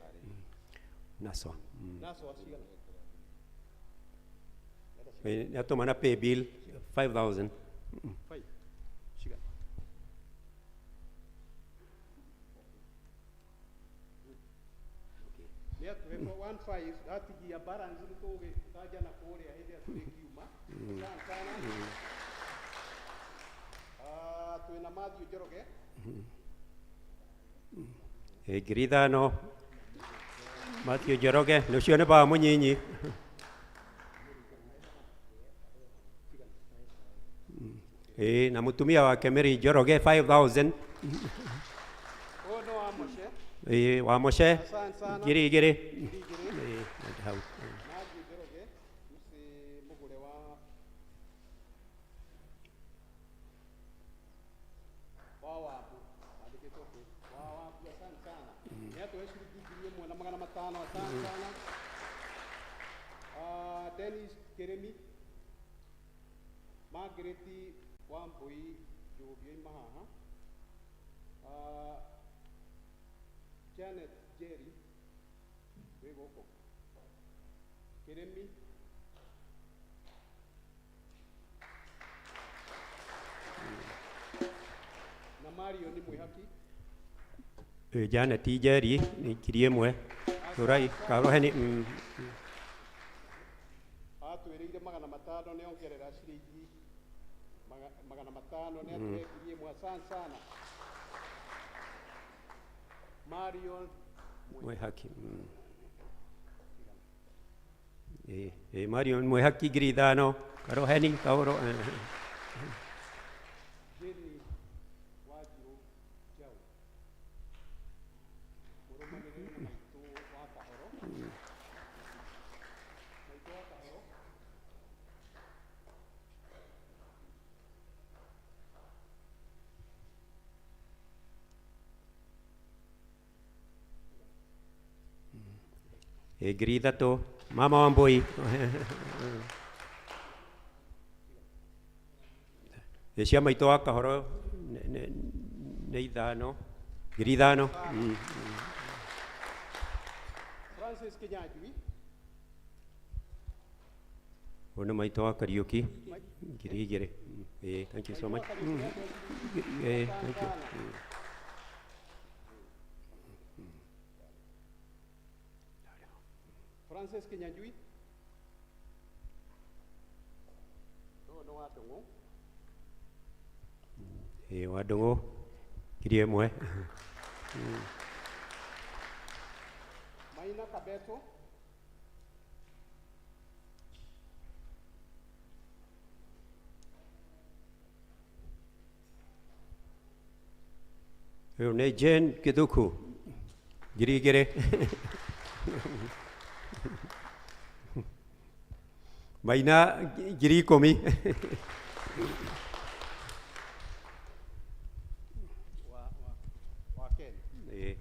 Naswa. Naswa cigana? Ĩ, nĩ atũma na pay bill 5000. Five. Cigana? Nĩ atũhe one five, atigia balance nĩ tũgĩtanja na kũrĩa hĩndĩ ĩrĩa tũrĩkiuma. Asante sana. Ah, twĩna Matthew Njoroge. Ĩ, 5000, Matthew Njoroge, nĩ ũcio nĩ baba mũnyinyi. Ĩ, na mũtumia wake Mary Njoroge 5000. Ũyũ nĩ wa Moshe. Ĩ, wa Moshe. Asante sana. 2000. 2000. Ĩ, na hau. Matthew Njoroge mũciĩ mũgũre wa Wambu, andĩkĩtwo kũ wa Wambu, asante sana. Nĩ atũhe ciringi 1500, asante sana. Ah, Dennis Kirimi, Margaret Wambui Njũgĩ oima haha. Ah, Janet Jerry wĩ gũkũ Kirimi. Na Mario nĩ mwĩhaki. Ĩ, Janet Njeri nĩ 1000. Tũrai Karoheni. Atwĩrĩire 500 nĩ ongerera ciringi 500 nĩ atũhe 1000. Asante sana. Marion Mwĩhaki. Ĩ Marion Mwĩhaki 5000. Karoheni Kaoro. Jenny Wanjirũ Njaũ mũrũmanĩrĩri na maitũ wa Kahoro, maitũ wa Kahoro. Ĩ 3000 Mama wa Mbui. Ĩ cia maitũ wa Kahoro nĩ ithano, 5000. Francis Kinyanjui. Ũyũ nĩ maitũ wa Kariũki 2000. Ĩ thank you so much. Ĩ thank you. Francis Kinyanjui ũyũ nĩ wa Ndũng'ũ. Ĩ wa Ndũng'ũ 1000. Maina Kabeto. Ũyũ nĩ Jane Gĩthuku 2000. Maina 10,000. Wa Ken. Ĩ.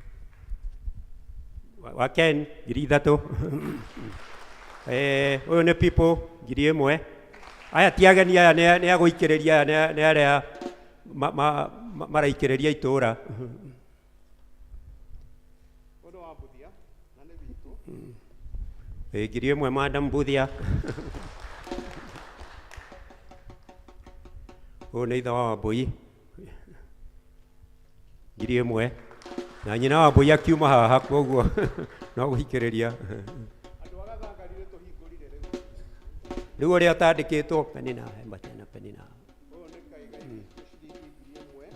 Wa Ken 3000. Ũyũ nĩ People 1000. Aya ti ageni, aya nĩ agũikĩrĩria, aya nĩ arĩa maraikĩrĩria itũra. Ũyũ nĩ wa Mbuthia na nĩ witũ. Ĩ 1000 Madam Mbuthia. Ũyũ nĩ ithe wa Wambũi 1000 na nyina wa Wambũi akiuma haha, koguo no gũikĩrĩria. Andũ a Gathangari nĩ tũhingũrire rĩu. Rĩu ũrĩa ũtandĩkĩtwo Penina hemba tena Penina. Ũyũ nĩ Kaigai witũ ciringi 1000.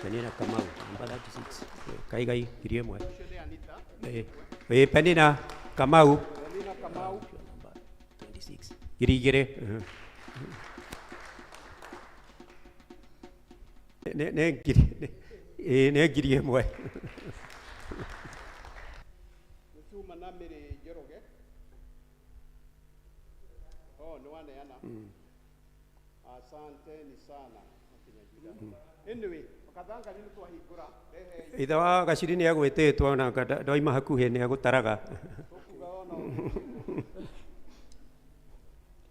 Penina Kamau namba 36. Kaigai 1000. Ũcio nĩ Anita. Ĩ Penina Kamau Penina Kamau. 26 2000. Nĩ ngiri, ĩ nĩ 1000. Nĩ tuma na Mĩrĩ Njoroge. Oh, nĩ waneana. Asanteni sana Kinyanjui. Anyway, Gathangari nĩ twahingũra. Rehe. Ithe wa Gaciri nĩ agwĩtĩtwo na ndoima hakuhĩ nĩ agũtaraga. Tũkuga ona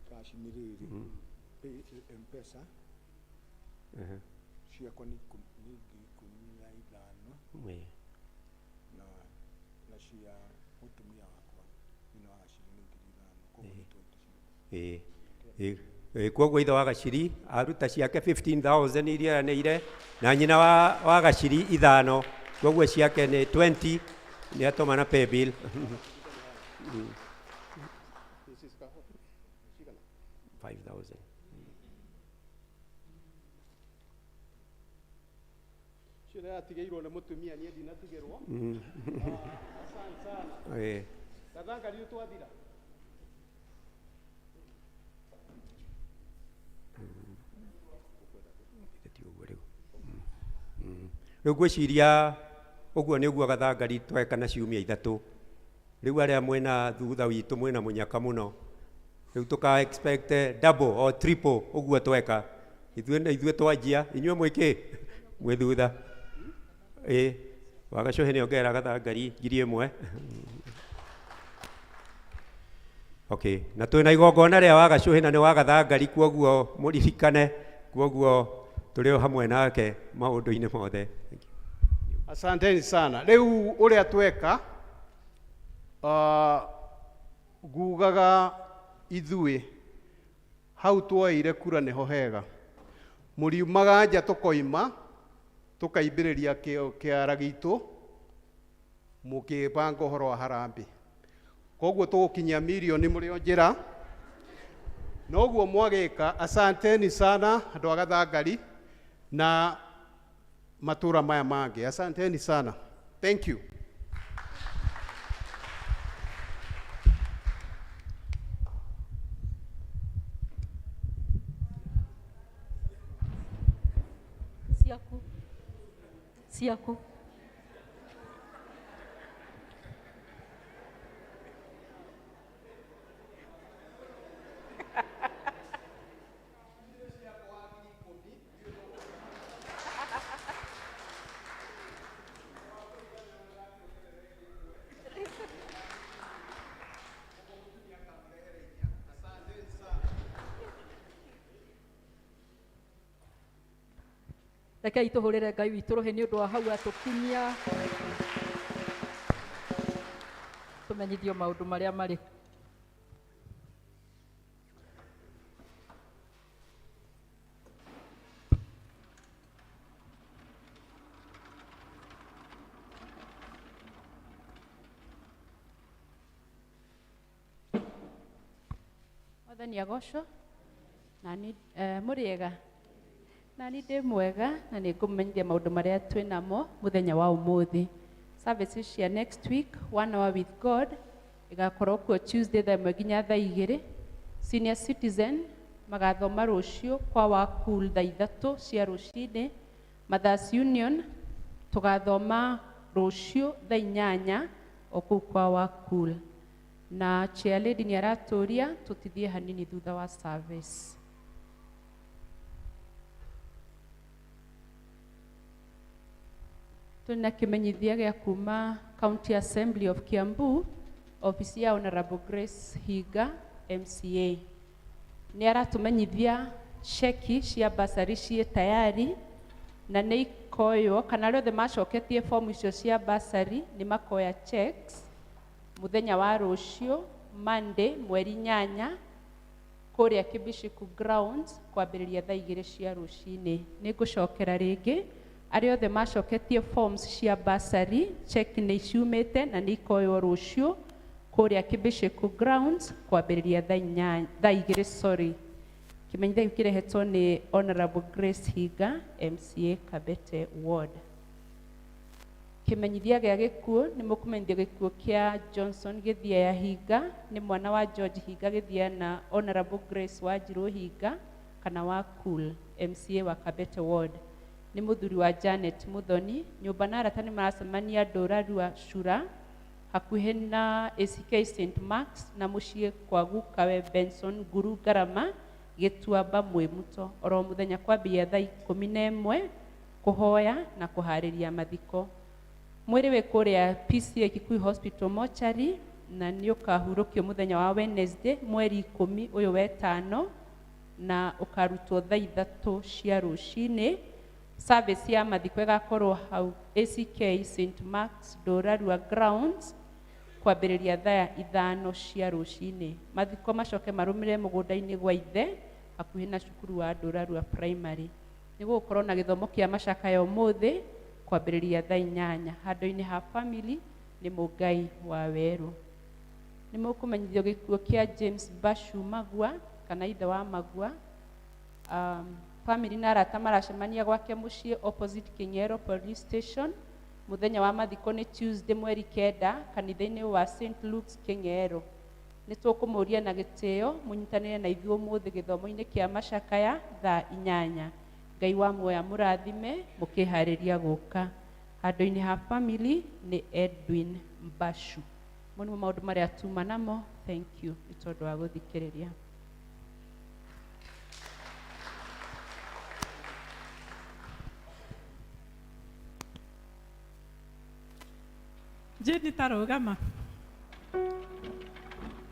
Cash nĩ rĩrĩ, pay M-Pesa ciakwa nĩ 15,000. Na cia mũtumia wakwa nyina wa Gaciri nĩ 5,000, koguo nĩ 20 ciothe. Ĩ ĩ koguo ithe wa Gaciri aruta ciake 15,000 iria eranĩire na nyina wa Gaciri ithano, koguo ciake nĩ 20 nĩ atũma na paybill. Mrs. Kaho cigana? 5,000. Ũcio nĩ atigĩirwo nĩ mũtumia, niĩ ndinatigĩrwo. Asante sana. Ĩ. Gathangari nĩ twathira. Ti ũguo rĩu. Rĩu ngwĩciria ũguo nĩ ũguo Gathangari tweka na ciumia ithatũ. Rĩu arĩa mwĩna thutha witũ mwĩna mũnyaka mũno. Rĩu tũka expect double or triple ũguo tweka. Ithuĩ nĩ ithuĩ twanjia, inyuĩ mwĩkĩ? Mwĩ thutha. Ĩ Wagacũhĩ nĩ ongerera Gathangari 1000. Okay, na twĩna igongona rĩa Wagacũhĩ na nĩ wa Gathangari, koguo mũririkane, koguo tũrĩ o hamwe nake maũndũ-inĩ mothe. Asanteni sana. Rĩu ũrĩa tweka ngugaga ithuĩ hau twoeire kura nĩho hega. Mũriumaga nja tũkoima tũkaimbĩrĩria kĩara gitũ Mũkĩbanga ũhoro wa harambĩ. Koguo tũgũkinyia mirioni mũrĩ o njĩra. Noguo mwagĩka, asanteni sana andũ a Gathangari na matũra maya mangĩ. Asanteni sana. Thank you. Ciaku. Ciaku. Rekei tũhũrĩre Ngai witũ rũhĩ nĩ ũndũ wa hau atũkinyia, tũmenyithio maũndũ marĩa marĩ. Mwathani agocwo. Nani mũrĩega? Nani ndĩ mwega na nĩ ngũmũmenyithia maũndũ marĩa twĩ namo mũthenya wa ũmũthĩ. Services cia next week, One Hour with God, ĩgakorwo kuo Tuesday thaa 1 nginya thaa 2. Senior Citizen magathoma rũciũ kwa Wakul thaa 3 cia rũcinĩ. Mothers Union tũgathoma rũciũ thaa 8 o kũu kwa Wakul. Na chair lady nĩ aratũria tũtithie hanini thutha wa service. Tũrĩ na kĩmenyithia gĩa kuma County Assembly of Kiambu, office ya Honorable Grace Higa, MCA. Nĩ aratũmenyithia ceki cia bursary ciĩ tayari na nĩ ikoywo, kana arĩa othe macoketie fomu icio cia bursary nĩ makoya checks mũthenya wa rũciũ Monday mweri 8 kũrĩa Kibishiku grounds kwambĩrĩria thaa 2 cia rũcinĩ. Nĩ ngũcokera rĩngĩ arĩa othe macoketie forms cia bursary, check nĩ ciumĩte na nĩ ikoywo rũciũ kũrĩa Kibishiku grounds kwambĩrĩria thaa 2, sorry. Kĩmenyithia gĩkĩ kĩrehetwo nĩ Honorable Grace Higa, MCA Kabete Ward. Kĩmenyithia gĩa gĩkuũ nĩ mũkũmenyithio gĩkuũ kĩa Johnson Gĩthia ya Hinga, nĩ mwana wa George Hinga Gĩthia na Honorable Grace Wanjirũ Hinga kana wa Cool, MCA wa Kabete Ward. Nĩ mũthuri wa Janet Muthoni. Nyũmba na arata nĩ maracemania Ndũrarua Cura hakuhĩ na ACK St Marks na mũciĩ kwa gukawe Benson Nguru Ngarama Gĩtuamba Mwĩmuto oro mũthenya kwambĩrĩria thaa 11 kũhoya na kũharĩria mathiko. Mwĩrĩ wĩ kũrĩa PCA Kikuyu Hospital mortuary na nĩ ũkahurũkio mũthenya wa Wednesday mweri 10 ũyũ wetano na ũkarutwo thaa 3 cia rũcinĩ. Service ya mathiko ĩgakorwo hau ACK St Marks Ndũrarua grounds kwambĩrĩria thaa 5 cia rũcinĩ. Mathiko macoke marũmĩrĩre mũgũnda-inĩ gwa ithe hakuhĩ na cukuru wa Ndũrarua Primary. Nĩ gũgũkorwo na gĩthomo kĩa macakaya ũmũthĩ kwambĩrĩria thaa 8 handũ-inĩ ha family nĩ Mũngai wa Werũ. Nĩ mũkũmenyithio gĩkuũ kĩa James Bashu Magua kana ithe wa Magua. Family na arata maracemania gwake mũciĩ opposite King'ero Police Station. Mũthenya wa mathiko nĩ Tuesday mweri 9 kanitha-inĩ wa St Luke's King'ero. Nĩ tũkũmũria na gĩtĩo mũnyitanĩre na ithuĩ ũmũthĩ gĩthomo-inĩ kĩa macakaya thaa 8. Ngai wa muoya mũrathime mũkĩharĩria gũka. Handũ-inĩ ha family nĩ Edwin Mbashu. Mo nĩmo maũndũ marĩa tuma namo. Thank you nĩ tondũ wa gũthikĩrĩria. Jane ta rũgama.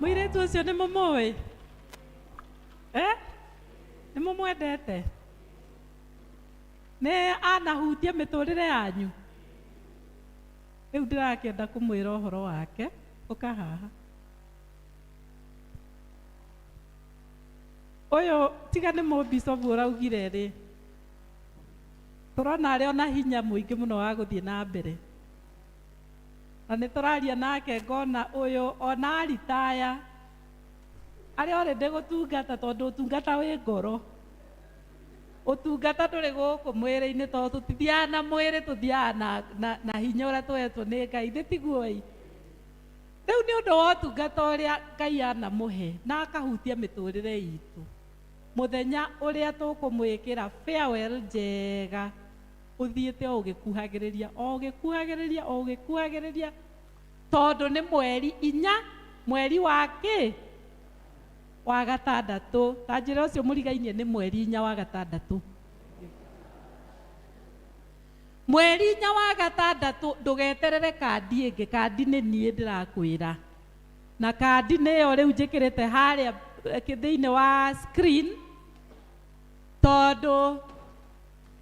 Mũirĩtu ũcio nĩ mũmũĩ? Nĩ mũmwendete? Nĩ anahutia mĩtũrĩre yanyu? Rĩu ndĩrakĩenda kũmwĩra ũhoro wake. Ũka haha. Ũyũ tiga nĩ mũbicobu ũraugire rĩ, tũrona arĩ ona hinya mũingĩ mũno wa gũthiĩ na mbere. Na nĩ tũraria nake ngona ũyũ ona aritaya arĩa already gũtungata, tondũ ũtungata wĩ ngoro, ũtungata ndũrĩ gũkũ mwĩrĩ-inĩ, tondũ tũtithiaga na mwĩrĩ, tũthiaga na hinya ũrĩa tũhetwo nĩ Ngai. Nĩ tiguo-ĩ? Rĩu nĩ ũndũ wa ũtungata ũrĩa Ngai anamũhe na akahutia mĩtũrĩre itũ, mũthenya ũrĩa tũkũmwĩkĩra farewell njega ũthiĩte o ũgĩkuhagĩrĩria, o ũgĩkuhagĩrĩria, o ũgĩkuhagĩrĩria, tondũ nĩ mweri 4, mweri wa kĩ wa gatandatũ. Ta njĩra ũcio mũrigainie, nĩ mweri 4 wa gatandatũ, mweri 4 wa gatandatũ. Ndũgeterere kandi ĩngĩ, kandi nĩ niĩ ndĩrakwĩra, na kandi nĩyo rĩu njĩkĩrĩte harĩa thĩinĩ wa screen, tondũ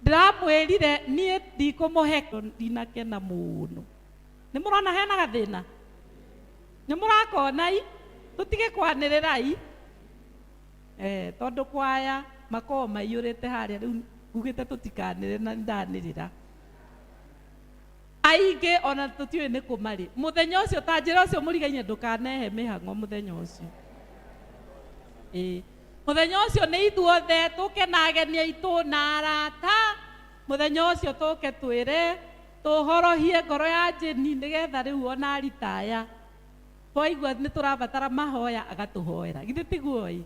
ndĩramwĩrire niĩ ndikũmũhe. Ndinakena mũno, nĩ mũrona hena gathĩna, nĩ mũrakona i tũtige kwanĩrĩra i tondũ kwaya makoragwo maiyũrĩte harĩa. Rĩu ngugĩte tũtikanĩrĩre na ndanĩrĩra aingĩ ona tũtiũĩ nĩ kũ marĩ mũthenya ũcio. Ta njĩra ũcio mũrigainie, ndũkanehe mĩhang'o mũthenya ũcio. Ĩĩ, mũthenya ũcio nĩ ithuothe tũke na ageni aitũ na arata. Mũthenya ũcio tũke twĩre tũhorohie ngoro ya Jeni, nĩgetha rĩu ona aritaya twaigua nĩ tũrabatara mahoya agatũhoera. Githĩ tiguo ĩ?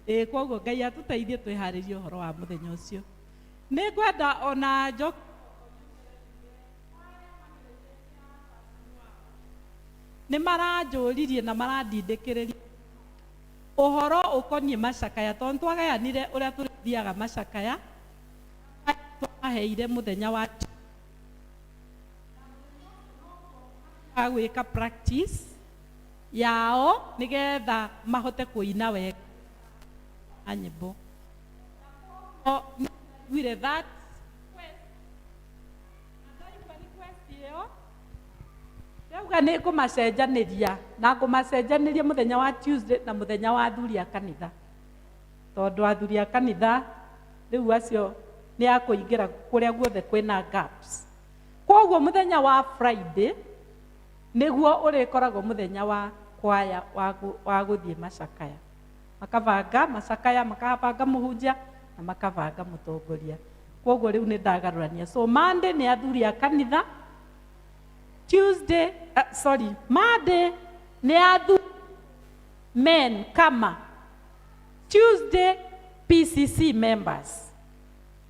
Ĩĩ, koguo Ngai atũteithie twĩharĩrie ũhoro wa mũthenya ũcio. Nĩ ngwenda ona njoke nĩ maranjũririe na marandindĩkĩrĩria ũhoro ũkoniĩ macakaya, tondũ twagayanire ũrĩa tũrĩthiaga macakaya. Twaheire mũthenya wa gwĩka practice yao nĩgetha mahote kũina wega nyĩmbo. Nĩiguire that request ĩyo, ndauga nĩ ngũmacenjanĩria na ngũmacenjanĩria mũthenya wa Tuesday na mũthenya wa athuri a kanitha, tondũ athuri a kanitha rĩu acio nĩ a kũingĩra kũrĩa guothe kwĩna gaps. Koguo mũthenya wa Friday nĩguo ũrĩkoragwo mũthenya wa kwaya wa gũthiĩ macakaya. Makabanga macakaya, makabanga mũhunjia na makabanga mũtongoria. Koguo rĩu nĩ ndagarũrania. So Monday nĩ athuri a kanitha, Tuesday, sorry, Monday nĩ athuri men kama, Tuesday PCC members,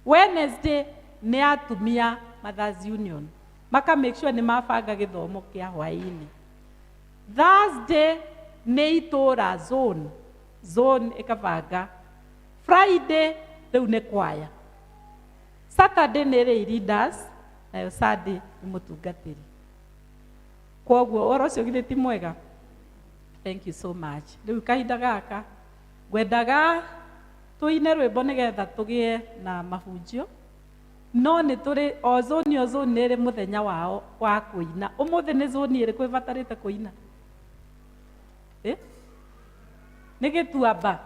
Wednesday nĩ atumia Mothers Union, maka make sure nĩ mabanga gĩthomo kĩa hwaĩ-inĩ. Thursday nĩ itũra zone, zone ĩkabanga. Friday rĩu nĩ kwaya. Saturday nĩ lay leaders, nayo Sunday nĩ mũtungatĩri. Koguo ũhoro ũcio githĩ ti mwega? Thank you so much. Rĩu kahinda gaka ngwendaga tũine rwĩmbo nĩgetha tũgĩe na mahunjio, no nĩ tũrĩ o zone, o zone nĩ ĩrĩ mũthenya wao wa kũina. Ũmũthĩ nĩ zone ĩrĩkũ ĩbatarĩte kũina? Eh? Nĩ Gĩtuamba.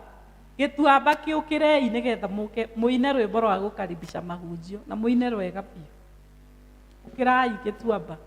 Gĩtuamba, kĩũkĩrei nĩgetha mũke mũine rwĩmbo rwa gũkaribisha mahunjio na mũine rwega biũ. Ũkĩrai Gĩtuamba.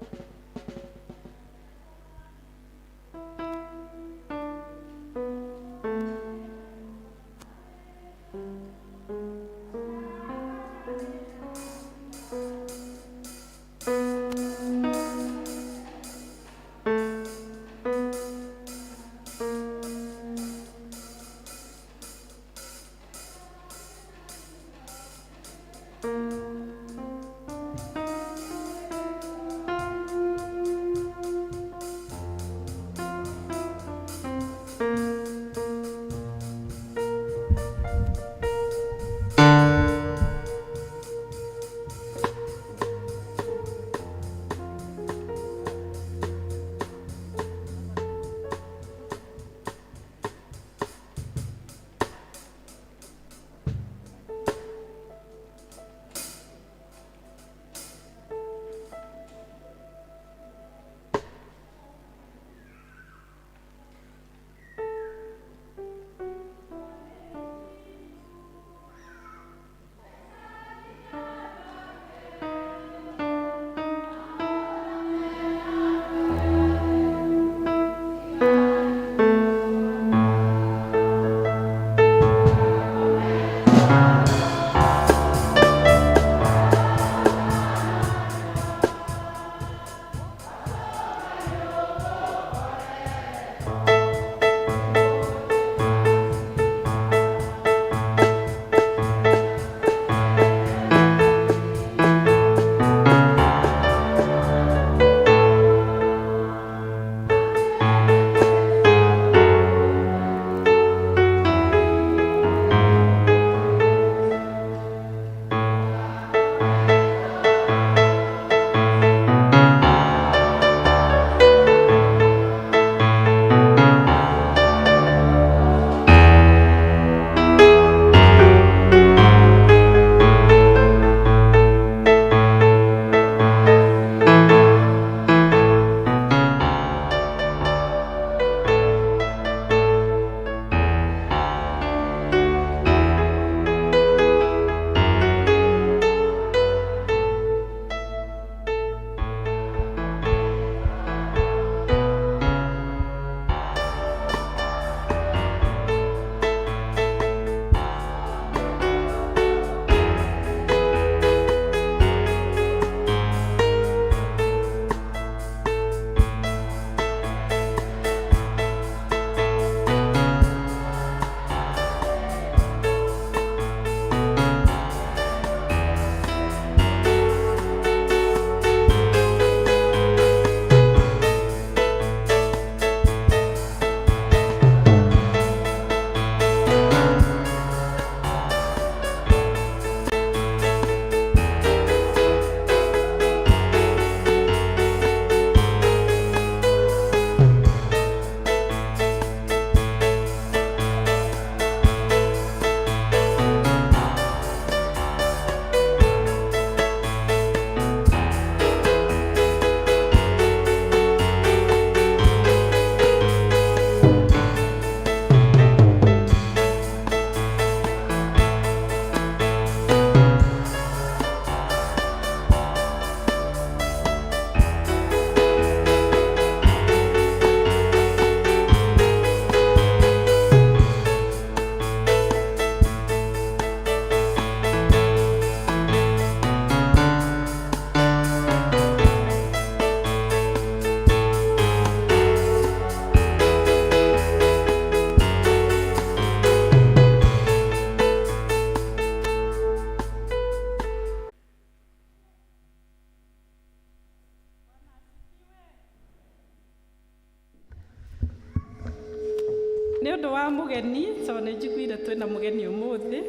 Nĩ ũndũ wa mũgeni, tondũ nĩ njiguire twĩna mũgeni ũmũthĩ,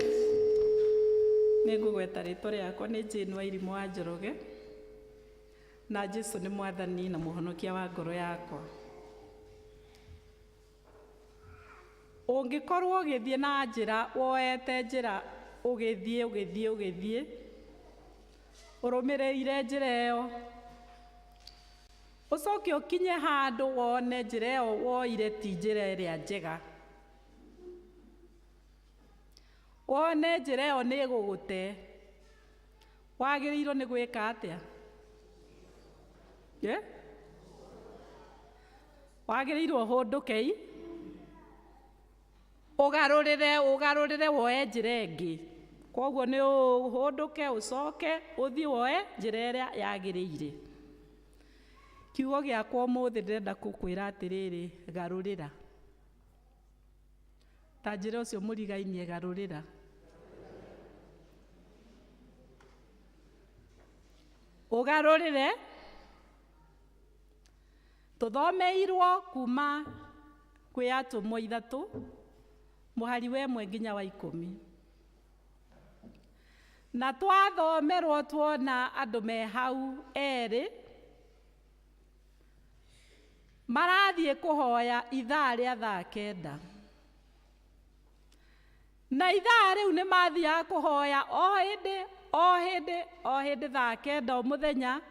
nĩ ngũgweta rĩtwa rĩakwa nĩ Jane Wairimũ wa Njoroge, na Jesu nĩ mwathani na mũhonokia wa ngoro yakwa. Ũngĩkorwo ũgĩthiĩ na njĩra, woete njĩra ũgĩthiĩ ũgĩthiĩ ũgĩthiĩ, ũrũmĩrĩire njĩra ĩyo, ũcoke ũkinye handũ wone njĩra ĩyo woire ti njĩra ĩrĩa njega, wone njĩra ĩyo nĩ ĩgũgũte, wagĩrĩirwo nĩ gwĩka atĩa? Eh? Wagĩrĩirwo ũhũndũke i ũgarũrĩre ũgarũrĩre woe njĩra ĩngĩ. Koguo nĩ ũhũndũke ũcoke ũthiĩ woe njĩra ĩrĩa yagĩrĩire. Kiugo gĩakwa ũmũthĩ ndĩrenda gũkwĩra atĩrĩrĩ, garũrĩra. Ta njĩra ũcio mũrigainie, garũrĩra. Ũgarũrĩre. Tũthomeirwo kuma kwĩ atũmwo ithatũ, mũhari wa 1 nginya wa 10. Na twathomerwo tuona andũ me hau erĩ marathiĩ kũhoya ithaa rĩa thaa 9. Na ithaa rĩu nĩ mathiaga kũhoya o hĩndĩ, o hĩndĩ, o hĩndĩ thaa 9 o mũthenya,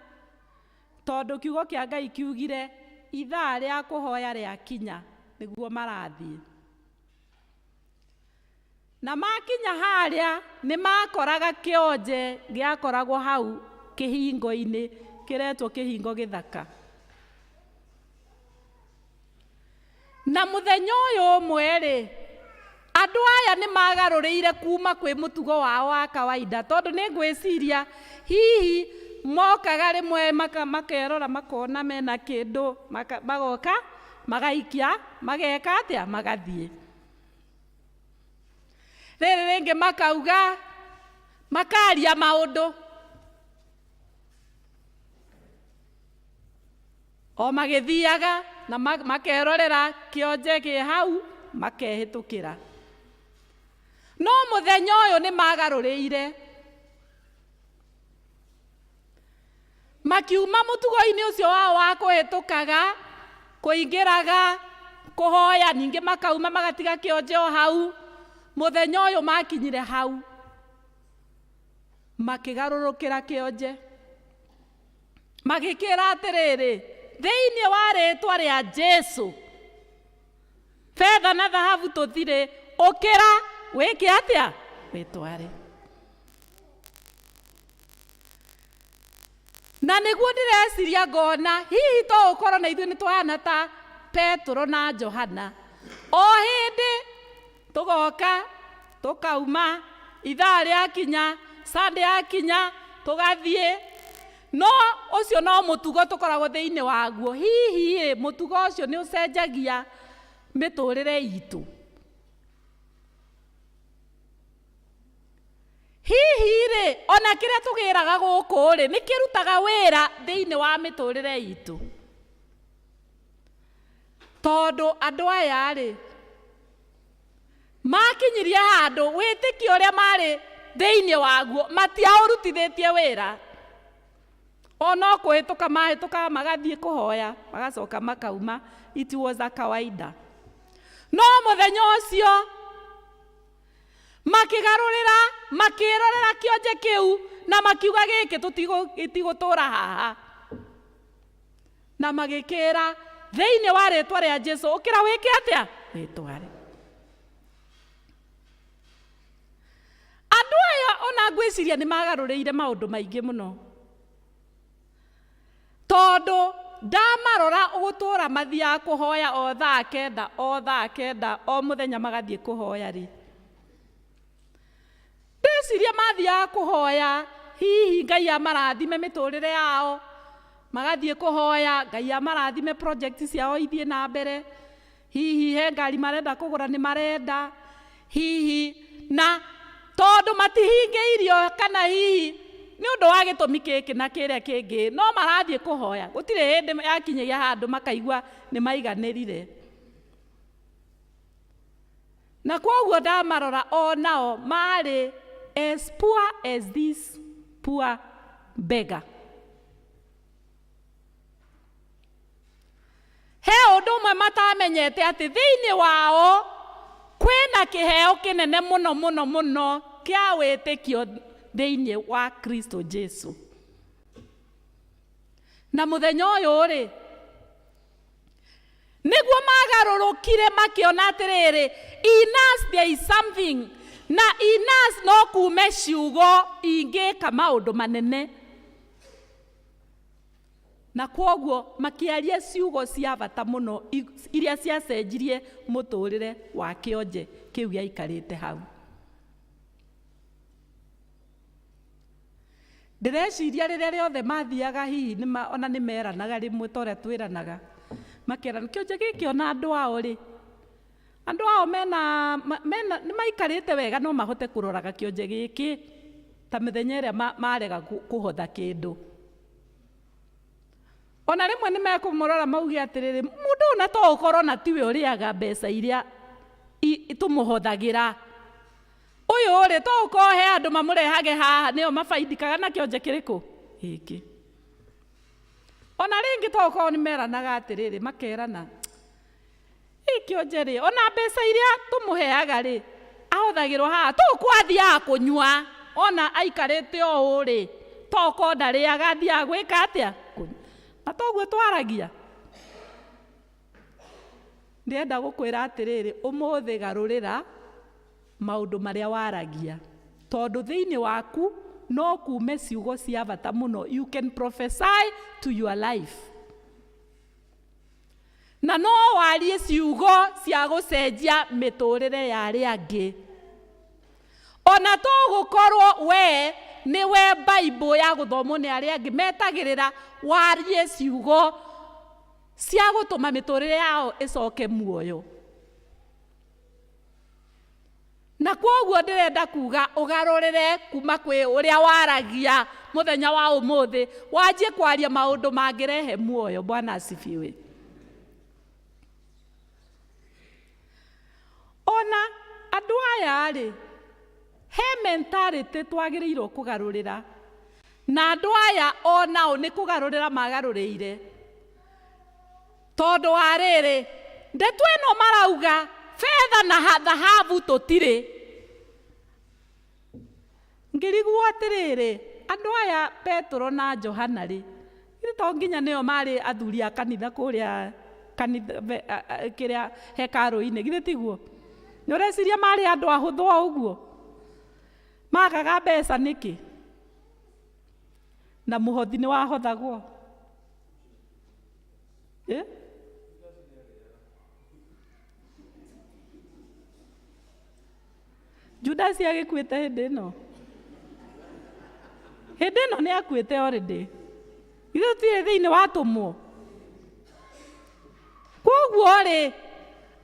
tondũ kiugo kĩa Ngai kiugire ithaa rĩa kũhoya rĩakinya nĩguo marathiĩ. Na makinya harĩa nĩ makoraga kĩonje gĩakoragwo hau kĩhingo-inĩ, kĩretwo kĩhingo gĩthaka. Na mũthenya ũyũ ũmwe rĩ, andũ aya nĩ magarũrĩire kuma kwĩ mũtugo wao wa kawaida, tondũ nĩ ngwĩciria hihi mokaga rĩmwe makerora makona mena kĩndũ, magoka magaikia, mageka atĩa, magathiĩ. Rĩrĩ rĩngĩ makauga, makaria maũndũ o magĩthiaga na makerorera kĩonje kĩ hau makehĩtũkĩra. No mũthenya ũyũ nĩ magarũrĩire, makiuma mũtugo-inĩ ũcio wao wa kũhĩtũkaga, kũingĩraga, kũhoya, ningĩ makauma magatiga kĩonje o hau. Mũthenya ũyũ makinyire hau makĩgarũrũkĩra kĩonje, magĩkĩra atĩrĩrĩ, thĩinĩ wa rĩtwa rĩa Jesu, betha na thahabu tũtirĩ, ũkĩra wĩke atĩa, wĩtware. Na nĩguo ndĩreciria ngona hihi to ũkorwo na ithuĩ nĩ tũhana ta Petero na Johana, o hĩndĩ tũgoka tũkauma, ithaa rĩakinya, Sunday yakinya, tũgathiĩ. No ũcio no mũtugo tũkoragwo thĩinĩ waguo. Hihi ĩ mũtugo ũcio nĩ ũcenjagia mĩtũrĩre itũ? Hihi rĩ, ona kĩrĩa tũgĩraga gũkũ rĩ, nĩ kĩrutaga wĩra thĩinĩ wa mĩtũrĩre itũ? Tondũ andũ aya rĩ, makinyirie handũ wĩtĩkio ũrĩa marĩ thĩinĩ waguo matiaũrutithĩtie wĩra. O no kũhĩtũka mahĩtũkaga magathiĩ kũhoya, magacoka makauma. It was a kawaida. No mũthenya ũcio makĩgarũrĩra, makĩrorera kĩonje kĩu na makiuga gĩkĩ gĩtigũtũra haha. Na magĩkĩra thĩinĩ wa rĩtwa rĩa Jesu, ũkĩra wĩke atĩa, wĩtware. Andũ aya ona ngwĩciria nĩ magarũrĩire maũndũ maingĩ mũno, tondũ ndamarora gũtũra mathiaga kũhoya o thaa 9, o thaa 9, o mũthenya magathiĩ kũhoya rĩ, ndĩciria mathiaga kũhoya hihi Ngai amarathime mĩtũrĩre yao, magathiĩ kũhoya Ngai amarathime project ciao ithiĩ na mbere, hihi he ngari marenda kũgũra nĩ marenda, hihi na tondũ matihingĩirio kana hihi nĩ ũndũ wa gĩtũmi gĩkĩ na kĩrĩa kĩngĩ, no marathiĩ kũhoya. Gũtirĩ hĩndĩ yakinyagia handũ makaigua nĩ maiganĩrire. Na kwoguo ndamarora o nao marĩ as poor as this poor beggar. He ũndũ ũmwe matamenyete atĩ thĩinĩ wao kwĩna kĩheo kĩnene mũno mũno mũno kĩa wĩtĩkio thĩinĩ wa Kristo Jesu. Na mũthenya ũyũ rĩ, nĩguo magarũrũkire makĩona atĩrĩrĩ, in us there is something, na in us no kume ciugo ingĩka maũndũ manene. Na kwoguo makĩaria ciugo cia bata mũno iria ciacenjirie mũtũrĩre wa kĩonje kĩu gĩaikarĩte hau. Ndĩreciria rĩrĩa rĩothe mathiaga hihi nĩma, ona nĩ meranaga rĩmwe ta ũrĩa twĩranaga, makerana kĩonje gĩkĩ ona andũ ao rĩ, andũ ao mena, mena nĩ maikarĩte wega no mahote kũroraga kĩonje gĩkĩ ta mĩthenya ĩrĩa marega kũhotha kĩndũ. Ona rĩmwe nĩ mekũmũrora mauge atĩrĩrĩ, mũndũ ũyũ na to ũkorwo na tiwe ũrĩaga mbeca iria tũmũhothagĩra. Ũyũ rĩ, to ũkorwo he andũ mamũrehage haha nĩo mabaidikaga na kĩonje kĩrĩkũ? Gĩkĩ. Ona rĩngĩ to ũkorwo nĩ meranaga atĩrĩrĩ, makerana, ĩ kĩonje rĩ, ona mbeca iria tũmũheaga rĩ, ahothagĩrwo haha, to ũkorwo athiaga kũnyua, ona aikarĩte o ũũ rĩ, to ũkorwo ndarĩaga, athiaga gwĩka atĩa? Kũnyua. Na toguo twaragia. Ndĩrenda gũkwĩra atĩrĩrĩ, ũmũthĩ garũrĩra maũndũ marĩa waragia, tondũ thĩinĩ waku no kume ciugo cia bata mũno. You can prophesy to your life. Na no warie ciugo cia gũcenjia mĩtũrĩre ya arĩa angĩ. Ona to gũkorwo we nĩwe Bible ya gũthomwo nĩ arĩa angĩ, metagĩrĩra warie ciugo cia gũtũma mĩtũrĩre yao ĩcoke muoyo. Na kwoguo ndĩrenda kuga ũgarũrĩre kuma kwĩ ũrĩa waragia mũthenya wa ũmũthĩ, wanjie kwaria maũndũ mangĩrehe muoyo. Bwana asifiwe. Ona andũ aya rĩ, he mentality twagĩrĩirwo kũgarũrĩra, na andũ aya onao nĩ kũgarũrĩra magarũrĩire. Tondũ wa rĩrĩ, ndeto ĩno marauga betha na thahabu tũtirĩ. Ngĩrigwo atĩrĩrĩ, andũ aya Petero na Johana rĩ, githĩ to nginya nĩo marĩ athuri a kanitha kũrĩa kanitha kĩrĩa hekarũ-inĩ, githĩ tiguo? Nĩ ũreciria marĩ andũ ahũthũ o ũguo? Magaga mbeca nĩkĩ? Na mũhothi nĩ wahothagwo? Eh? Judasi agĩkuĩte hĩndĩ ĩno? Hĩndĩ ĩno nĩ akuĩte already. Ithuĩ tũtirĩ thĩinĩ wa atũmwo. Koguo rĩ,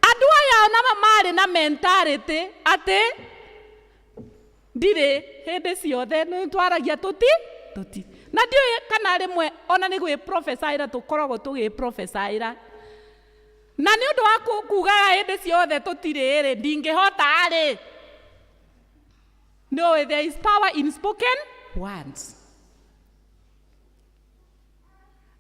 andũ aya ona marĩ na mentality atĩ ndirĩ hĩndĩ ciothe nĩ twaragia tũti tũti. Na ndiũĩ kana rĩmwe ona nĩ gwĩ prophesy tũkoragwo tũgĩ prophesy. Na nĩ ũndũ wa kugaga hĩndĩ ciothe tũtirĩ rĩ, ndingĩhota rĩ. No, there is power in spoken words.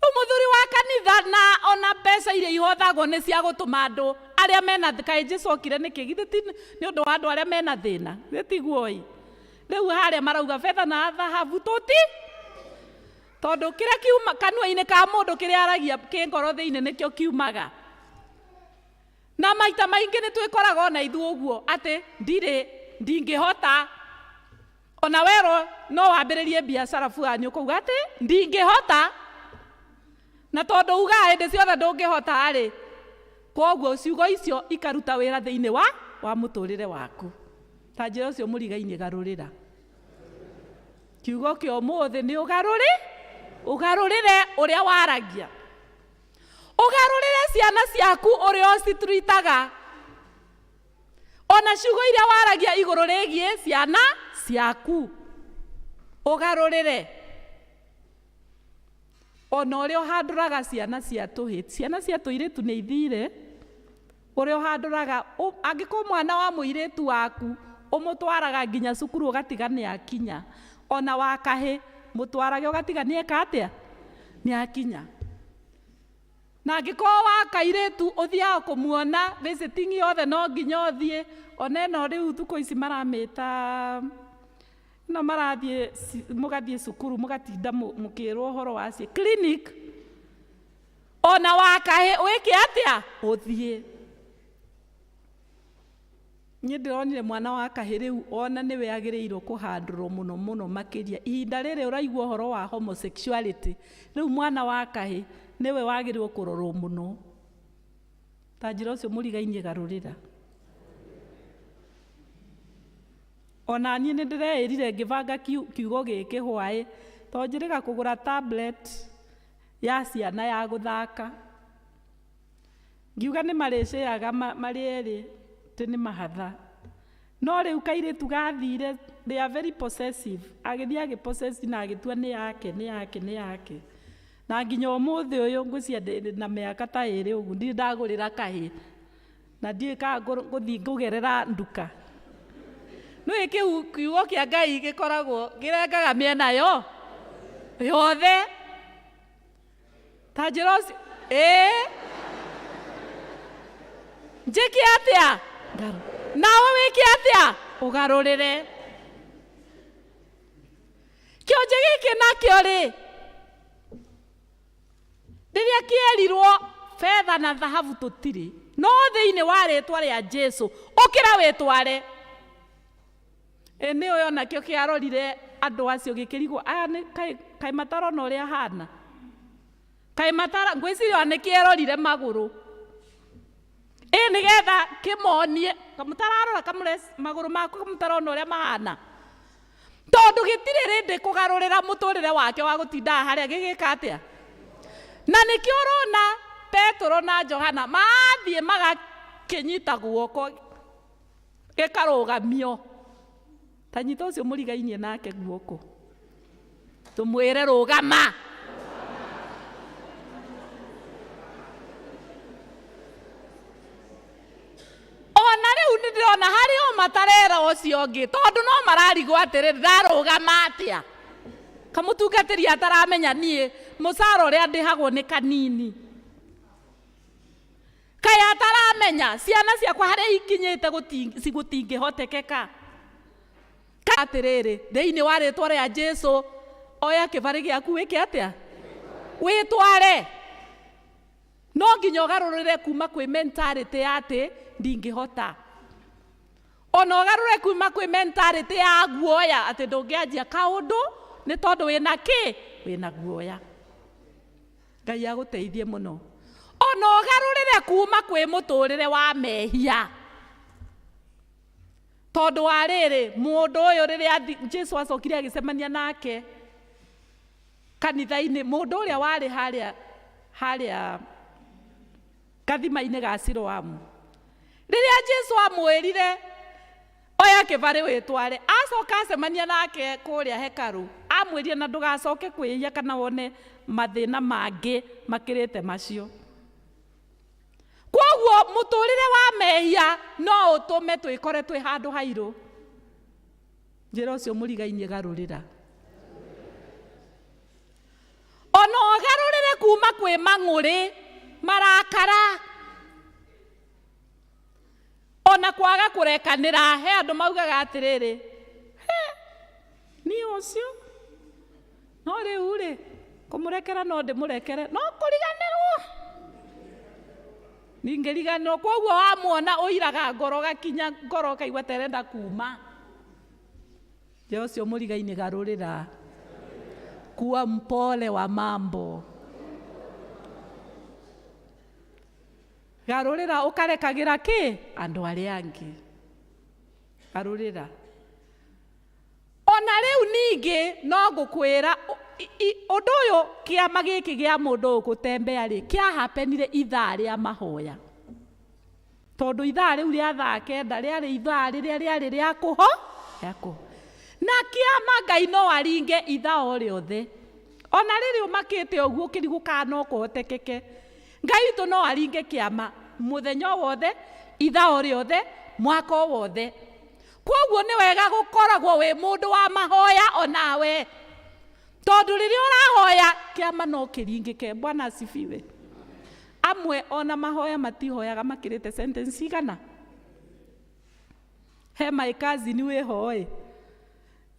Rĩu mũthuri wa kanitha na ona mbeca iria ihothagwo nĩ cia gũtũma andũ arĩa mena kaĩ Jesu okire nĩkĩ? Githĩ ti nĩ ũndũ wa andũ arĩa mena thĩna? Githĩ tiguo ĩ? Rĩu harĩa marauga betha na thahabu tũti tondũ kĩrĩa kiuma kanua-inĩ ka mũndũ kĩrĩa aragia kĩ ngoro thĩinĩ nĩkĩo kiumaga. Na maita maingĩ nĩ twĩkoraga ona ithuĩ ũguo atĩ ndirĩ, ndingĩhota. Ona werwo no wambĩrĩrie biacara fulani ũkauga atĩ ndingĩhota. Na tondũ ugaga hĩndĩ ciothe ndũngĩhota rĩ, koguo ciugo icio ikaruta wĩra thĩinĩ wa wa mũtũrĩre waku. Ta njĩra ũcio mũrigainie garũrĩra. Kiugo kĩa ũmũthĩ nĩ ũgarũrĩ, ũgarũrĩre ũrĩa waragia. Ũgarũrĩre ciana ciaku ũrĩa ũcitritaga. Ona ciugo iria waragia igũrũ rĩgiĩ ciana ciaku. Ũgarũrĩre. Ona ũrĩa ũhandũraga ciana cia tũhĩ. Ciana cia tũirĩtu nĩ ithire. Ũrĩa ũhandũraga angĩkorwo mwana wa mũirĩtu waku ũmũtwaraga nginya cukuru ũgatiga nĩ akinya, ona wa kahĩ mũtwarage ũgatiga nĩ eka atĩa, nĩ akinya. Na angĩkorwo wa kairĩtu ũthiaga kũmuona visiting yothe no nginya ũthiĩ, ona ĩno rĩu thikũ ici maramĩta ĩno marathiĩ mũgathiĩ cukuru mũgatinda mũkĩrwo ũhoro wa clinic, ona wa kahĩ wĩke atĩa, ũthiĩ. Niĩ ndĩronire mwana wa kahĩ rĩu ona nĩwe agĩrĩirwo kũhandũrwo mũno mũno makĩria. Ihinda rĩrĩ ũraigua ũhoro wa homosexuality, rĩu mwana wa kahĩ nĩwe wagĩrĩirwo kũrorwo mũno. Ta njĩra ũcio mũrigainie garũrĩra. Ona niĩ nĩ ndĩreĩrire ngĩbanga kiugo gĩkĩ hwaĩ, to njĩrĩga kũgũra tablet ya ciana ya gũthaka. Ngiuga nĩ marĩcĩaga marĩ erĩ atĩ nĩ mahatha. No rĩu kairĩtu gathire, they are very possessive, agĩthiĩ agĩ possess na agĩtua nĩ yake, nĩ yake, nĩ yake. Na nginya ũmũthĩ ũyũ ngwĩciria ndĩ na mĩaka ta ĩrĩ ũguo ndirĩ ndagũrĩra kahĩ. Na ndiũĩ kana ngũthiĩ ngũgerera nduka. Nĩũĩ kĩu kiugo kĩa Ngai gĩkoragwo kĩrengaga mĩena yothe. Ta njĩra ũcio ĩĩ njĩke atĩa, nawe wĩke atĩa, ũgarũrĩre kĩonje gĩkĩ nakĩo rĩ, rĩrĩa kĩerirwo betha na thahabu tũtirĩ, no thĩinĩ wa rĩtwa rĩa Jesu ũkĩra wĩtware. Ĩ nĩ ũyũ onakĩo kĩarorire andũ acio gĩkĩrigwo, aya nĩ kaĩ matarona ũrĩa hana, kaĩ matara, ngwĩciria ona nĩ kĩerorire magũrũ. Ĩ nĩgetha kĩmonie, kamũtararora kamũre magũrũ maku kamũtarona ũrĩa mahana. Tondũ gĩtirĩ rĩndĩ kũgarũrĩra mũtũrĩre wake wa gũtindaga harĩa gĩgĩka atĩa. Na nĩkĩo ũrona Petero na Johana mathiĩ magakĩnyita guoko gĩkarũgamio. Ta nyita ũcio mũrigainie nake guoko, tũmwĩre rũgama. Ona rĩu nĩ ndĩrona harĩ o matarera ũcio ũngĩ, tondũ no mararigwo atĩrĩrĩ, ndarũgama atĩa? Kamũtungatĩri ataramenya niĩ mũcara ũrĩa ndĩhagwo nĩ kanini. Kaĩ ataramenya ciana ciakwa harĩa ikinyĩte gũtingĩhotekeka. Atĩrĩrĩ, thĩinĩ wa rĩtwa rĩa Jesu, oya kĩbarĩ gĩaku wĩke atĩa? Wĩtware. No nginya ũgarũrĩre kuma kwĩ mentality ya atĩ ndingĩhota. Ona ũgarũre kuma kwĩ mentality ya guoya atĩ ndũngĩanjia kaũndũ nĩ tondũ wĩna kĩ? Wĩna guoya. Ngai agũteithie mũno. Ona ũgarũrĩre kuma kwĩ mũtũrĩre wa mehia. Tondũ wa rĩrĩ, mũndũ ũyũ rĩrĩa Jesu acokire agĩcemania nake kanitha-inĩ, mũndũ ũrĩa warĩ harĩa gathima-inĩ ga Siloamu, rĩrĩa Jesu amwĩrire oya kĩbarĩ wĩtware, acoka acemania nake kũrĩa hekarũ, amwĩrire na ndũgacoke kwĩhia kana wone mathĩna mangĩ makĩrĩte macio. Kwoguo mũtũrĩre wa mehia no ũtũme twĩkore twĩ handũ hairũ. Njĩra ũcio mũrigainie garũrĩra. Ona ũgarũrĩre kuma kwĩ mang'ũrĩ, marakara, ona kwaga kũrekanĩra. He andũ maugaga atĩrĩrĩ, he niĩ ũcio no rĩu rĩ kũmũrekera no ndĩmũrekere, no kũriganĩrwo ningĩriganĩrwo. Kwoguo wamuona ũiraga ngoro, ũgakinya ngoro ũkaigua ta ĩrenda kuma. Njĩra ũcio mũrigainĩ garũrĩra, kuwa mpole wa mambo. Garũrĩra ũkarekagĩra kĩ andũ arĩa angĩ. Garũrĩra. Ona rĩu ningĩ no ngũkwĩra ũndũ ũyũ, kĩama gĩkĩ gĩa mũndũ ũyũ gũtembea rĩ, kĩahapenire ithaa rĩa mahoya. Tondũ ithaa rĩu rĩa thaa kenda rĩarĩ ithaa rĩrĩa rĩarĩ rĩa kũho, rĩa kũho. Na kĩama Ngai no aringe ithaa o rĩothe. Ona rĩrĩ ũmakĩte ũguo ũkĩrigwo kana no kũhotekeke, Ngai witũ no aringe kĩama Mũthenya o wothe, ithaa o rĩothe, mwaka o wothe. Kwoguo nĩ wega gũkoragwo wĩ mũndũ wa mahoya onawe. Tondũ rĩrĩa ũrahoya, kĩama no kĩringĩke. Bwana asifiwe. Amwe ona mahoya matihoyaga makĩrĩte sentence cigana? He my cousin wĩho ĩ,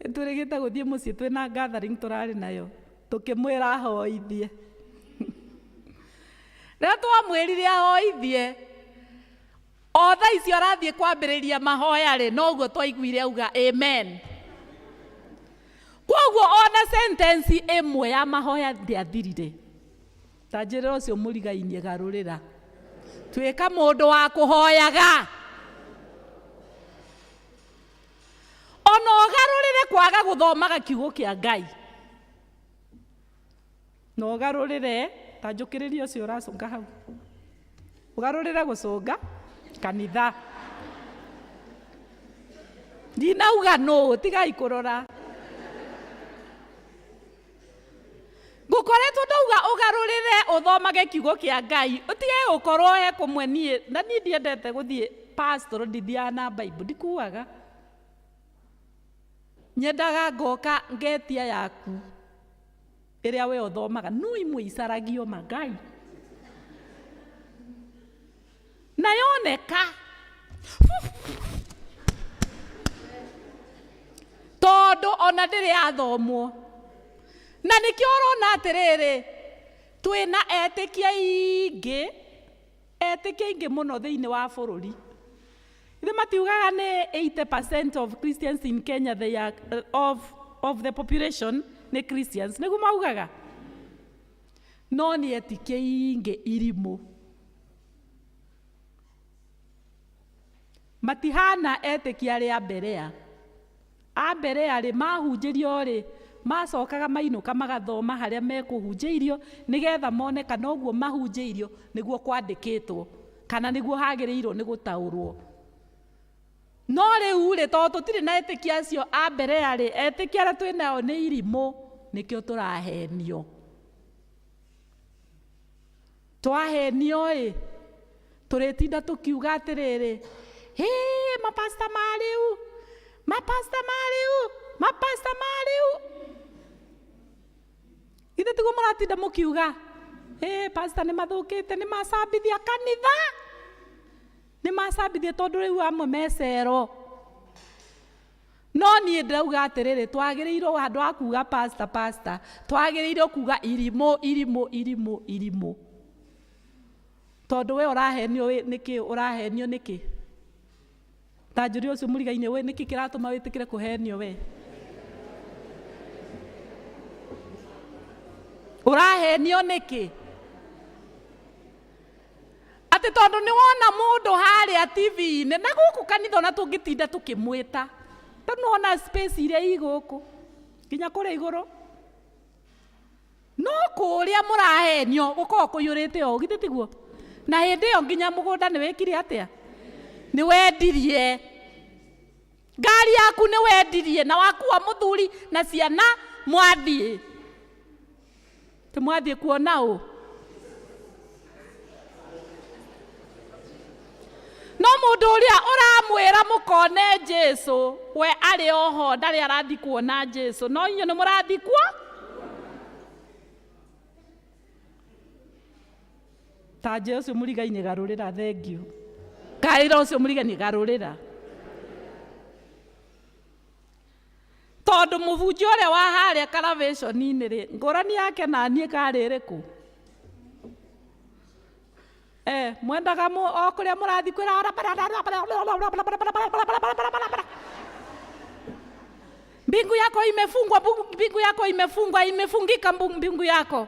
nĩtwĩrĩgĩte gũthiĩ mũciĩ twĩna gathering tũrarĩ nayo, tũkĩmwĩra ahoithie. Rĩrĩa twamwĩrire ahoithie, o thaa icio arathiĩ kwambĩrĩria mahoya rĩ, noguo twaiguire auga amen. Kwoguo ona sentence ĩmwe ya mahoya ndĩathirire. Ta njĩrĩra ũcio mũrigainie garũrĩra. Tuĩka mũndũ wa kũhoyaga. Ona ũgarũrĩre kwaga gũthomaga kiugo kĩa Ngai. Na ũgarũrĩre, ta njũkĩrĩria ũcio ũracũnga hau. Ũgarũrĩre gũcũnga kanitha. Ndinauga nũ, tigai kũrora. Ngũkoretwo ndauga ũgarũrĩre ũthomage kiugo kĩa Ngai, ũtige gũkorwo he kũmwe niĩ, na niĩ ndiendete gũthiĩ pastoral ndithiaga na Bible, ndikuaga. Nyendaga ngoka ngetia yaku ĩrĩa we ũthomaga, no imwe icaragio ma Ngai. Na yoneka tondũ ona ndĩrĩ yathomwo. Na nĩkĩo ũrona atĩrĩrĩ, twĩna etĩkia aingĩ, etĩkia aingĩ mũno thĩinĩ wa bũrũri. Ithe matiugaga nĩ 80% of Christians in Kenya they are, of the population nĩ Christians, nĩguo maugaga? No nĩ etĩkia aingĩ irimũ. Matihana etĩkia arĩa a Berea. A Berea rĩ, mahunjĩrio rĩ, macokaga mainũka magathoma harĩa mekũhunjĩirio nĩgetha mone kana ũguo mahunjĩirio nĩguo kwandĩkĩtwo kana nĩguo hagĩrĩirwo nĩ gũtaũrwo. No rĩu rĩ, tondũ tũtirĩ na etĩkia acio a Berea rĩ, etĩkia arĩa twĩ nao nĩ irimũ, nĩkĩo tũrahenio. Twahenio-ĩ, tũrĩtinda tũkiuga atĩrĩrĩ, hĩ mapasta ma rĩu, mapasta ma rĩu, mapasta ma rĩu. Githĩ tiguo mũratinda mũkiuga? Hĩ pasta nĩ mathũkĩte, nĩ macambithia kanitha, nĩ macambithia tondũ rĩu amwe me cero. No niĩ ndĩrauga atĩrĩrĩ, twagĩrĩirwo handũ ha kuga pastor pastor, twagĩrĩirwo kuga irimũ irimũ irimũ irimũ. Tondũ we ũrahenio nĩkĩ ũrahenio nĩkĩ? Ta njũria ũcio mũrigainĩ we nĩkĩ kĩratũma wĩtĩkĩre kũhenio we? Ũrahenio nĩkĩ? Atĩ tondũ nĩ wona mũndũ harĩa TV-inĩ na gũkũ kanitha ona tũngĩtinda tũkĩmwĩta, tondũ nĩ wona space iria i gũkũ nginya kũrĩa igũrũ, no kũrĩa mũrahenio gũkoragwo kũiyũrĩte ũũ, githĩ tiguo? Na hĩndĩ ĩyo nginya mũgũnda nĩ wĩkire atĩa? Nĩ wendirie. Ngari yaku nĩ wendirie na wakua mũthuri na ciana mwathiĩ. Tĩ mwathiĩ kuona ũ? No mũndũ ũrĩa ũramwĩra mũkone Jesu, we arĩ oho ndarĩ arathiĩ kuona Jesu, no inyuĩ nĩ mũrathiĩ kuo? Ta njĩra ũcio mũrigainĩ garũrĩra, thengiũ. Kaĩra ũcio mũrigainĩ garũrĩra. Tondũ mũbunjia ũrĩa wa harĩa karavĩconi-inĩ rĩ, ngũrani yake na niĩ karĩ ĩrĩkũ? Eh, mwendaga o kũrĩa mũrathiĩ kwĩra mbingu yako imefungwa, mbingu yako imefungwa, imefungika mbingu yako.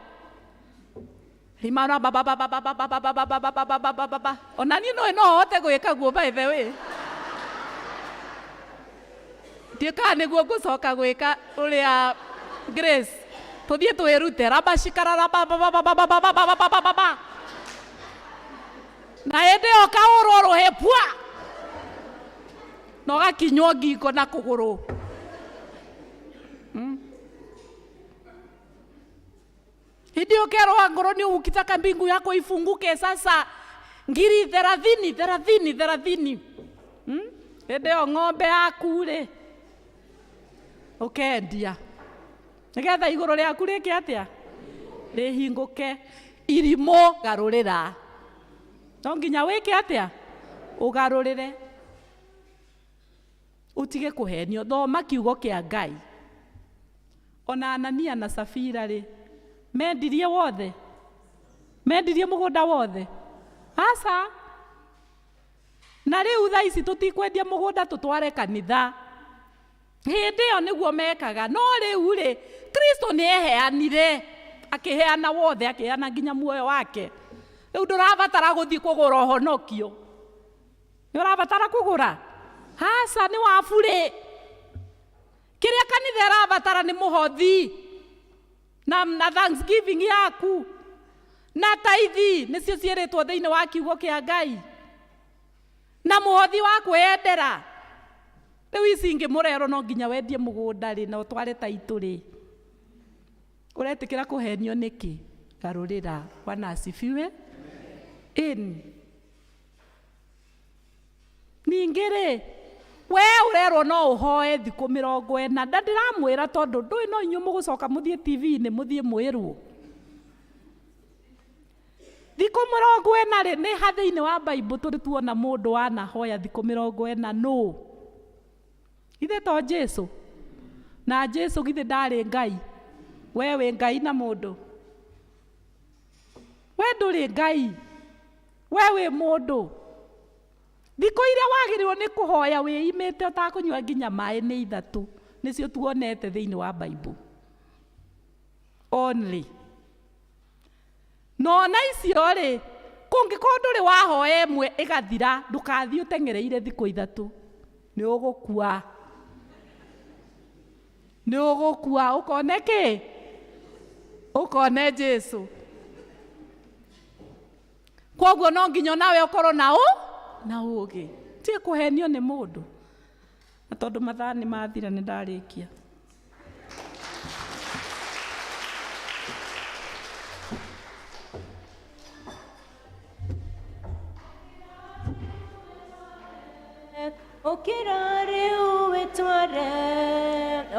Rimara ba ba ba ba ba ba ba ba ba ba ba ba ba ba ba ba ba. Ona niĩ no no hote gwĩka guo by the way. Ndiũĩ kana nĩguo ngũcoka gwĩka ũrĩa Grace. Tũthiĩ twĩrute raba shikara raba ba ba ba ba ba ba ba ba ba ba ba ba. Na hĩndĩ ĩyo ũkahũrwo rũhĩ pwa na ũgakinywo ngingo na kũgũrũ. Hĩndĩ ĩyo ũkerwo ngoro nĩ ukitaka mbingu yako ifunguke sasa. Ngiri 30 30 30. Hĩndĩ ĩyo ng'ombe yaku rĩ ũkendia nĩgetha igũrũ rĩaku rĩke atĩa? Rĩhingũke. Irimũ garũrĩra. No nginya wĩke atĩa? Ũgarũrĩre. Ũtige kũhenio. Thoma kiugo kĩa Ngai. Ona Anania na Safira rĩ, mendirie wothe? Mendirie mũgũnda wothe? Aca. Na rĩu thaa ici tũtikwendia mũgũnda tũtware kanitha. Hĩndĩ ĩyo nĩguo mekaga. No rĩu rĩ, Kristo nĩ eheanire, akĩheana wothe, akĩheana nginya muoyo wake. Rĩu ndũrabatara gũthiĩ kũgũra ũhonokio. Nĩ ũrabatara kũgũra? Aca, nĩ wa burĩ. Kĩrĩa kanitha ĩrabatara nĩ mũhothi na thanksgiving yaku na taithi, nĩcio ciĩrĩtwo thĩinĩ wa kiugo kĩa Ngai, na mũhothi wa kwĩyendera. Rĩu ici ingĩ mũrerwo no nginya wendie mũgũnda rĩ na ũtware taitũ rĩ, ũretĩkĩra kũhenio nĩkĩ? Garũrĩra. Bwana asifiwe. Ĩni. Ningĩ rĩ, we ũrerwo no ũhoe thikũ 40, na ndĩramwĩra tondũ ndũĩ no inyuĩ mũgũcoka mũthiĩ TV-inĩ mũthiĩ mwĩrwo. Thikũ 40 rĩ, nĩ ha thĩinĩ wa Bible tũrĩ tuona mũndũ wanahoya thikũ 40 nũ? Githĩ to Jesu? Na Jesu githĩ ndarĩ Ngai? We wĩ Ngai na mũndũ? We ndũrĩ Ngai, we wĩ mũndũ. Thikũ iria wagĩrĩirwo nĩ kũhoya wĩimĩte ũtakũnyua nginya maĩ nĩ 3, nĩcio tuonete thĩinĩ wa Bible only. No ona icio rĩ, kũngĩkorwo ndũrĩ wahoya ĩmwe ĩgathira, ndũkathiĩ ũteng'ereire thikũ 3, nĩ ũgũkua. Nĩ ũgũkua ũkone kĩ? Ũkone Jesu. Kwoguo no nginya nawe ũkorwo na ũ? Na ũũgĩ. Tiga kũhenio nĩ mũndũ. Na tondũ mathaa nĩ mathira nĩ ndarĩkia. Ũkĩra rĩu wĩtware,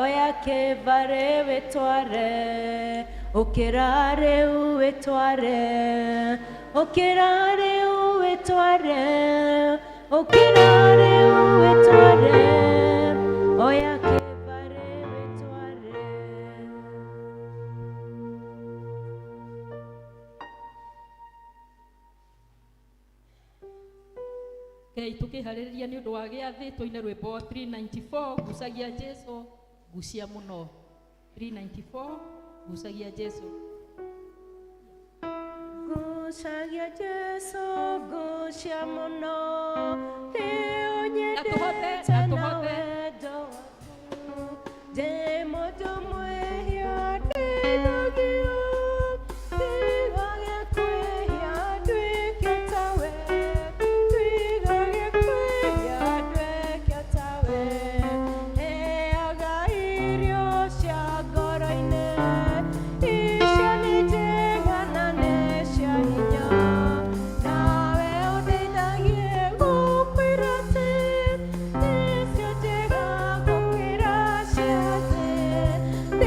oya kĩbarĩ wĩtware. Ũkĩra rĩu wĩtware, ũkĩra rĩu wĩtware, ũkĩra rĩu wĩtware, oya kĩbarĩ wĩtware. Rekei tũkĩharĩrĩria nĩ ũndũ wa gĩathĩ, tũine rwĩmbo 394, gucagia Jesu, gucia mũno. 394, gucagia Jesu. Gucagia Jesu, gucia mũno, thĩ Na tũhothe, ũnyendete na na tũhothe. wendo waku. Ndĩ mũndũ mwĩhia, ndeithagia, ndigage kwĩhia, nduĩke tawe, ndigage kwĩhia, nduĩke tawe. Heaga irio cia ngoro-inĩ, icio nĩ njega na nĩ cia hinya. Nawe ũndeithagie gũkwĩra atĩ nĩcio njega gũkĩra cia thĩ.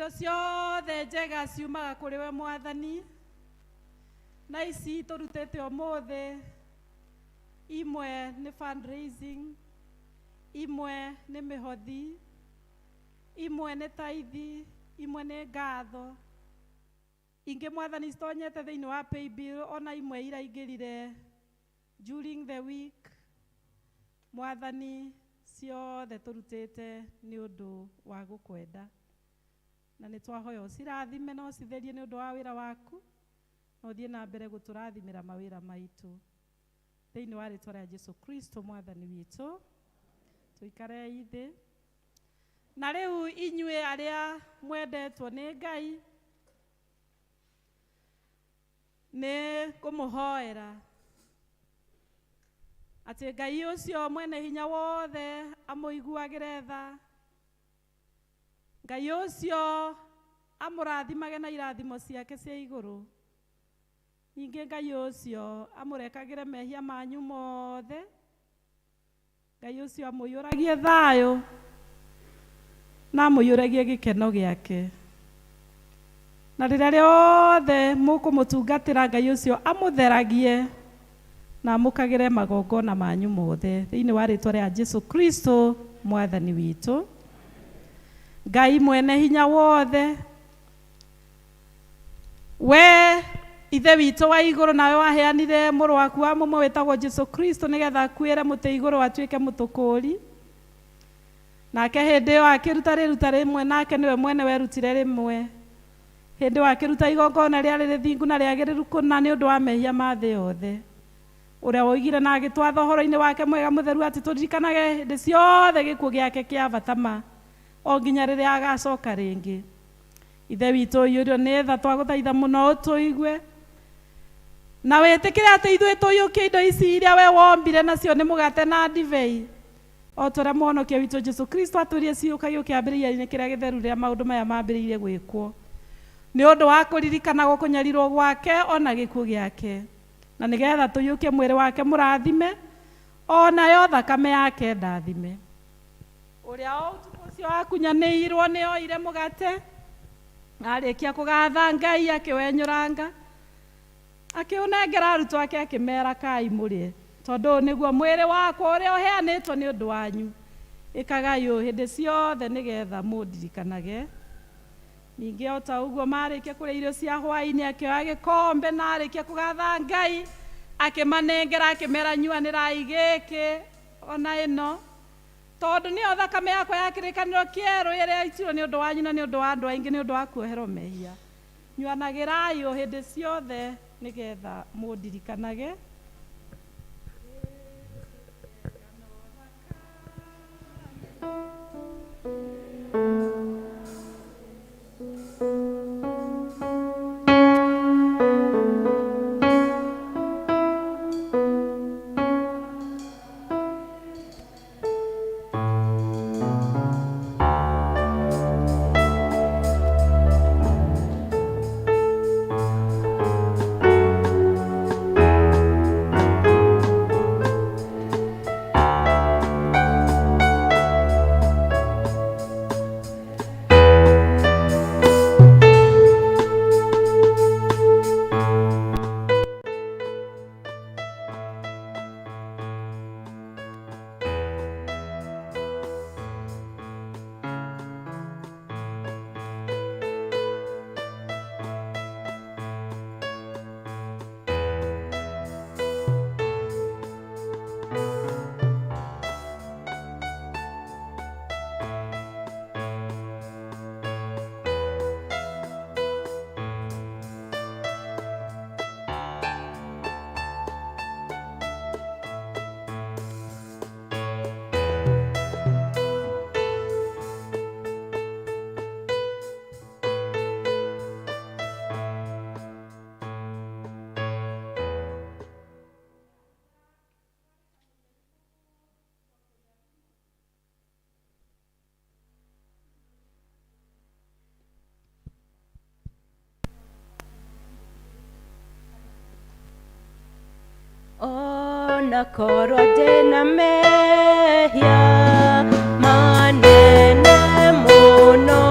Indo ciothe njega ciumaga kũrĩ we Mwathani, na ici tũrutĩte ũmũthĩ, imwe nĩ fundraising, imwe nĩ mĩhothi, imwe nĩ taithi, imwe nĩ ngatho, ingĩ Mwathani citonyete thĩinĩ wa paybill, ona imwe iraingĩrire during the week. Mwathani, ciothe tũrutĩte nĩ ũndũ wa gũkwenda, na nĩ twahoya ũcirathime na ũcitherie nĩ ũndũ wa wĩra waku, na ũthiĩ na mbere gũtũrathimĩra mawĩra maitũ thĩinĩ wa rĩtwa rĩa Jesu Kristo Mwathani witũ. Tũikarei thĩ. Na rĩu inyuĩ arĩa mwendetwo nĩ Ngai, nĩ kũmũhoera atĩ Ngai ũcio mwene hinya wothe amũiguagĩre tha, Ngai ũcio amũrathimage na irathimo ciake cia igũrũ, ningĩ Ngai ũcio amũrekagĩre mehia manyu mothe, Ngai ũcio amũiyũragie thayũ na amũiyũragie gĩkeno gĩake, na rĩrĩa rĩothe mũkũmũtungatĩra Ngai ũcio amũtheragie na amũkagĩre magongona manyu mothe thĩinĩ wa rĩtwa rĩa Jesu Kristo Mwathani witũ. Ngai mwene hinya wothe, we Ithe witũ wa igũrũ, nawe waheanire mũrũ waku wa mũmwe wĩtagwo Jesu Kristo nĩgetha akuĩre mũtĩ igũrũ atuĩke mũtũkũũri. Nake hĩndĩ ĩyo akĩruta rĩruta rĩmwe, nake nĩwe mwene werutire rĩmwe. Hĩndĩ ĩyo akĩruta igongona rĩarĩ rĩthingu na rĩagĩrĩru kũna nĩ ũndũ wa mehia ma thĩ yothe. Ũrĩa woigire na agĩtwatha ũhoro-inĩ wake mwega mũtheru atĩ tũririkanage hĩndĩ ciothe gĩkuũ gĩake kĩa bata ma, o nginya rĩrĩa agacoka rĩngĩ. Ithe witũ ũiyũirwo nĩ tha, twagũthaitha mũno ũtũigue na wĩtĩkĩre atĩ ithuĩ tũiyũkie indo ici iria we wombire, nacio nĩ mũgate na ndibei, o ta ũrĩa Mũhonokia witũ Jesu Kristo atwĩrire ciiyũkagio kĩambĩrĩria-inĩ kĩrĩa gĩtheru rĩrĩa maũndũ maya mambĩrĩirie gwĩkwo, nĩ ũndũ wa kũririkana gũkũnyarirwo gwake o na gĩkuũ gĩake, na nĩgetha tũiyũkie mwĩrĩ wake mũrathime o nayo thakame yake ndathime. Ũrĩa o ũtukũ ũcio akunyanĩirwo nĩ oire mũgate, na arĩkia kũgatha Ngai akĩwenyũranga, akĩũnengera arutwo ake akĩmera, "Kai mũrĩe, tondũ ũyũ nĩguo mwĩrĩ wakwa ũrĩa ũheanĩtwo nĩ ũndũ wanyu. Ĩkagai ũũ hĩndĩ ciothe nĩgetha mũndirikanage." Ningĩ o ta ũguo marĩkia kũrĩa irio cia hwaĩ-inĩ, akĩoya gĩkombe, na arĩkia kũgatha Ngai, akĩmanengera akĩmera, "Nyuanĩrai gĩkĩ ona ĩno, tondũ nĩyo thakame yakwa ya kĩrĩkanĩro kĩerũ ĩrĩa yaitirwo nĩ ũndũ wanyu na nĩ ũndũ wa andũ aingĩ nĩ ũndũ wa kuoherwo mehia. Nyuanagĩrai o hĩndĩ ciothe nĩgetha mũndirikanage." Ona korwo ndĩna mehia manene mũno.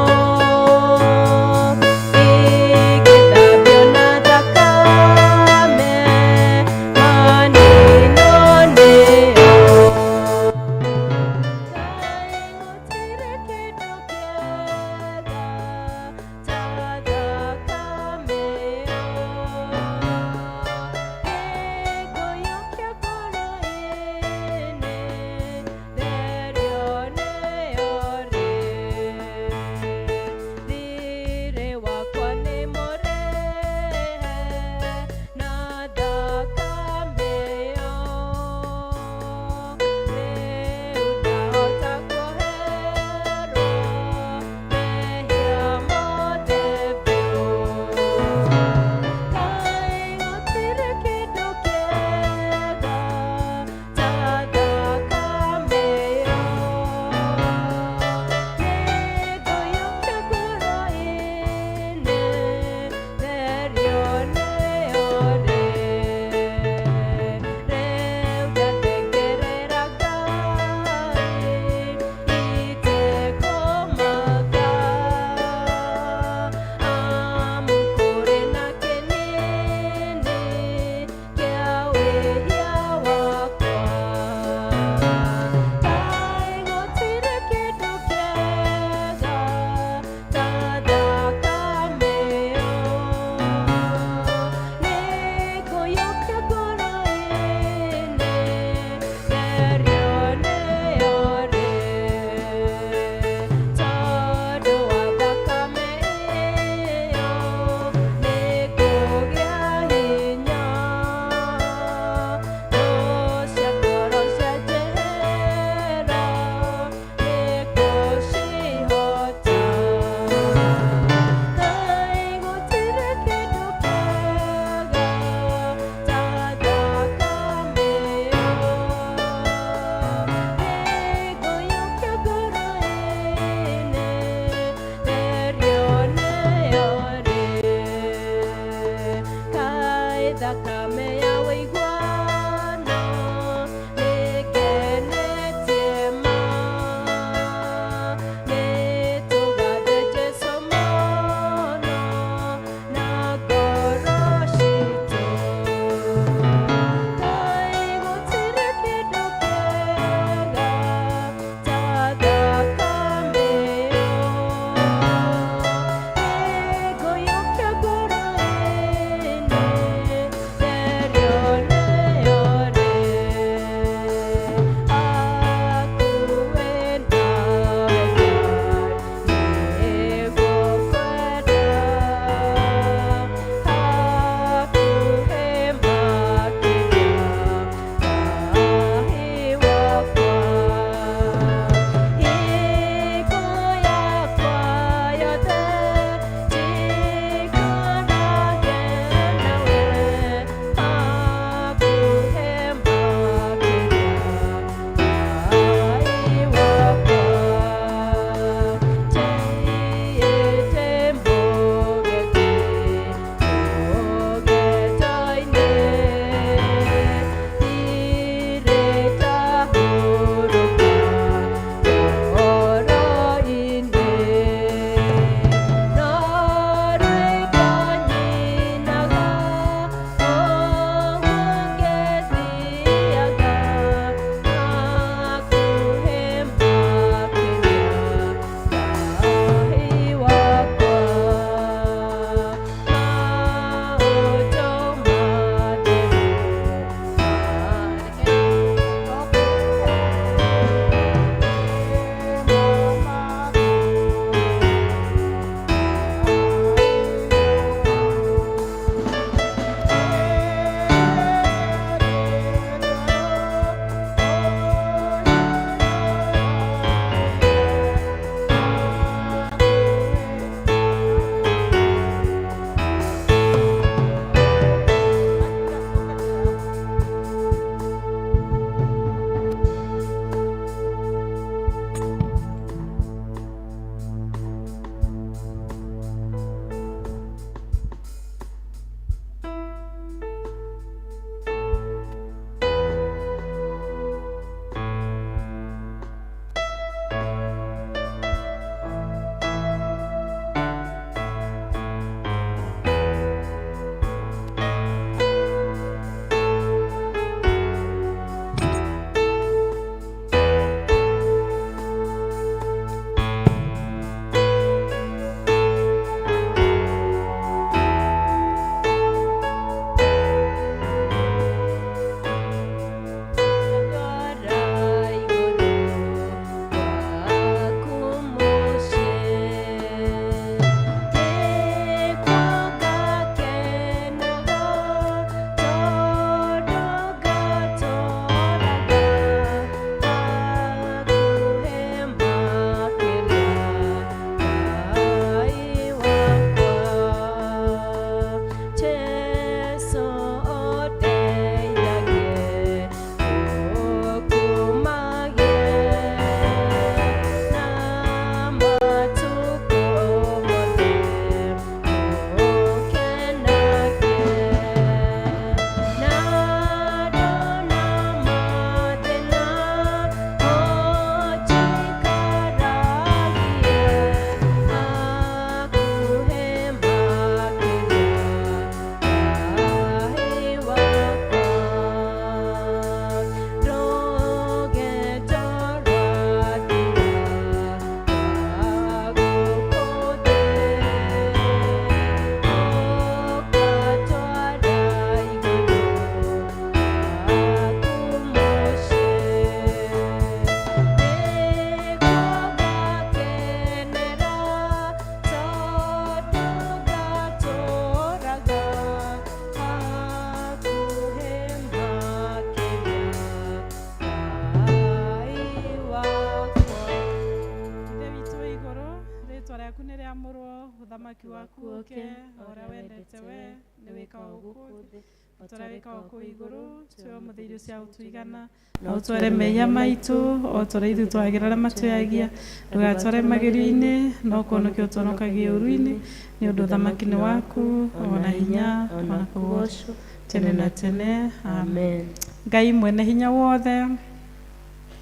rĩaku nĩ rĩamũrwo, ũthamaki waku ũke, o ũrĩa wendete we nĩ wĩkagwo gũkũ thĩ o ta ũrĩa wĩkagwo kũu igũrũ. Tũhe ũmũthĩ irio cia gũtũigana, na ũtware mehia maitũ o ta ũrĩa ithuĩ twagĩra arĩa matwĩhagia, ndũgatware magerio-inĩ, no kũhonokia ũtũhonokagie ũũru-inĩ, nĩ ũndũ ũthamaki nĩ waku, o na hinya, o na kũgoocwo tene na tene. Amen. Ngai mwene hinya wothe,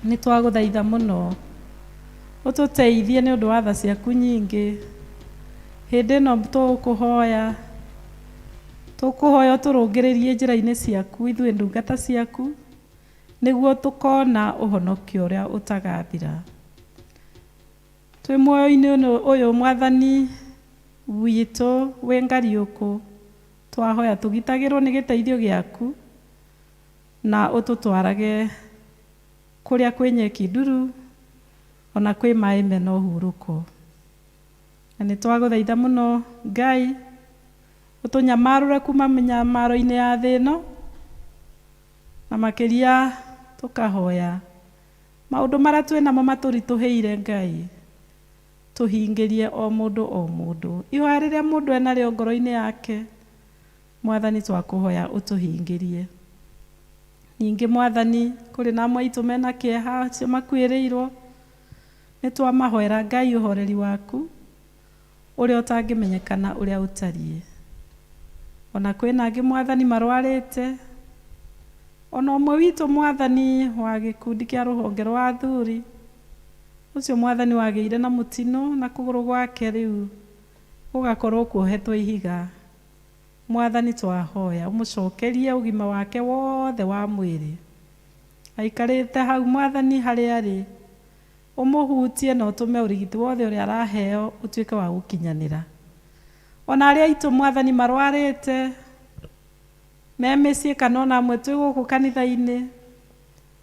nĩ twagũthaitha mũno ũtũteithie nĩ ũndũ wa tha ciaku nyingĩ. Hĩndĩ ĩno tũkũhoya, tũkũhoya ũtũrũngĩrĩrie njĩra-inĩ ciaku ithuĩ ndungata ciaku, nĩguo tũkona ũhonokio ũrĩa ũtagathira. Twĩ muoyo-inĩ ũyũ Mwathani witũ wĩ Ngariũkũ, twahoya tũgitagĩrwo nĩ gĩteithio gĩaku na ũtũtwarage kũrĩa kwĩ nyeki nduru ona kwĩ maĩ mena ũhurũko. Na nĩ twagũthaitha mũno Ngai ũtũnyamarũre kuma mĩnyamaro-inĩ ya thĩ ĩno, na makĩria tũkahoya maũndũ marĩa twĩ namo matũritũhĩire Ngai, tũhingĩrie o mũndũ o mũndũ. Ihoya rĩrĩa mũndũ enarĩo ngoro-inĩ yake, Mwathani twakũhoya ũtũhingĩrie. Ningĩ Mwathani, kũrĩ na amwe aitũ mena kĩeha, acio makuĩrĩirwo, nĩ twamahoera Ngai ũhoreri waku, ũrĩa ũtangĩmenyekana ũrĩa ũtariĩ. Ona kwĩna angĩ Mwathani marwarĩte, ona ũmwe witũ Mwathani wa gĩkundi kĩa rũhonge rwa athuri, ũcio Mwathani wagĩire na mũtino na kũgũrũ gwake rĩu gũgakorwo kuohetwo ihiga. Mwathani twahoya ũmũcokerie ũgima wake wothe wa mwĩrĩ. Aikarĩte hau Mwathani harĩa arĩ, ũmũhutie na ũtũme ũrigiti wothe ũrĩa araheo ũtuĩke wa gũkinyanĩra. Ona arĩa aitũ Mwathani marwarĩte, me mĩciĩ kana ona amwe twĩ gũkũ kanitha-inĩ,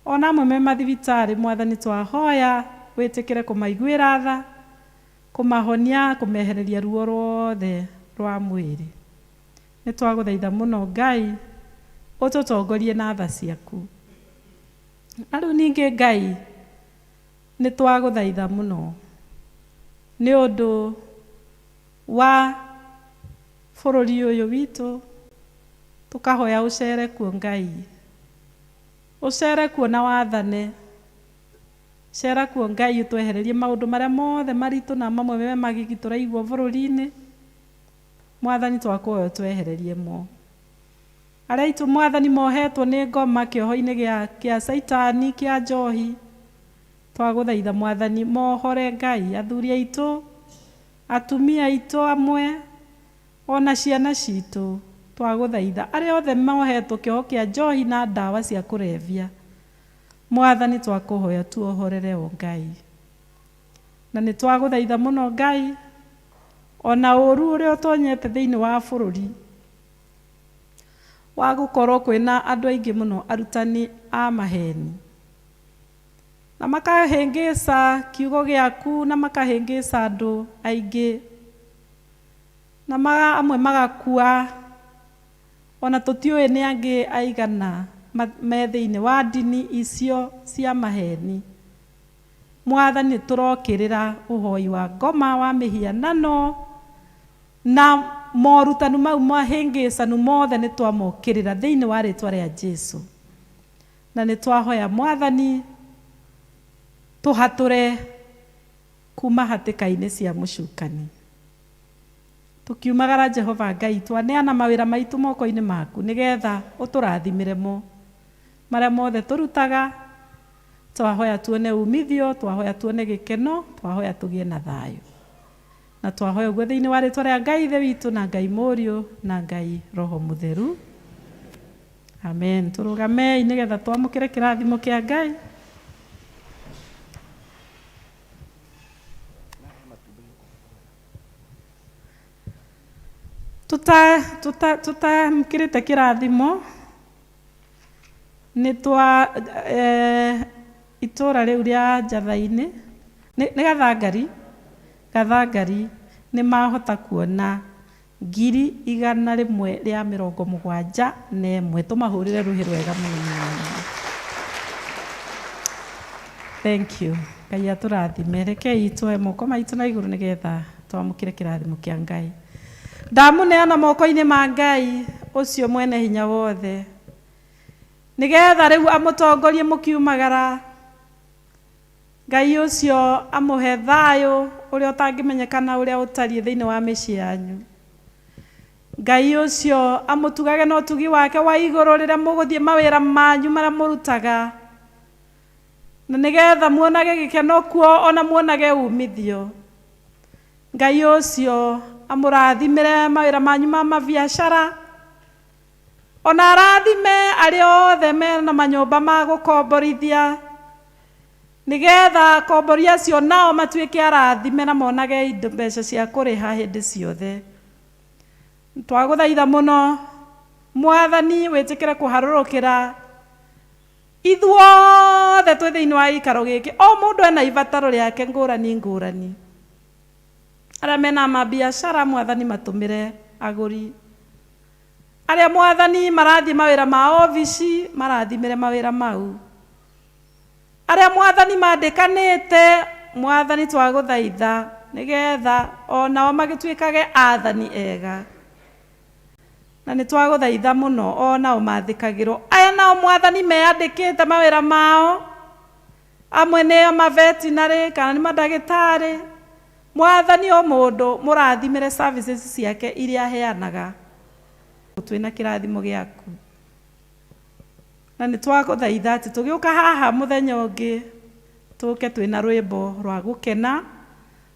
ona amwe me mathibitarĩ, Mwathani twahoya wĩtĩkĩre kũmaiguĩra tha, kũmahonia, kũmehereria ruo ruothe rwa mwĩrĩ. Nĩ twagũthaitha mũno Ngai, ũtũtongorie na tha ciaku. Na rĩu ningĩ Ngai, nĩ twagũthaitha mũno nĩ ũndũ wa bũrũri ũyũ witũ, tũkahoya ũcere kuo Ngai, ũcere kuo na wathane. Cera kuo Ngai, ũtwehererie maũndũ marĩa mothe maritũ na mamwe me magigi tũraigua bũrũri-inĩ. Mwathani twakũhoya ũtwehererie mo. Arĩa aitũ Mwathani mohetwo nĩ ngoma kĩoho-inĩ gĩa kĩa caitani kĩa njohi, twagũthaitha Mwathani mohore Ngai, athuri aitũ, atumia aitũ amwe, ona ciana citũ, twagũthaitha arĩa othe mohetwo kĩoho kĩa njohi na ndawa cia kũrebia, Mwathani twakũhoya tuohorere o Ngai. Na nĩ twagũthaitha mũno Ngai, ona ũru ũrĩa ũtonyete thĩinĩ wa bũrũri, wa gũkorwo kwĩna andũ aingĩ mũno arutani a maheni, na makahĩngĩca kiugo gĩaku, na makahĩngĩca andũ aingĩ, na amwe magakua, ona tũtiũĩ nĩ angĩ aigana me thĩinĩ wa ndini icio cia maheni. Mwathani nĩ tũrokĩrĩra ũhoi wa ngoma wa mĩhianano na morutanu mau mahĩngĩcanu mothe nĩ twamokĩrĩra thĩinĩ wa rĩtwa rĩa Jesu. Na nĩ twahoya Mwathani tũhatũre kuma hatĩka-inĩ cia mũcukani. Tũkiumagara Jehova Ngai, twaneana mawĩra maitũ moko-inĩ maku nĩgetha ũtũrathimĩre mo. Marĩa mothe tũrutaga, twahoya tuone umithio, twahoya tuone gĩkeno, twahoya tũgĩe na thayũ. Na twahoya ũguo thĩinĩ wa rĩtwa rĩa Ngai Ithe witũ na Ngai Mũriũ na Ngai Roho Mũtheru. Amen. Tũrũgamei nĩgetha twamũkĩre kĩrathimo kĩa Ngai. Tũtamũkĩrĩte kĩrathimo, nĩ twa itũra rĩu rĩa Njatha-inĩ, nĩ Gathangari, Gathangari nĩ mahota kuona 171,000. Tũmahũrĩre rũhĩ rwega mũno. Thank you. Ngai atũrathime. Rekei tuoe moko maitũ na igũrũ nĩgetha Twamũkĩre kĩrathimo kĩa Ngai. Ndamũneana moko-inĩ ma Ngai ũcio mwene hinya wothe, nĩgetha rĩu amũtongorie mũkiumagara. Ngai ũcio amũhe thayũ ũrĩa ũtangĩmenyekana ũrĩa ũtariĩ thĩinĩ wa mĩciĩ yanyu. Ngai ũcio amũtugage na ũtugi wake wa igũrũ rĩrĩa mũgũthiĩ mawĩra manyu marĩa mũrutaga, na nĩgetha muonage gĩkeno kuo ona muonage umithio. Ngai ũcio amũrathimĩre mawĩra manyu ma mabiacara, ona arathime arĩa othe mena manyũmba ma gũkomborithia, nĩgetha akombori acio nao matuĩke arathime na monage indo mbeca cia kũrĩha hĩndĩ ciothe. Twagũthaitha mũno Mwathani, wĩtĩkĩre kũharũrũkĩra ithuothe twĩ thĩinĩ wa gĩikaro gĩkĩ. O mũndũ ena ibataro rĩake ngũrani ngũrani. Arĩa mena mabiacara, Mwathani matũmĩre agũri. Arĩa Mwathani marathiĩ mawĩra ma obici, marathimĩre mawĩra mau. Arĩa Mwathani mandĩkanĩte, Mwathani twagũthaitha nĩgetha onao magĩtuĩkage athani ega. Na nĩ twagũthaitha mũno onao mathĩkagĩrwo. Aya nao Mwathani meyandĩkĩte mawĩra mao, amwe nĩ mavetinarĩ kana nĩ mandagĩtarĩ. Mwathani o mũndũ mũrathimĩre services ciake iria aheanaga. Twĩna kĩrathimo gĩaku. Na nĩ twagũthaitha atĩ tũgĩũka haha mũthenya ũngĩ tũke twĩna rwĩmbo rwa gũkena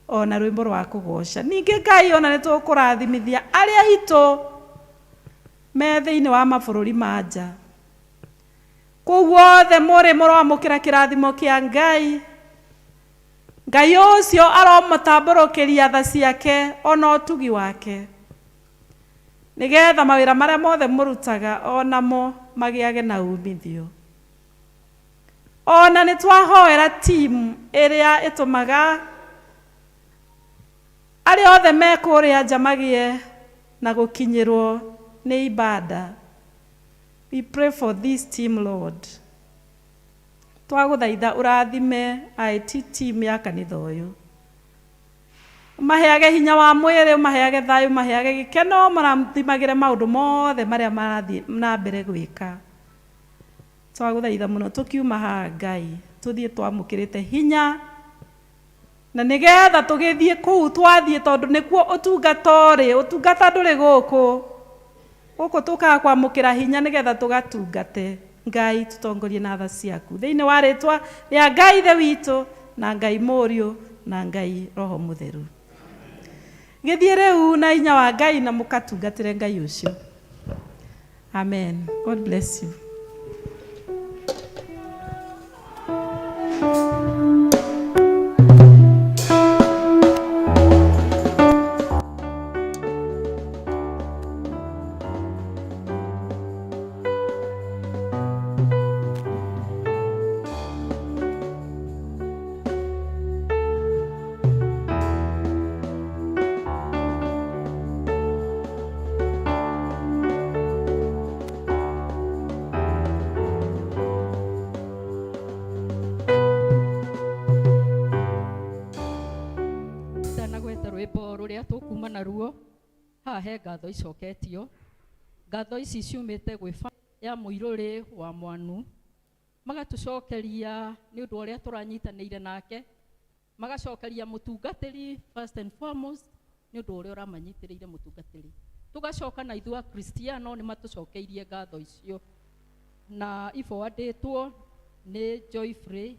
ona rwĩmbo rwa kũgoca. Ningĩ Ngai ona nĩ tũkũrathimithia arĩa aitũ me thĩinĩ wa mabũrũri ma nja. Kũu guothe mũrĩ mũroamũkĩra kĩrathimo kĩa Ngai. Ngai ũcio aromũtambũrũkĩria tha ciake ona ũtugi wake, nĩgetha mawĩra marĩa mothe mũrutaga onamo magĩage na umithio. Ona nĩ twahoera team ĩrĩa ĩtũmaga arĩa othe me kũrĩa nja magĩe na gũkinyĩrwo nĩ ibada. We pray for this team, Lord. Twagũthaitha ũrathime IT team ya kanitha ũyũ. Ũmaheage hinya wa mwĩrĩ, ũmaheage thayũ, ũmaheage gĩkeno, ũmarathimagĩre maũndũ mothe marĩa marathiĩ na mbere gwĩka. Twagũthaitha mũno tũkiuma haha Ngai, tũthiĩ twamũkĩrĩte hinya, na nĩgetha tũgĩthiĩ kũu twathiĩ, tondũ nĩkuo ũtungata ũrĩ. Ũtungata ndũrĩ gũkũ. Gũkũ tũkaga kwamũkĩra hinya nĩgetha tũgatungate. Ngai tũtongorie na tha ciaku. Thĩinĩ wa rĩtwa rĩa Ngai Ithe witũ, na Ngai Mũriũ, na Ngai Roho Mũtheru. Gĩthiĩ rĩu na hinya wa Ngai na mũkatungatĩre Ngai ũcio. Amen. God bless you. Ndanagweta rwĩmbo rũrĩa tũkuma naruo haha he ngatho icoketio. Ngatho ici ciumĩte gwĩ ya mũirũrĩ wa Mwanu, magatũcokeria nĩ ũndũ ũrĩa tũranyitanĩire nake, magacokeria mũtungatĩri first and foremost nĩ ũndũ ũrĩa ũramanyitĩrĩire mũtungatĩri. Tũgacoka na ithuĩ Akristiano nĩ matũcokeirie ngatho icio, na iforwardĩtwo nĩ Joyfrey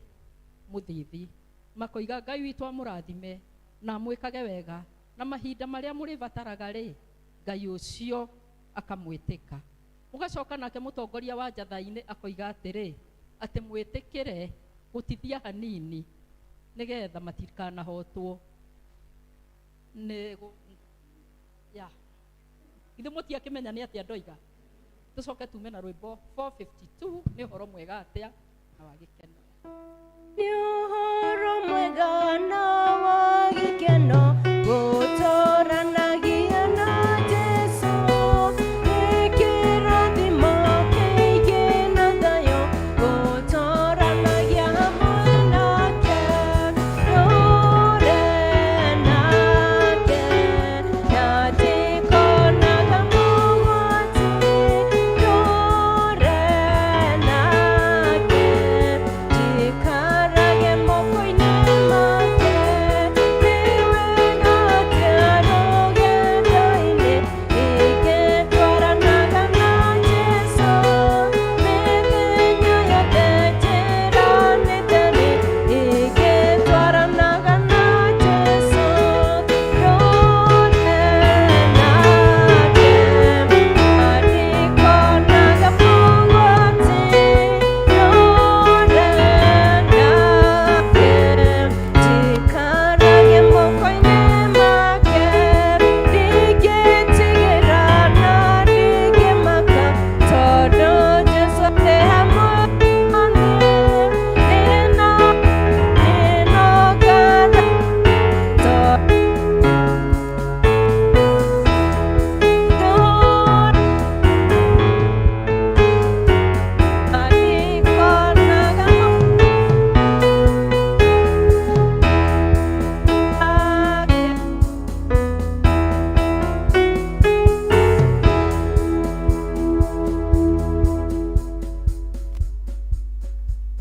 Mũthithi. Makoiga Ngai witũ amũrathime na amwĩkage wega, na mahinda marĩa mũrĩbataraga rĩ, Ngai ũcio akamwĩtĩka. Mũgacoka nake mũtongoria wa Njatha-inĩ akoiga atĩrĩ, atĩ mwĩtĩkĩre gũtithia hanini nĩgetha matikanahotwo nĩ ya githĩ mũtiakĩmenya nĩ atĩa ndoiga. Tũcoke tume na rwĩmbo 452 nĩ ũhoro mwega atĩa na wa gĩkeno. Nĩ ũhoro mwega na